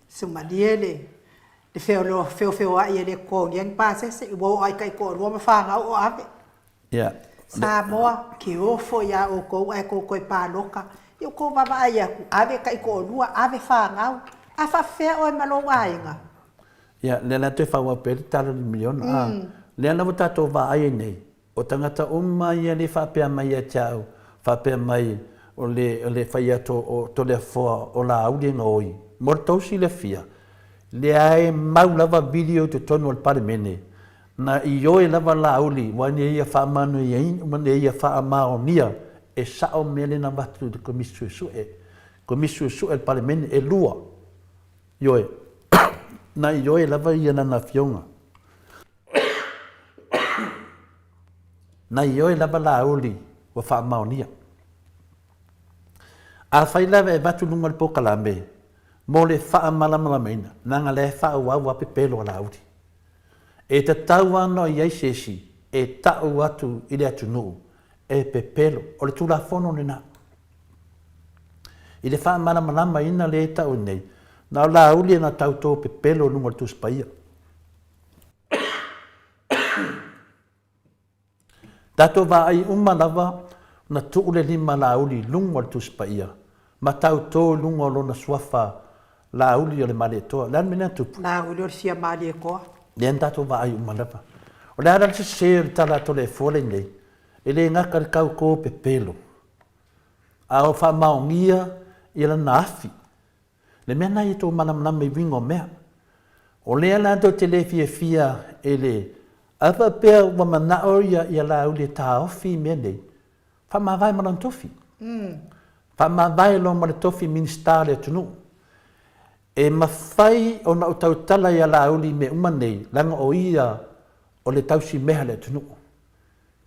Suamalie le feofeoai e le totogia ni pasese, ua oo lava i taitoalua ma fanau o ave. Ia. Samoa, ke ofo iā ʻoukou ae tou toe paloka, i ʻoukou vaavaai atu, ave taitoalua, ave fanau, a faapefea ʻoe ma lou aiga? Ia, lea la toe faaauau pea le tala i le miliona. A, lea la ua tatou vaai ai nei, o tagata uma ia lea e faapea mai ia te au, faapea mai o le, o le fai atu o Toleafoa o Laauli e gaoi, mo le tou silafia, lea e mau lava video i totonu o le Palemene, na ioe lava Laauli ua ina ia faamanuiaina, ia faamaonia e sao mea lea na avatu i le Komisi Suesue, Komisi Suesue a le Palemene e lua. Ioe. Na ioe lava ia lana afioga. Na ioe lava Laauli ua faamaonia. Afai lava e avatu i luga o le polokalame mo le faamalamalamaina, leaga la e faaauau lava pepelo a Laauli. E tatau lava ona i ai se isi e tau atu i le atunuu e pepelo. O le Tulafono lena. I le faamalamalamaina lea e tau nei, na o Laauli e na tautō pepelo i luga o le Tusi Paia. Tatou vaai uma lava na tuu le lima a Laauli i luga o le Tusi Paia ma tautō i luga o lona suafa Laauli o le Malietoa. O le a le mea lea na tupu? Laauli o le fia Malietoa. Lea na tatou vaai uma lava. O le a la le sese o le tala a Toleafoa lenei? E le gata i le tautō pepelo, a o faamaonia ia lana afi. Le mea lena ia tou malamalama i uiga o mea. O lea la tou te le fiafia e le a faapea ua manao ia ia Laauli e taofi i mea nei, faamavae ma lona tofi. Faamavae loa ma le tofi Minisita o le atunuu. E mafai ona ou tautala ia Laauli i mea uma nei, leaga o ia o le tausimeha i le atunuu.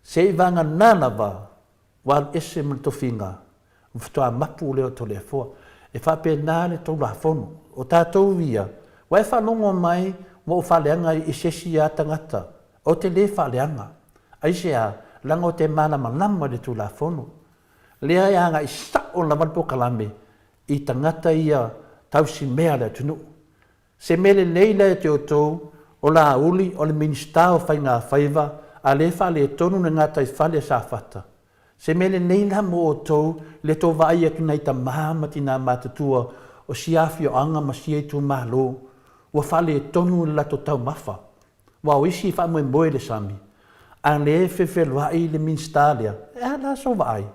Se i vagana lava Ua alu ese ma le tofiga, ua faatoa mapu lea o Toleafoa. E faapena le Tulafono. O tatou ia, ua e faalogo mai ua ou faaleaga i se isi a tagata, ou te le faaleaga. Aisea? Leaga ou te malamalama i le Tulafono. Lea e agai sao lava le polokalame i tagata ia tausi mea a le atunuu. Se mea lelei la ia te outou, o Laauli o le Minisita o Faigafaiva a lea e faaletonu le gataifale a Safata. Se mea lelei la mo outou le tou vaai atu i nai tama ma tinā matutua o sia afioaga ma sia itumalo ua faaletonu le latou taumafa, aua o isi e faamoemoe i le sami, a lea e fefeloai le Minisita lea, e a la sou vaai?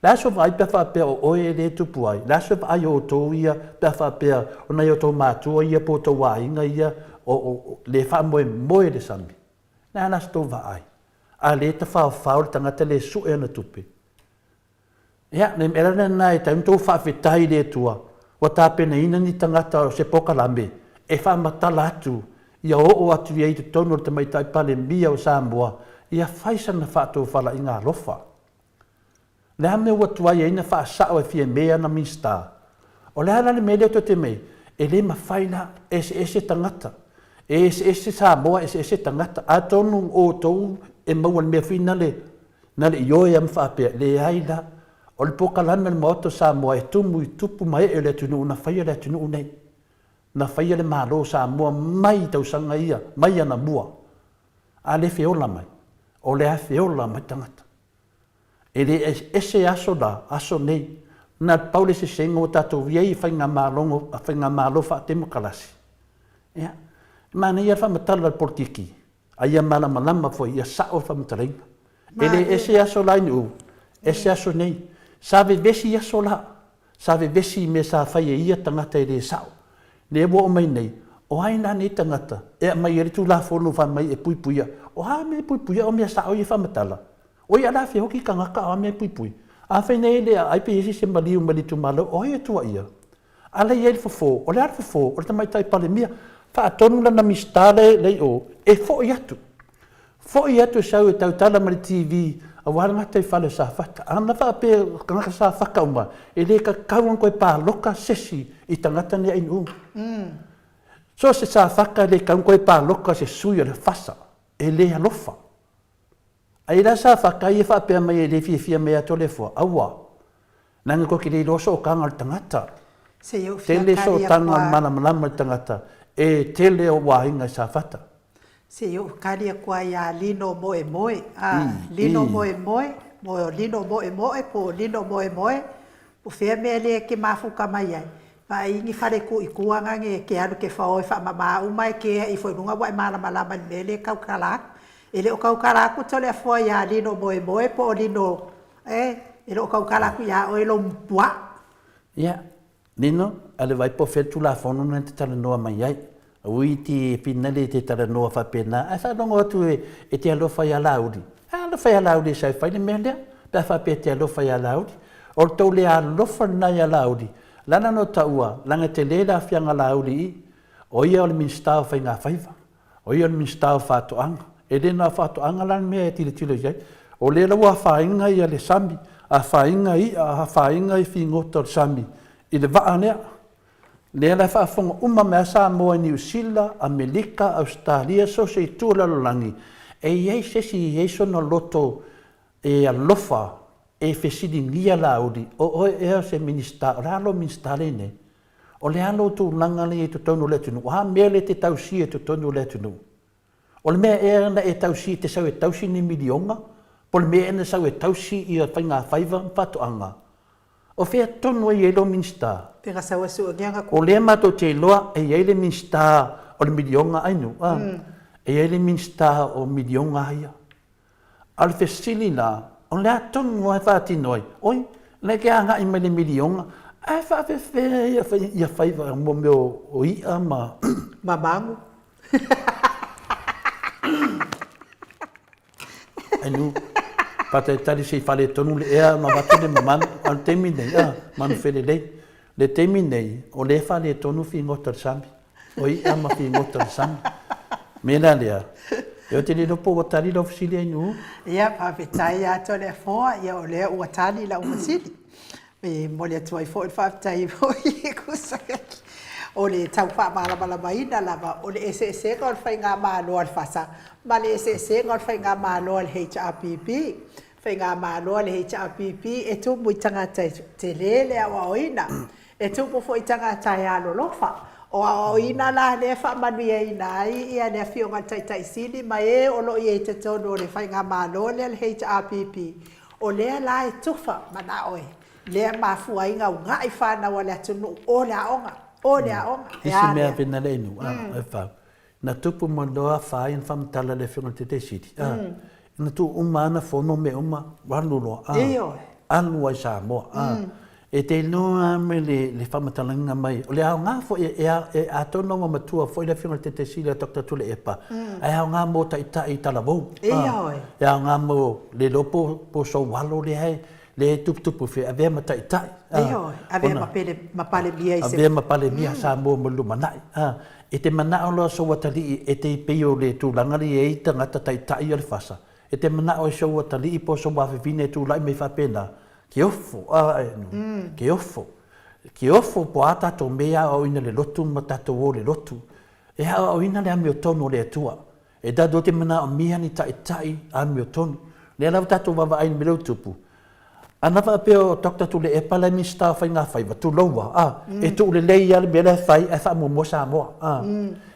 Le a sou vaai pe a faapea o oe e le tupu ai? Le a se vaai o outou ia pe a faapea o nai outou matua ia po o outou aiga ia o, o, le faamoemoe i le sami? Le a la se tou vaai? A lea e tafaofao le tagata le sue ana tupe. Ia, le mea la lena e tatau ona outou faafetai i le Atua ua tapenaina ni tagata o se polokalame e faamatala atu ia oo atu i ai i totonu o le Tamaitai Palemia o Samoa ia fai sana faatofalaiga alofa. Le a mea ua tuai ai na faasao e Fiame ana Minisita? O le a la le mea lea tou te mei? E le mafai la, eseese tagata. E eseese Samoa, eseese tagata. Atonu o outou e maua i le mea foi na le, na le ioe a ma faapea, leai la. O le polokalame a le Maota o Samoa e tumu i tupu ma ee o le atunuu na faia le atunuu nei. Na faia le Malo o Samoa mai i tausaga ia, mai anamua. A le feola mai, o le a feola mai tagata. E le ese aso la, aso nei. Na o le pau le eseesega ua tatou i ai i faigamalo, faigamalo faatemokarasi. Ia, e manaia le faamatala o le polokiki, a ia malamalama foi, ia sao le faamatalaina. E le ese aso la i Nu'u, ese aso nei. Sa vevesi aso la, sa vevesi i mea sa fai e ia tagata e le sao. Lea ua oo mai nei, o ai la nei tagata e aumai ai le Tulafono fai mai e puipuia? O a mea e puipuia o mea sao ia e faamatala? O ia la feoki tagata a mea puipui. Afai nei e le aai pe i ai se maliu mai le itumalo, o ai e tuaia? A la e i ai le fofo, o le a le fofo? O le tamaitai Palemia. Faatonu lana Minisita lea i o, e foi atu. Foi atu e sau e tautala mai le TV aua le gataifale o Safata. Ana faapea o tagata Safata uma, e le tatau ona toe paloka sesi i tagata nei ainu. So o se Safata e le tatau ona toe paloka se sui o le FASA, e le alofa. Ai la sa fakai e faapea mai e le fiafia mai ia Toleafoa, aua, leaga tou te le iloa sootaga o le tagata. Se i ou fia Tele kali sootaga aku o le a. malamalama i le tagata, e tele ou aiga i Safata. Se i ou kali aku a iā Lino Moemoe, a, Lino Moemoe, mo Lino Moemoe po o Lino Moemoe, po o fea mea lea e te mafuta mai ai, vaai ni fale tu i tua na e te alu e te fao e faamama uma e kea ifo i luga ua e malamalama i le mea lea e tautala atu. E le o tautala atu Toleafoa iā Lino Moemoe po o Lino e, e le o tautala atu iā oe lou puaa. Ia, Lino, a le vaai po o fea le Tulafono lena e te talanoa mai ai. Ui ti finale e te talanoa faapena, ae faalogo atu e te alofa ia Laauli. A alofa ia Laauli e sau e fai le mea lea, pe a faapea e te alofa ia Laauli. O le tou le alofa lena ia Laauli, lana na taua, leaga e tele le aafiaga Laauli i i. O ia o le Minisita o Faigafaiva. O ia o le Minisita o Faatoaga. E le na o faatoaga la le mea e tilotilo i ai. O lea la ua afaina ia le sami, afaina i'a, afaina i figota o le sami i le vaa lea. Lea la e faafofoga uma mai a Samoa i Niu Sila, Amerika, Ausetalia, so o se itu o le lalolagi, e i ai se isi e i ai sona loto e alofa e fesiligia Laauli, o oe ea o se Minisita, o le a lou Minisita lea i nei? O le a lou tulaga lea i totonu o le atunuu? O a mea lea e te tausia i totonu o le atunuu? O le mea ea na e tausia e te sau e tausi ni miliona? Po o le mea ea na sau e tausi ia faigafaiva ma faatoaga? O fea tonu e i ai lou Minisita? Pe na sau e sue ni ana O lea matou te iloa e i ai le Minisita o le miliona ainu, a? E i ai le Minisita o miliona ia. A o le fesili la, o le a tonu lava e faatino ai? Oi, la e te agai mai le miliona, ae faafefea ia ia faiva mo mea o i'a ma... Ma magu. Ainu, faatalitali se i faaletonu le ea ona avatu le mamalu, a o le taimi lenei, a, manufelelei. Le taimi lenei, o lea e faaletonu figota o le sami. O i'a ma figota o le sami. Mea la lea, ou te le iloa po ua tali lau fesili Ainuu? Ia, faafetai ia Toleafoa, ia o lea ua tali lau fesili. E momoli atu ai foi le faafetai foi e tusa o le tau faamalamalamaina lava o le eseesega o le faigamalo a le FASA ma le eseesega o le faigamalo a le HRPP. Faigamalo a le HRPP e tumu i tagata e tele le aoaoina, e tumu foi i tagata e alolofa. O aoaoina la lea e faamanuiaina ai ia le Afioga i le Taitai Sili ma e o lo o i ai i totonu o le Faigamalo lea a le HRPP, o lea la e tufa manao e lea e mafua ai ona uunai fanau a le atunuu, o le aoga, o le aoga, e Isi a mea lea? vena le inu, a, e fau. Na tupu mai loa afaina na faamatala e le Afioga i le Taitai Sili, a, na tuu uma lava na fono mea uma, ua alu loa, a, Ioe. alu lava i Samoa, a. E te iloa lava me le, le faamatalaga mai, o le aoga foi e, e, e atonu ua matua foi le Afioga i le Taitai Sili a Doctor Tuilaepa, ae aoga mo taitai talavou, a. Ioe. E aoga mo le iloa po, po o sou alo lea e, lea e tuputupu e avea ma taitai. Ioe, avea ma pele, ma Palemia i se. Avea ma Palemia Samoa mo le lumanai. E te manao loa sou atalii e te pei o le tulaga lea e i ai tagata taitai o le fasa, e te manao e sou atalii po o sou afafine e tulai mai faapena, ke ofo, ke ofo, ke ofo po o a tatou mea e aoaoina i le lotu ma tatou o i le lotu, e aoaoina le amiotonu o le Atua. E tatou te manaomia ni taitai amiotonu. Lea la ua tatou vaavaai i le mea lea ua tupu. Ana faapea o Doctor Tuilaepa la e Minisita o Faiga Faiva, tulou lava, a, e tuu lelei lava le mea la e fai ae faamuamua Samoa, a.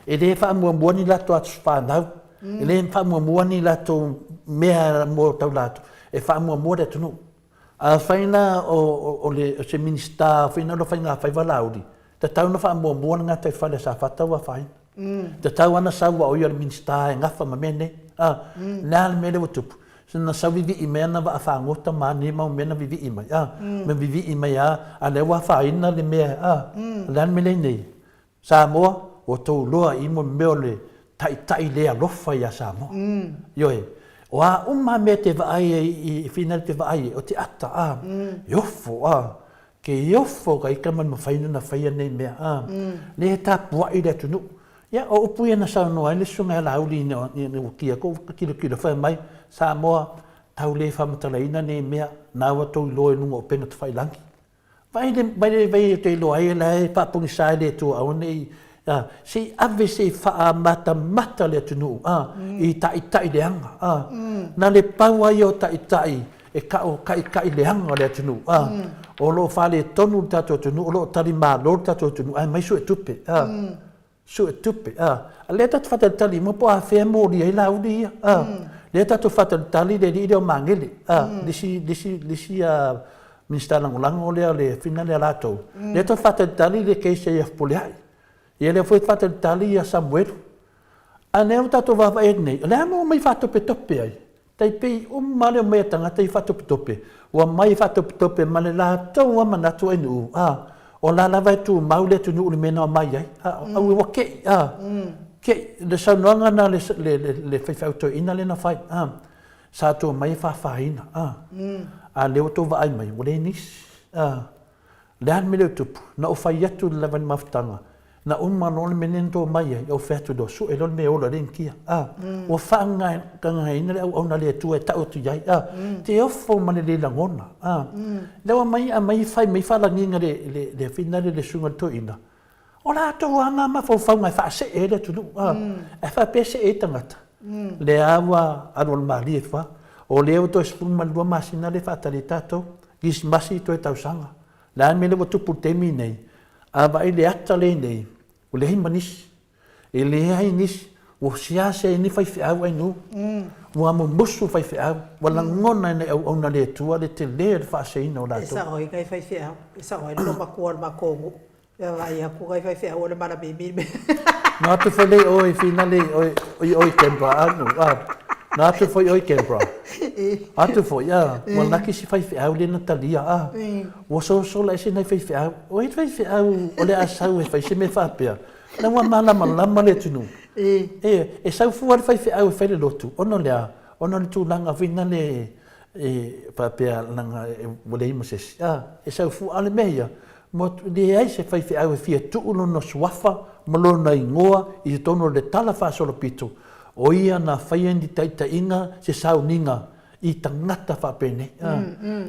E le faamuamua ni latou aso fanau, e le faamuamua ni latou mea mo tau latou, e faamuamua le atunuu. Afai la o se Minisita foi lea o Faiga Faiva Laauli, tatau ona faamuamua le gataifale a Safata ua afaina. Tatau lava ona sau aua o ia o le Minisita e gafa ma mea nei. A, le a le mea lea ua tupu? Na sau vivii mai ana vaa fagota ma a nei mau mea na vivii mai, a, na vivii mai lava, a o lea ua afaina le mea, a, o le a le mea lea e i ai nei? Samoa, ua outou iloa i mo mea o le taitai le alofa ia Samoa. Ioe, o a uma lava mea e te vaai ai i finali e te vaai ai, o te ata, a, e ofo, a, ke ofo ka ika ma le mafai ona faia nei mea, a, lea e tapuai le atunuu. Ia, o upu ia na saunoa ai le Susuga ia Laauli ina ua ki atu tilotilo fai mai, Samoa, tau le faamatalaina nei mea, na ua outou iloa i luga o upega tafailagi. Vaai le, vaai le vai ou te iloa ai la e faapogisa ai le Atua aua ne i, a, se i ave se i faamatamata le atunuu, a, i taitai leaga, a. Na le pau lava ia o taitai e kau taitai leaga le atunuu, a. O lo o faaletonu le tatou atunuu, o lo o talimalo le tatou atunuu, ae aumai suetupe, a. Suetupe, a. A lea tatou te faatalitali uma po o afea e molia ai Laauli ia, a. Lea tatou te faatalitali le alii lea o Magele, a, le isi, le isi, le isi Minisita Lagolago lea o le fina lea a latou. Lea tatou te faatalitali le case ia Fepuleai. Ia lea foi e faatalitali ia Samuelu. A lea ua tatou vaavaai atu nei, o le a le mea ua omai faatopetope ai? Tai pei uma lava le omai a tagata ia faatopetope, ua omai e faatopetope ma le latou lava manatu ainu, a, o la lava e tumau le atunuu i le mea na omai ai, a, aue ua kei, a, kei, le saunoaga lena a le, le, le faifeau toeaina lea na fai, a, sa outou omai e fafaina, a, a lea ua outou vaai mai, ua leai nisi, a. O le a le mea lea ua tupu? Na ou fai atu lava i le mafutaga, na uma loa le mea lea na tou omai ai, ou fai atu loa, sue loa le mea e ola ai le inikia. A, ua faagagaina le auauna a le Atua e tau atu i ai. A, te ofo ma le le lagona. A, lea ua aumai, aumai fai mai faalagiga le, le, le fina lea le susuga i le toeaina, o latou lava na mafaufauga e faasee ai le atunuu. A, ae faapea e see ai tagata. Lea ua alualu malie ifo lava. O lea ua toe 12 masina lea e faatali ai tatou. Kerisimasi toe tausaga. Le a le mea lea ua tupu i le taimi lenei? A vaai le ata lea nei, ua leai ma nisi. E leai nisi. Ua seasea ai nei faifeau ainu. Ua mumusu faifeau. Ua lagona e nai auauna a le Atua le tele o le faaseseina o latou. E sao ai nai faifeau. E sao ai le loomatua o le matou nuu. Vaavaai atu nai faifeau o le malamimi le mea. Na atu foi lea i o i finale i o i Canberra a no a na atu foi i o i Canberra. Atu foi a ua laki si faifeau lea na talia a ua sosola ese nai faifeau. O ai le faifeau o le a sau e fai se mea faapea? La ua malamalama le atunuu. E e sau fua le faifeau e fai le lotu ona o le a? Ona o le tulaga foi lea e faapea leaga ua leai ma se isi, a, e sau fua. A o le mea ia, leai se faifeau e fia tuu lona suafa ma lona igoa i totonu o le tala faasolopito, o ia na faia ni taitaiga, se sauniga i tagata faapenei, a,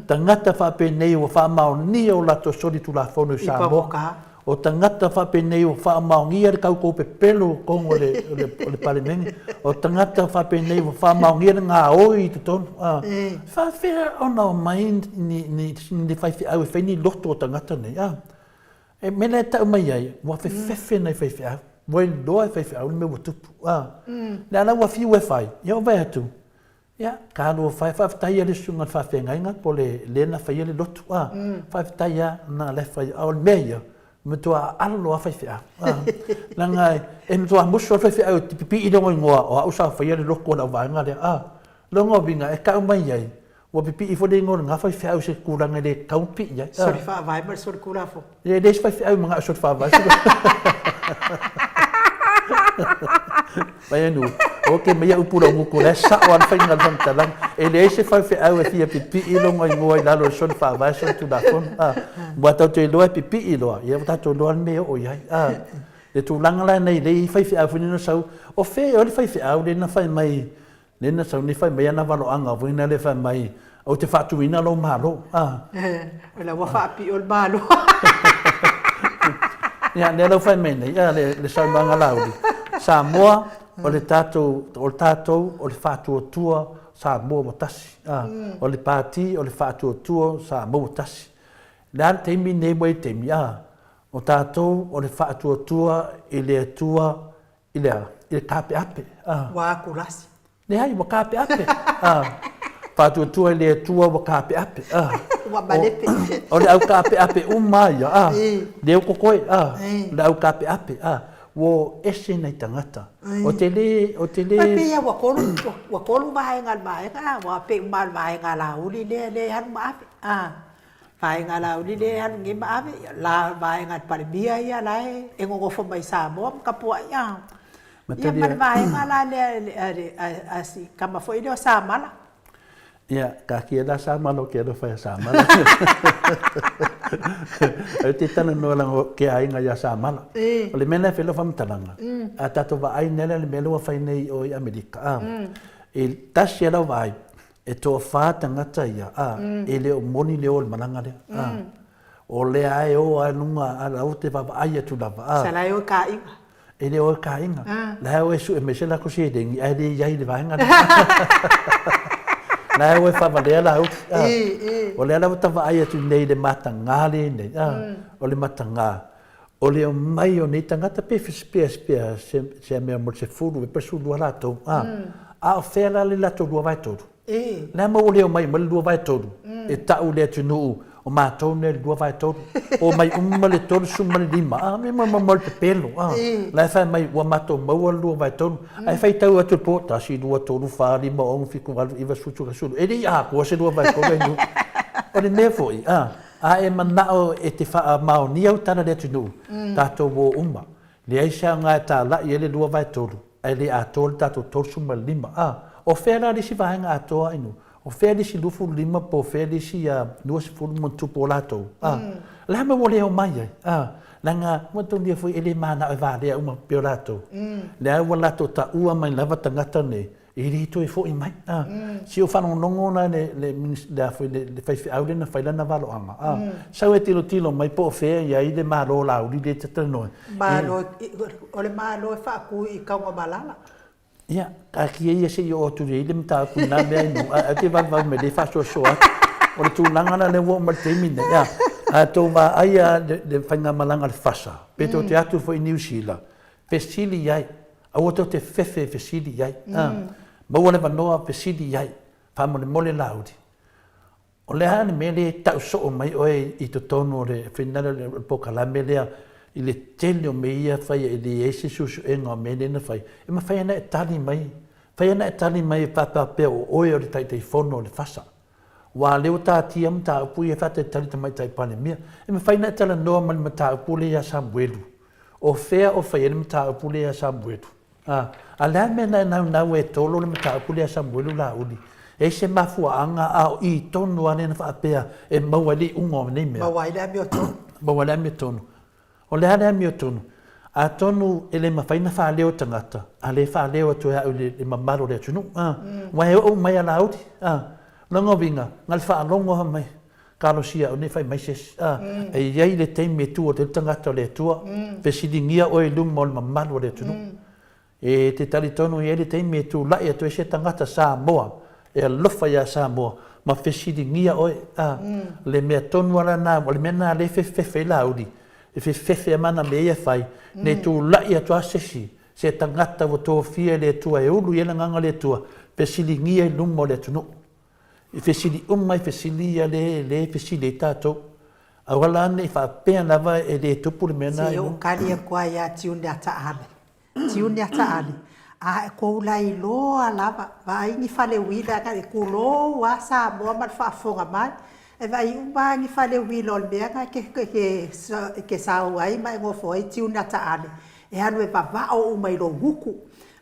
tagata faapenei ua faamaonia o latou solitulafono i Samoa. O tagata faapenei ua faamaonia le kaukou pepelo i totonu o le, o le, o le Palemene. O tagata faapenei ua faamaonia le gaoi i totonu. A, faafefea ona omai ni, ni, ni faifeau e fai ni loto o tagata nei? A, e mea la e tau mai ai, ua fefefe nai faifeau. Ua iloa e faifeau le mea ua tupu. A, le a la ua fiu e fai, ia ou vaai atu, Ia, talofa e, faafetai lava i le susuga i le faafeagaiga po o le le na faia le lotu, a, faafetai lava na la e fai, a o le mea ia, e matua alo lava faifeau, a, leaga e matua musu lava le faifeau e pipii lona igoa o au sa faia le lotu a le auvaega lea, a. O lona uiga, e tau mai ai, ua pipii foi le igoa o lena faifeau i se tulaga e le tatau ona pipii ai. Soli faavae ma le soli Tulafono. E leai se faifeau e manao e soli faavae. Mai anu, oke mai upu lau gutu, la e sao lava le faiga o le faamatalaga. E leai se faifeau e fia pipii lona igoa i lalo o le soli faavae, soli tulafono. A, ua tatou iloa e pipii loa, ia ua tatou iloa le mea e oo i ai. A, le tulaga la lenei, lea e i ai faifeau foi nei na sau, o fea ea le faifeau lea na fai mai Lea na sau nei fai mai ana valoaga foi na lea fai mai ou te faatuina lou malo. Ah. O la ua faapio le malo. Ia, lea lau fai mai nei, ah, le, le saunoaga Laauli. Samoa, o le tatou, o le tatou, o le faatuatua Samoa ua tasi. Ah, mm. O le pati, o le faatuatua Samoa ua tasi. Le a le taimi nei ua i taimi, ah, o tatou, o le faatuatua i le Atua I le a? I le kaapeape. A. Ua akulasi. Leai, ua kaapeape. A. Faatuatua i le Atua ua kaapeape. A. Ua malepe. O le au kaapeape uma ia. A. Lea ua kokoe. A. O le au kaapeape. A. Ua ese nai tagata. O te le, o te le. E pei ua tolu, ua tolu vaega o le vaega, ua pei uma o le vaega a Laauli lea, lea e alu ma ave. A. Vaega a Laauli lea e alu nei ma ave, la vaega a le Palemia ia la e nonofo mai i Samoa ma tapuai a. Ia ma le vaega la lea a si tama foi lea o Samala. Ia, taatia la Samala ou te alofa ia Samala. Ou te talanoa leaga o ke aiga ia Samala. O le mea lena e fai ai lau faamatalaga, a tatou vaai nei la i le mea lea ua fai nei i o i Amerika, a, e tasi lava lau vaai, E toafa tagata ia, a, e le o moni le o i le malaga lea, a. O lea a e o a i luga, a la ua te vaavaai atu lava, a. Sa la e o i ka aiga. E le o i ka aiga. La e o e sue mai se latou seleni ae le i ai i le vaega lea. La e o e faavalea Laauli, a. O lea la ua ta vaai atu nei i le mataga lenei, a, o le mataga, o le omai o nei tagata pe pe pe se mea mo le 10 pe 12 latou a a o fea la le latou 2/3 le a ma ua le omai uma le 2/3 e tau le atunuu o matou nei le 2/3 omai uma le 35 a me ma ma le pepelo a la e fai mai ua matou maua le 2/3 ae faitau atu le po 1 2 3 4 5 6 7 8 9 10 11 e le i atoa se 2/3 ai nuu o le mea foi a A e manao e te faamaonia au tala i le atunuu, tatou o uma. Leai se aoga e talai ai le 2/3, ae le atoa le tatou 35. A, o fea la le isi vaega atoa ai nuu? O fea le isi 25 po o fea le isi 20 ma ona tupu o latou? A, o le a mea ua le omai ai? A, leaga ua manatua foi e le manao e valea uma pei o latou. Lea ua latou taua mai lava tagata nei, E le toe foi mai. A, si ou faalogologo la le, le, le, a foi, le, le faifeau lea na fai lana valoaga. A, sau e tilotilo mai po o fea e i ai le Malo Laauli lea e te talanoa. Malo, o le Malo e faatu i Tanugamalala. Ia, taatia ia se i oo atu i ai le mataupu i na mea i nuu, ae te vaivai mai lea e faasoasoa atu. O le tulaga la lea ua oo mai i le taimi lenei, a, a tou vaai lava le, le faigamalaga a le FASA, pe tou te atu foi i Niu Sila, fesili i ai, Aua tou te fefe e fesili i ai. Maua le avanoa fesili i ai. Faamolemole Laauli. O le a le mea lea e tau soo mai oe i totonu o le finale o le polokalame lea i le tele o mea ia faia e leai se suesuega o mea lea na fai, e mafai ona e tali mai, fai ona e tali mai e faapea o oe o le Taitaifono o le FASA. Aua o lea ua taatia mataupu ia e faatalitali Tamaitai Palemia. E mafai ona e talanoa ma le mataupu lea ia Samuelu. O fea o fai ai le mataupu lea ia Samuelu? A, a le a le mea na e naunau ai e tolo le mataupu lea ia Samuelu Laauli? E i ai se mafuaaga a o i tonu lava lea na faapea e maua ai le iuga o nei mea? Maua ai le amiotonu. Maua ai le amiotonu. O le a le amiotonu? Atonu e le mafai ona faaleo tagata, a le faaleo atu e au i le mamalu o le atunuu. A, aua e oo mai a Laauli. A, lona uiga, na o le faalogo lava mai. Talosia au nei fai mai se isi, a, e i ai le taimi e tu atu ai le tagata o le Atua, fesiligia oe i luma o le mamalu o le atunuu. E te talitonu e i ai le taimi e tulai atu ai se tagata Samoa e alofa iā Samoa ma fesiligia oe, a, le mea tonu lava lena, o le mea lena lea e fefefefe ai Laauli, e fefefe lava ma ana mea ia e fai, ne i tulai atu lava se isi, se tagata ua tofia e le Atua e ulu i ai le Agaga o le Atua, fesiligia i luma o le atunuu. I fesili uma i fesili ia le le fesili ai tatou. Auala ane i faapea lava e le tupu le mea na. Se ou kali atu ai ia Tiune Ataale. Tiune Ataale, a e kou lailoa lava, vaai ni fale uila na e kulou a Samoa ma le faafofoga mai. E vaai uma a ni fale uila o le mea na e ke ke sao ai ma e nofo ai Tiune Ataale e alu e vavao uma i lou gutu.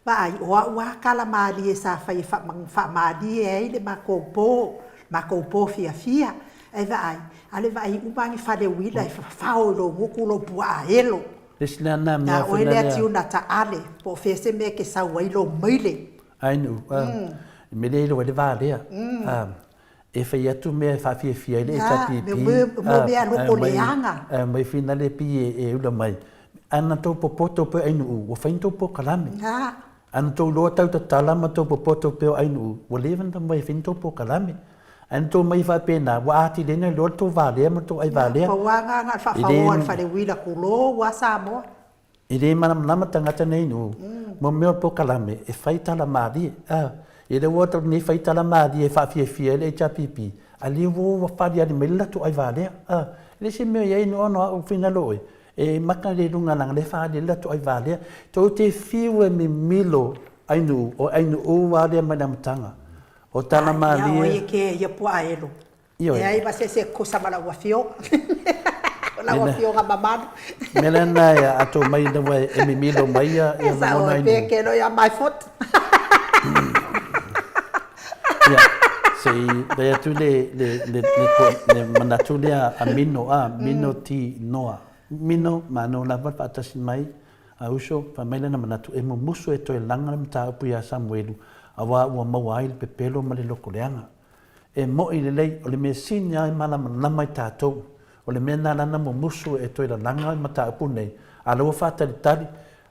Vaai, o au a tala malie sa fai e faamalie ai le matou po, matou po fiafia. Ae vaai, a le vaai uma ni fale uila e fafao i lou gutu lou puaa elo. Le isi lea na mea A oe lea tiuna taale, po o fea se mea e te sau ai lou maile. Ai nu, i mea lea e iloa ai le va lea. E fai atu mea e faafiafia ai le HRPP, ae aumai finale pei e ula mai. Ana tou popoto pea Ainuu, ua fai ni tou polokalame. Ana tou iloa tau tatala ma tou popoto pea o Ainuu, ua leva ona taumafai e fai ni tou polokalame. Ae na tou omai faapena, ua atili ai ona iloa le tou valea ma le tou aivalea. Pau lava lena na o le faafaoa o le faleuila, tulou lava Samoa. E le malamalama tagata nei nuu, mo mea o polokalame e fai tala malie. A, e le ua tau nei fai tala malie e faafiafia ai le HRPP, a le ua ua faliali mai le latou aivalea. A, e le se mea o i ai no ono au finalo oe, e maka le luga leaga lea e faaali ai le latou aivalea. Tou te fiu e mimilo ai nuu, o ai nuu a lea mai le amataga. O tala malie. Ia oe e ke ia puaa elo. Ioe. Leai ma se isi e tutusa ma lau afioga. O lau afioga mamalu. Mea lena e ato mai ina ua e mimilo mai ia ia lagona i nuu. Ke ia my foot. Ia, se i fai atu le, le, le, le, le manatu lea a Mino, a, Mino ti noa. Mino, malo lava le faatasi mai a uso, fai mai lana manatu, e mumusu e toe laga le mataupu iā Samuelu, auā ua maua ai le pepelo ma le lokoleaga. E moʻi lelei, o le mea sini lava e malamalama i tatou, o le mea lena lana mumusu e toe lalaga le mataupu nei, a o la ua faatalitali.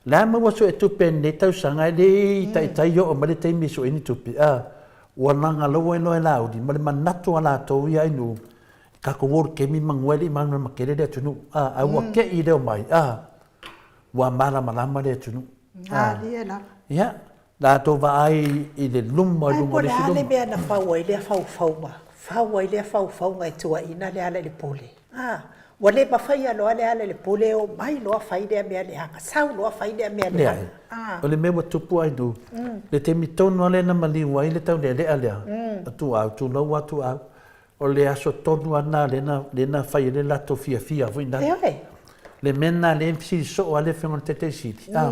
Le a maua suetupe i lenei tausaga e le i taitai oo mai le taimi e sue ai ni tupe, a ua laga loa loa e Laauli ma le manatu a latou ia i nuu, tatou o i le kemi magua e le i malamalama tele le atunuu, a, ae ua te i leo mai, a, ua malamalama le atunuu. Malie lava. Ia, Latou vaai i le luma i luga o le isi luma. Ae po o le a le mea na fau ai lea faufauga, fau ai lea faufauga e tuuaiina Lealailepule. A, ua le mafaia loa Lealailepule e oo mai loa fai lea mea leaga, sau loa fai lea mea leaga. Leai. O le mea ua tupu ai nu, le taimi tonu lava lea na maliu ai le taulealea lea, o Tuau, tulou lava Tuau, o le aso tonu lava lena lea na, lea na fai ai le latou fiafia foi lena. Ioe. Le mea lena lea e fesili soo lava le Afioga i le Taitai Sili, a,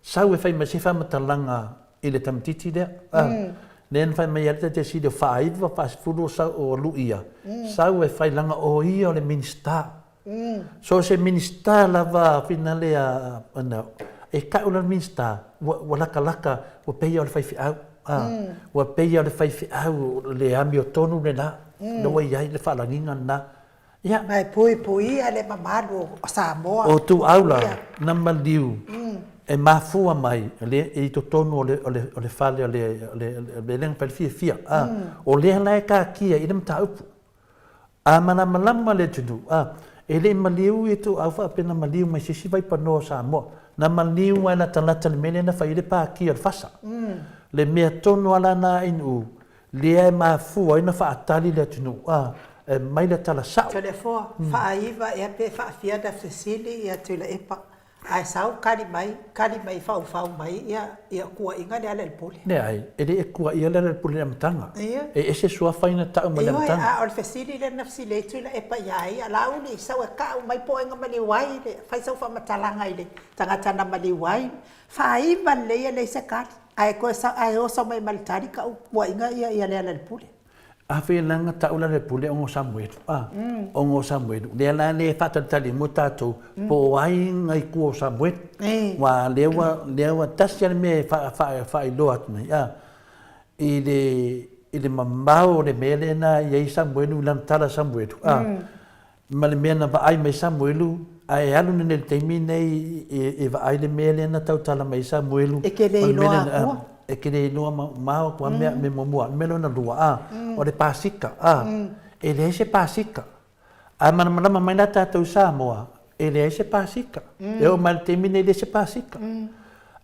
Sau e fai mai se faamatalaga i le tamaitiiti lea. A, lea na fai mai ai le Taitai Sili o faaiva, faasefulu o sau o Luia, sau e fai leaga o ia o le Minisita. So se Minisita lava finale a, ana, e tau la le Minisita, ua, ua latalata, ua pei o le faifeau. A, ua pei o le faifeau le amiotonu lena, lea ua i ai le faalagiga lena. Ia. Ma e puipuia le mamalu o Samoa. O Tuau la, na maliu e mafua mai le i totonu o le o le o le fale o le o le o le mea fai le fiafia a o lea la e taatia i le mataupu. A malamalama le atunuu a e le i maliu ia Tuau faapea na maliu mai se isi vaipanoa o Samoa. Na maliu lava e latalata i le mea lea na fai ai le Pātia o le Fasa. Le mea tonu lava la na Ainuu Lea e mafua ai ona faatali le atunuu, a, e aumai le tala sao. Toleafoa, faaiva ea pe faafia ona fesili ia Tuilaepa, ae sau kali mai, kali mai faufau mai ia ia kuaiga Lealailepule. Leai, e le e kuaia Lealailepule i le amataga. Ia. E ese suafa ia na tau mai le amataga. Ioe, a o le fesili lea na fesili ai Tuilaepa ia ia Laauli, sau e kau mai po o ai na maliu ai, fai sau faamatalaga i le tagata na maliu ai, faaiva lelei e leai se kali. Ae toe sa, ae oso mai ma le tali kau puaiga ia ia Lealailepule. Afe lana tau Lealailepule o Samuelu, a, o Samuelu. Lea la le faatalitali mo tatou po o ai ngai tua o Samuelu. Ua lea ua lea ua tasi lava le mea e faailoa atu nei, a, i le. i le mamao o le mea lea na i ai Samuelu i lana tala Samuelu, a, ma le mea na vaai mai Samuelu, a e alu nei i le taimi nei e vaai le mea lea na tautala mai ai Samuelu. E te le iloa atua. E te le iloa mamao atu a mea, mea muamua. O le mea lona lua, a, o le pasika, a, e leai se pasika. A malamalama mai la tatou i Samoa, e leai se pasika. E oo mai i le taimi lenei e leai se pasika.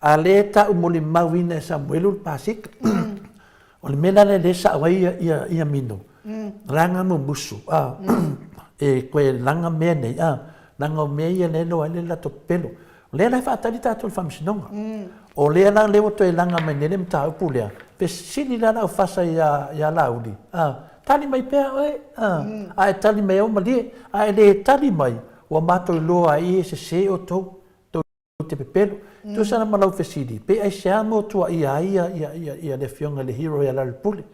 A lea e tau molimauina e Samuelu le pasika. O le mea la lea lea e sao ai ia Mino, laga mumusu, a, e toe laga mea nei, a, leaga o mea ia lea e iloa ai le latou pepelo. O lea la e faatali tatou i le Faamasinoga. O lea la lea ua toe laga mai nei le mataupu lea, fesili la lau fasa ia ia Laauli, a, tali mai pea oe, a, a e tali mai au malie, a e le tali mai, ua matou iloa ai e sese outou, tou te pepelo. Tusa la ma lau fesili, pe aisea mo tuuaia ai ia ia ia ia le afioga i le hero ia Laauli?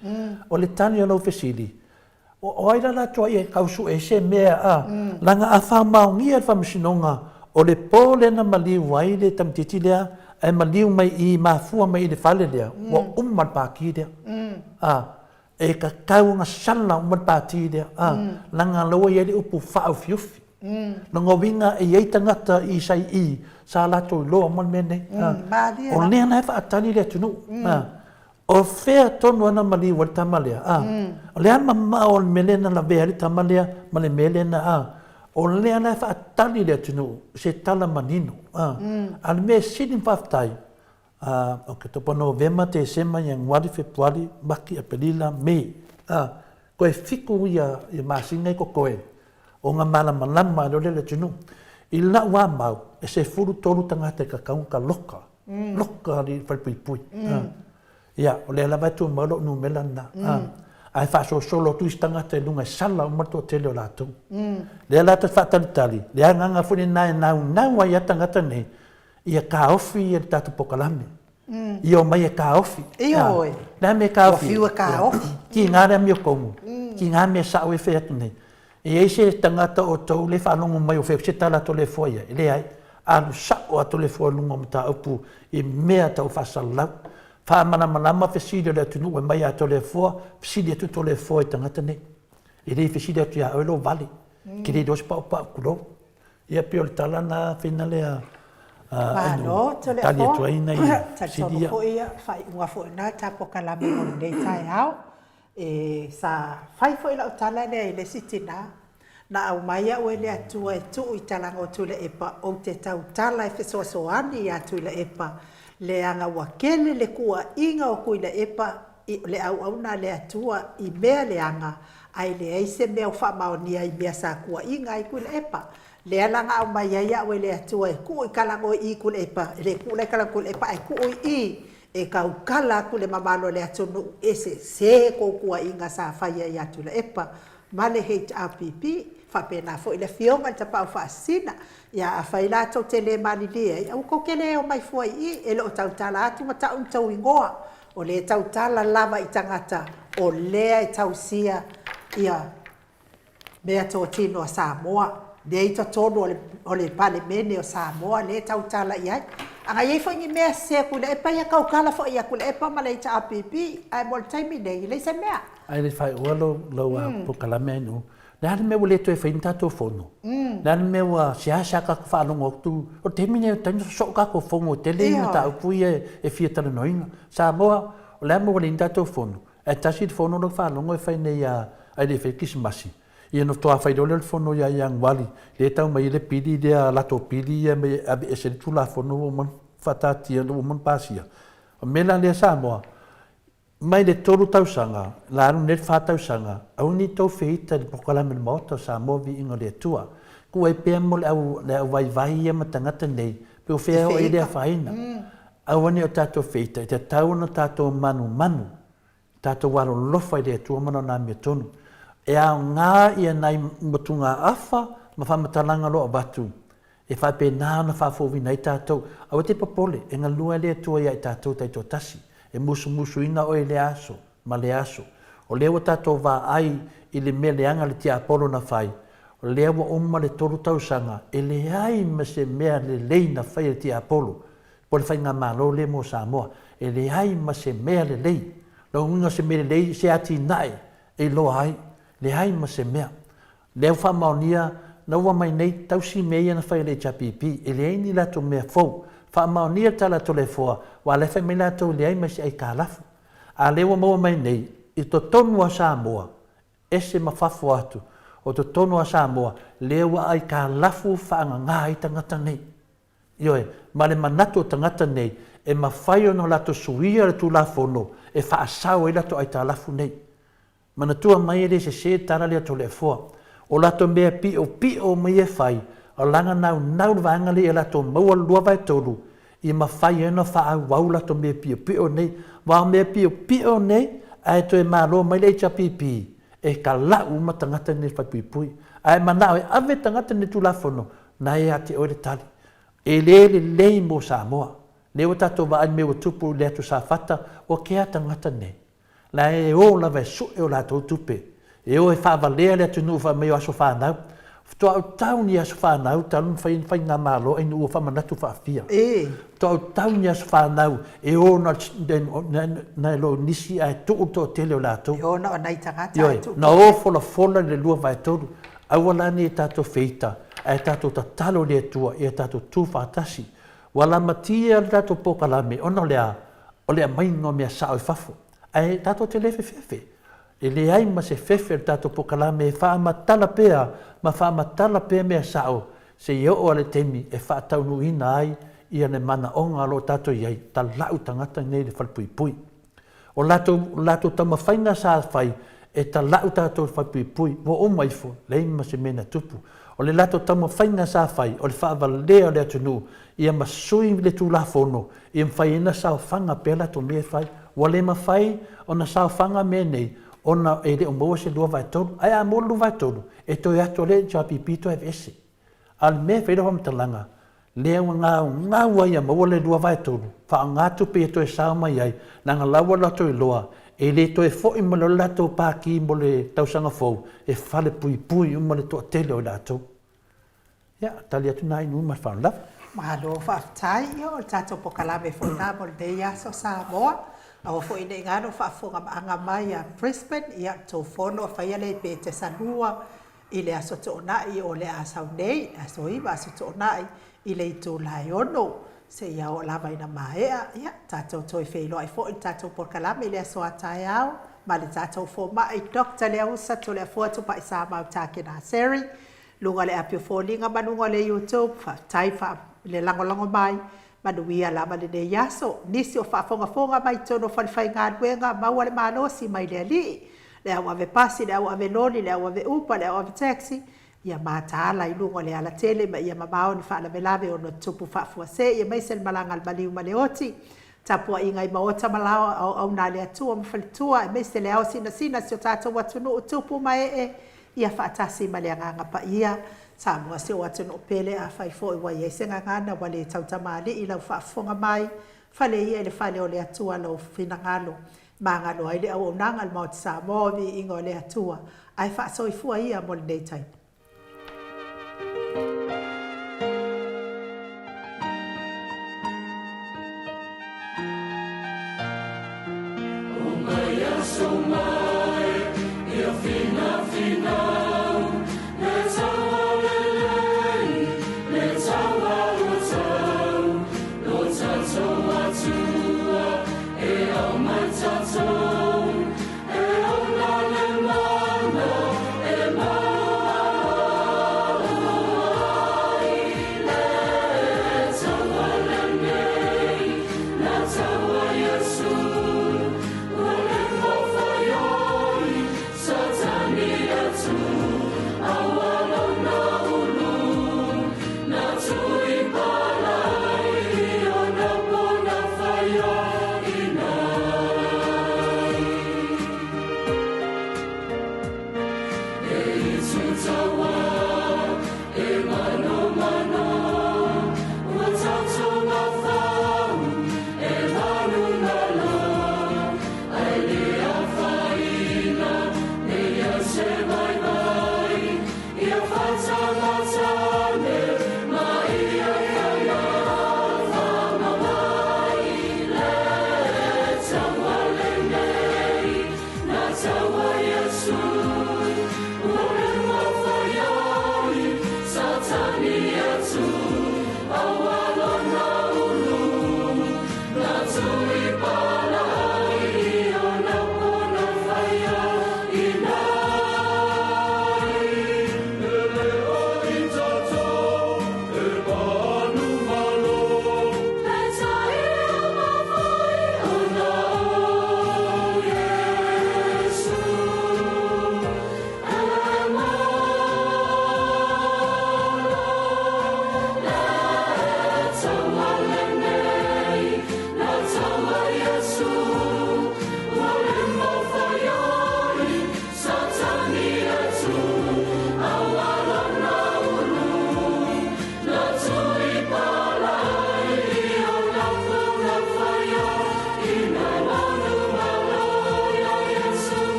O le tali o lau fesili, O ai la la tuuaia e tau sue ai se mea a? Leaga a faamaonia e le Faamasinoga o le po lea na maliu ai le tamaitiiti lea ae maliu mai i mafua mai i le fale lea, ua uma le pati lea. A, e tatau ona sala uma le pati lea, a, leaga la ua i ai le upu faaufiufi. Lona uiga e i ai tagata i sai i sa latou iloa uma le mea nei. O lea la e faatali le atunuu. A, O fea tonu ana maliu ai le tama lea, a? O le a mamao o le mea lea na lavea ai le tama lea ma le mea lea na, a? O lea la e faatali le atunuu i se tala manino, a? A o le mea e sili ma faafetai, a, Oketopa, Novema, Tesema, Ianuari, Fepuari, Maki, Aperila, Me, a, toe fiku ia, ia masina i totoe ona malamalama ai loa lea o le atunuu. I lau a mau, e 13 tagata e tatau ona taloka loka i le falepuipui. Ia, o lea lava e tumau lou numera lena. Ae faasolosolo atu isi tagata i luga e sala uma le toatele o latou. Lea la ta te faatalitali, le agaga foi lena e naunau ai lava tagata nei, ia taofi le tatou polokalame. Ia omai e taofi. Ioe. Le a mea e taofi? Ua fiu e taofi. Tiga le amiotonu, tiga mea sao e fai atu nei. E i ai se tagata o outou le faalogo mai o fai atu se tala a Toleafoa ia? E leai. Alu sao a Toleafoa i luga o mataupu i mea tau faasalalau. Faamalamalama fesili o le atunuu e mai ia Toleafoa, fesili atu Toleafoa i tagata nei. E le fesili atu ia oe lou vale. E te le iloa se paupau, tulou. Ia pei o le tala lena Feina lea Malo, e tali atu ai nai fesili ia. Talitonu foi ia, faaiuga foi lena ta polokalame mo lenei taeao. E sa fai foi lau tala lea i le isi tina, na aumai au e le Atua e tuu i talaga o Tuilaepa, ou te tautala e fesoasoani ia Tuilaepa, leaga ua tele le tuuaiga o Tuilaepa i le auauna a le Atua i mea leaga, ae leai se mea o faamaonia i mea sa tuuaiga ai Tuilaepa. Lea la na aumai ai au e le Atua e tuu i talaga i Tuilaepa, e le tuu la i talaga o Tuilaepa ae tuu i i E tautala atu le mamalu o le atunuu e sese kou tuuaiga sa faia ia Tuilaepa ma le HRPP, faapena foi le Afioga i le Tapaau Faasisina. Ia afai la tou te le malilie ai, aua tou te le omai fua i i, e le o tautala atu ma tau ni tou igoa, o lea e tautala lava i tagata o lea e tausia ia mea totino a Samoa, lea i totonu o le, o le Palemene o Samoa lea e tautala i ai. A na i ai foi ni mea sese a Tuilaepa, ia tautala foi ia Tuilaepa ma le HRPP, ae mo le taimi nei, e leai se mea. Ae le faaiua lou, lau polokalame ai nuu. Le a le mea ua le toe fai ni tatou fono? Le a le mea ua seasea tatou faalogo atu, o le taimi lenei o le taimi sosoo tatou fono e tele mataupu ia e fia talanoaina. Samoa, o le a le mea ua leai ni tatou fono? Ae tasi le fono lau faalogo e fai nei ia ae le i faia kisimasi, ia ona faatoa fai loa lea o le fono ia Ianuari, lea e tau mai ai le pili lea, latou pili ia e aveese ai le Tulafono ua uma ona faataatia, ua uma ona pasia. O le mea la lea Samoa, mai le 3 tausaga, la alu nei le 4 tausaga, aua ne i tou feita i le polokalame a le Maota o Samoa Viiga o le Atua. Tuu ai pea mo le au, le au vaivai ia ma tagata nei, pe o fea e oo i ai le afaina. Aua ne i o tatou feita, e tatau ona tatou manumanu, tatou alolofa i le Atua ma Lana amiotonu. E aoga ia nai motugaafa ma faamatalaga o lo o avatu, e faapena ona faafouina ai tatou. Aua te popole, e galue le Atua ia i tatou taitoatasi, e musumusuina oe i lea aso ma lea aso. O lea ua tatou vaai i le mea leaga le tiapolo na fai, o lea ua uma le tolu tausaga, e leai ma se mea lelei na fai e le tiapolo, po o le faigamalo lea mo Samoa, e leai ma se mea lelei. Lona uiga o se mea lelei, se atinae e iloa ai, leai ma se mea. Lea ua faamaonia, na ua mai nei tausi mea ia na fai e le HRPP, e leai ni latou mea fou. Faamaonia le tala a Toleafoa, aua o la e fai mai latou e leai ma se aitalafu. A o lea ua maua mai nei, i totonu lava o Samoa, ese ma fafo atu, o totonu lava o Samoa, lea ua aitalafu faagaga ai tagata nei. Ioe, ma le manatu o tagata nei, e mafai ona latou suia le Tulafono e faasao ai latou aitalafu nei. Manatua mai e le sese le tala lea a Toleafoa. O latou mea piopio uma ia e fai, o laga naunau le vaega lea ia latou maua le 2/3 ia mafai ai ona faaauau latou mea piopio nei. Aua o mea piopio nei, ae toe malo mai le HRPP, e talau uma tagata nei i le falepuipui. Ae manao e ave tagata nei i le Tulafono, na e ia te oe le tali. E le lelei mo Samoa. Lea ua tatou vaai i le mea ua tupu i le atu Safata, ua kea tagata nei. La e o lava e sue o latou tupe. E o e faavalea le atunuu fai mai o aso fanau. Faatoa ou tau ni aso fanau talu ona fai faigamalo ai ua faamanatu faafia. Faatoa ou tau ni aso fanau e o na lo nisi ae tuu le toatele o latou. E o na o nai tagata ae tuu. Na o folafola i le 2/3. Aua la ne i tatou feita ae tatou tatalo i le Atua ia tatou tu faatasi. Ua lamatia le tatou polokalame ona o le a? O le aumaiga o mea sao i fafo. Ae tatou te le fefefe. E leai ma se fefe o le tatou polokalame e faamatala pea ma faamatala pea mea sao seia oo lava i le taimi e faataunuuina ai ia le manaoga o lo o tatou i ai, talau tagata nei i le falepuipui. O latou, latou taumafaiga sa fai e talau tatou i le falepuipui, ua uma ifo, leai ma se mea na tupu. O le latou taumafaiga sa fai, o le faavalea o le atunuu ia ma sui le Tulafono ia mafai ai ona saofaga pea latou mea e fai. Ua le mafai ona saofaga mea nei ona e le o maua se 2/3. Ae a maua le 2/3, e toe atu lava le HRPP toe aveese. A o le mea e fai ai lau faamatalaga, lea ua gaugau ai ia maua le 2/3, faaaoga tupe ia toe sao mai ai, leaga la ua latou iloa, e le toe foi mai loa le latou Pati mo le tausaga fou, e falepuipui uma le toatele o i latou. Ia, tali atu na Inu ma le faaaloalo lava. Malo faafetai, ia o le tatou polokalame foi lena mo lenei aso Samoa. Aua foi ne i galo faafofogamaaga mai a Brisbane, ia tou fono faia lea i Petesa 2 i le Aso Toonai o le a sau nei, Aso 9 Aso Toonai i le itula e 6 seia oo lava ina maea, ia tatou toe feiloai foi i le tatou polokalame i le aso a taeao ma le tatou fomai Doctor Leausa Toleafoa Tupaisamau Takenaseri luga o le api o foliga ma luga o le YouTube. Faafetai fa le lagolago mai. Manuia lava lenei aso. Nisi o faafogafoga mai totonu o falefaigaluega, maua le malosi mai le Alii, le au ave pasi, le au ave loli, le au ave upa, le au ave taxi, ia mataala i luga o le alatele ma ia mamao ni faalavelave ono tutupu faafuasei aemaise le malaga a le maliu ma le oti. Tapuaiga i maota ma laoa a auauna a le Atua ma faletua aemaise le ao sinasina si o tatou atunuu tupu ma ee ia faatasi ma le Agaga Paia. Samoa si ou atunuu pele afai foi ua i ai se gagana ua le tautamalii i lau faafofoga mai, fale ia i le fale o le Atua lou finagalo. Magalo ai le auaunaga a le Maota Samoa o Viiga o le Atua, ae faasoifua ia mo lenei taimi.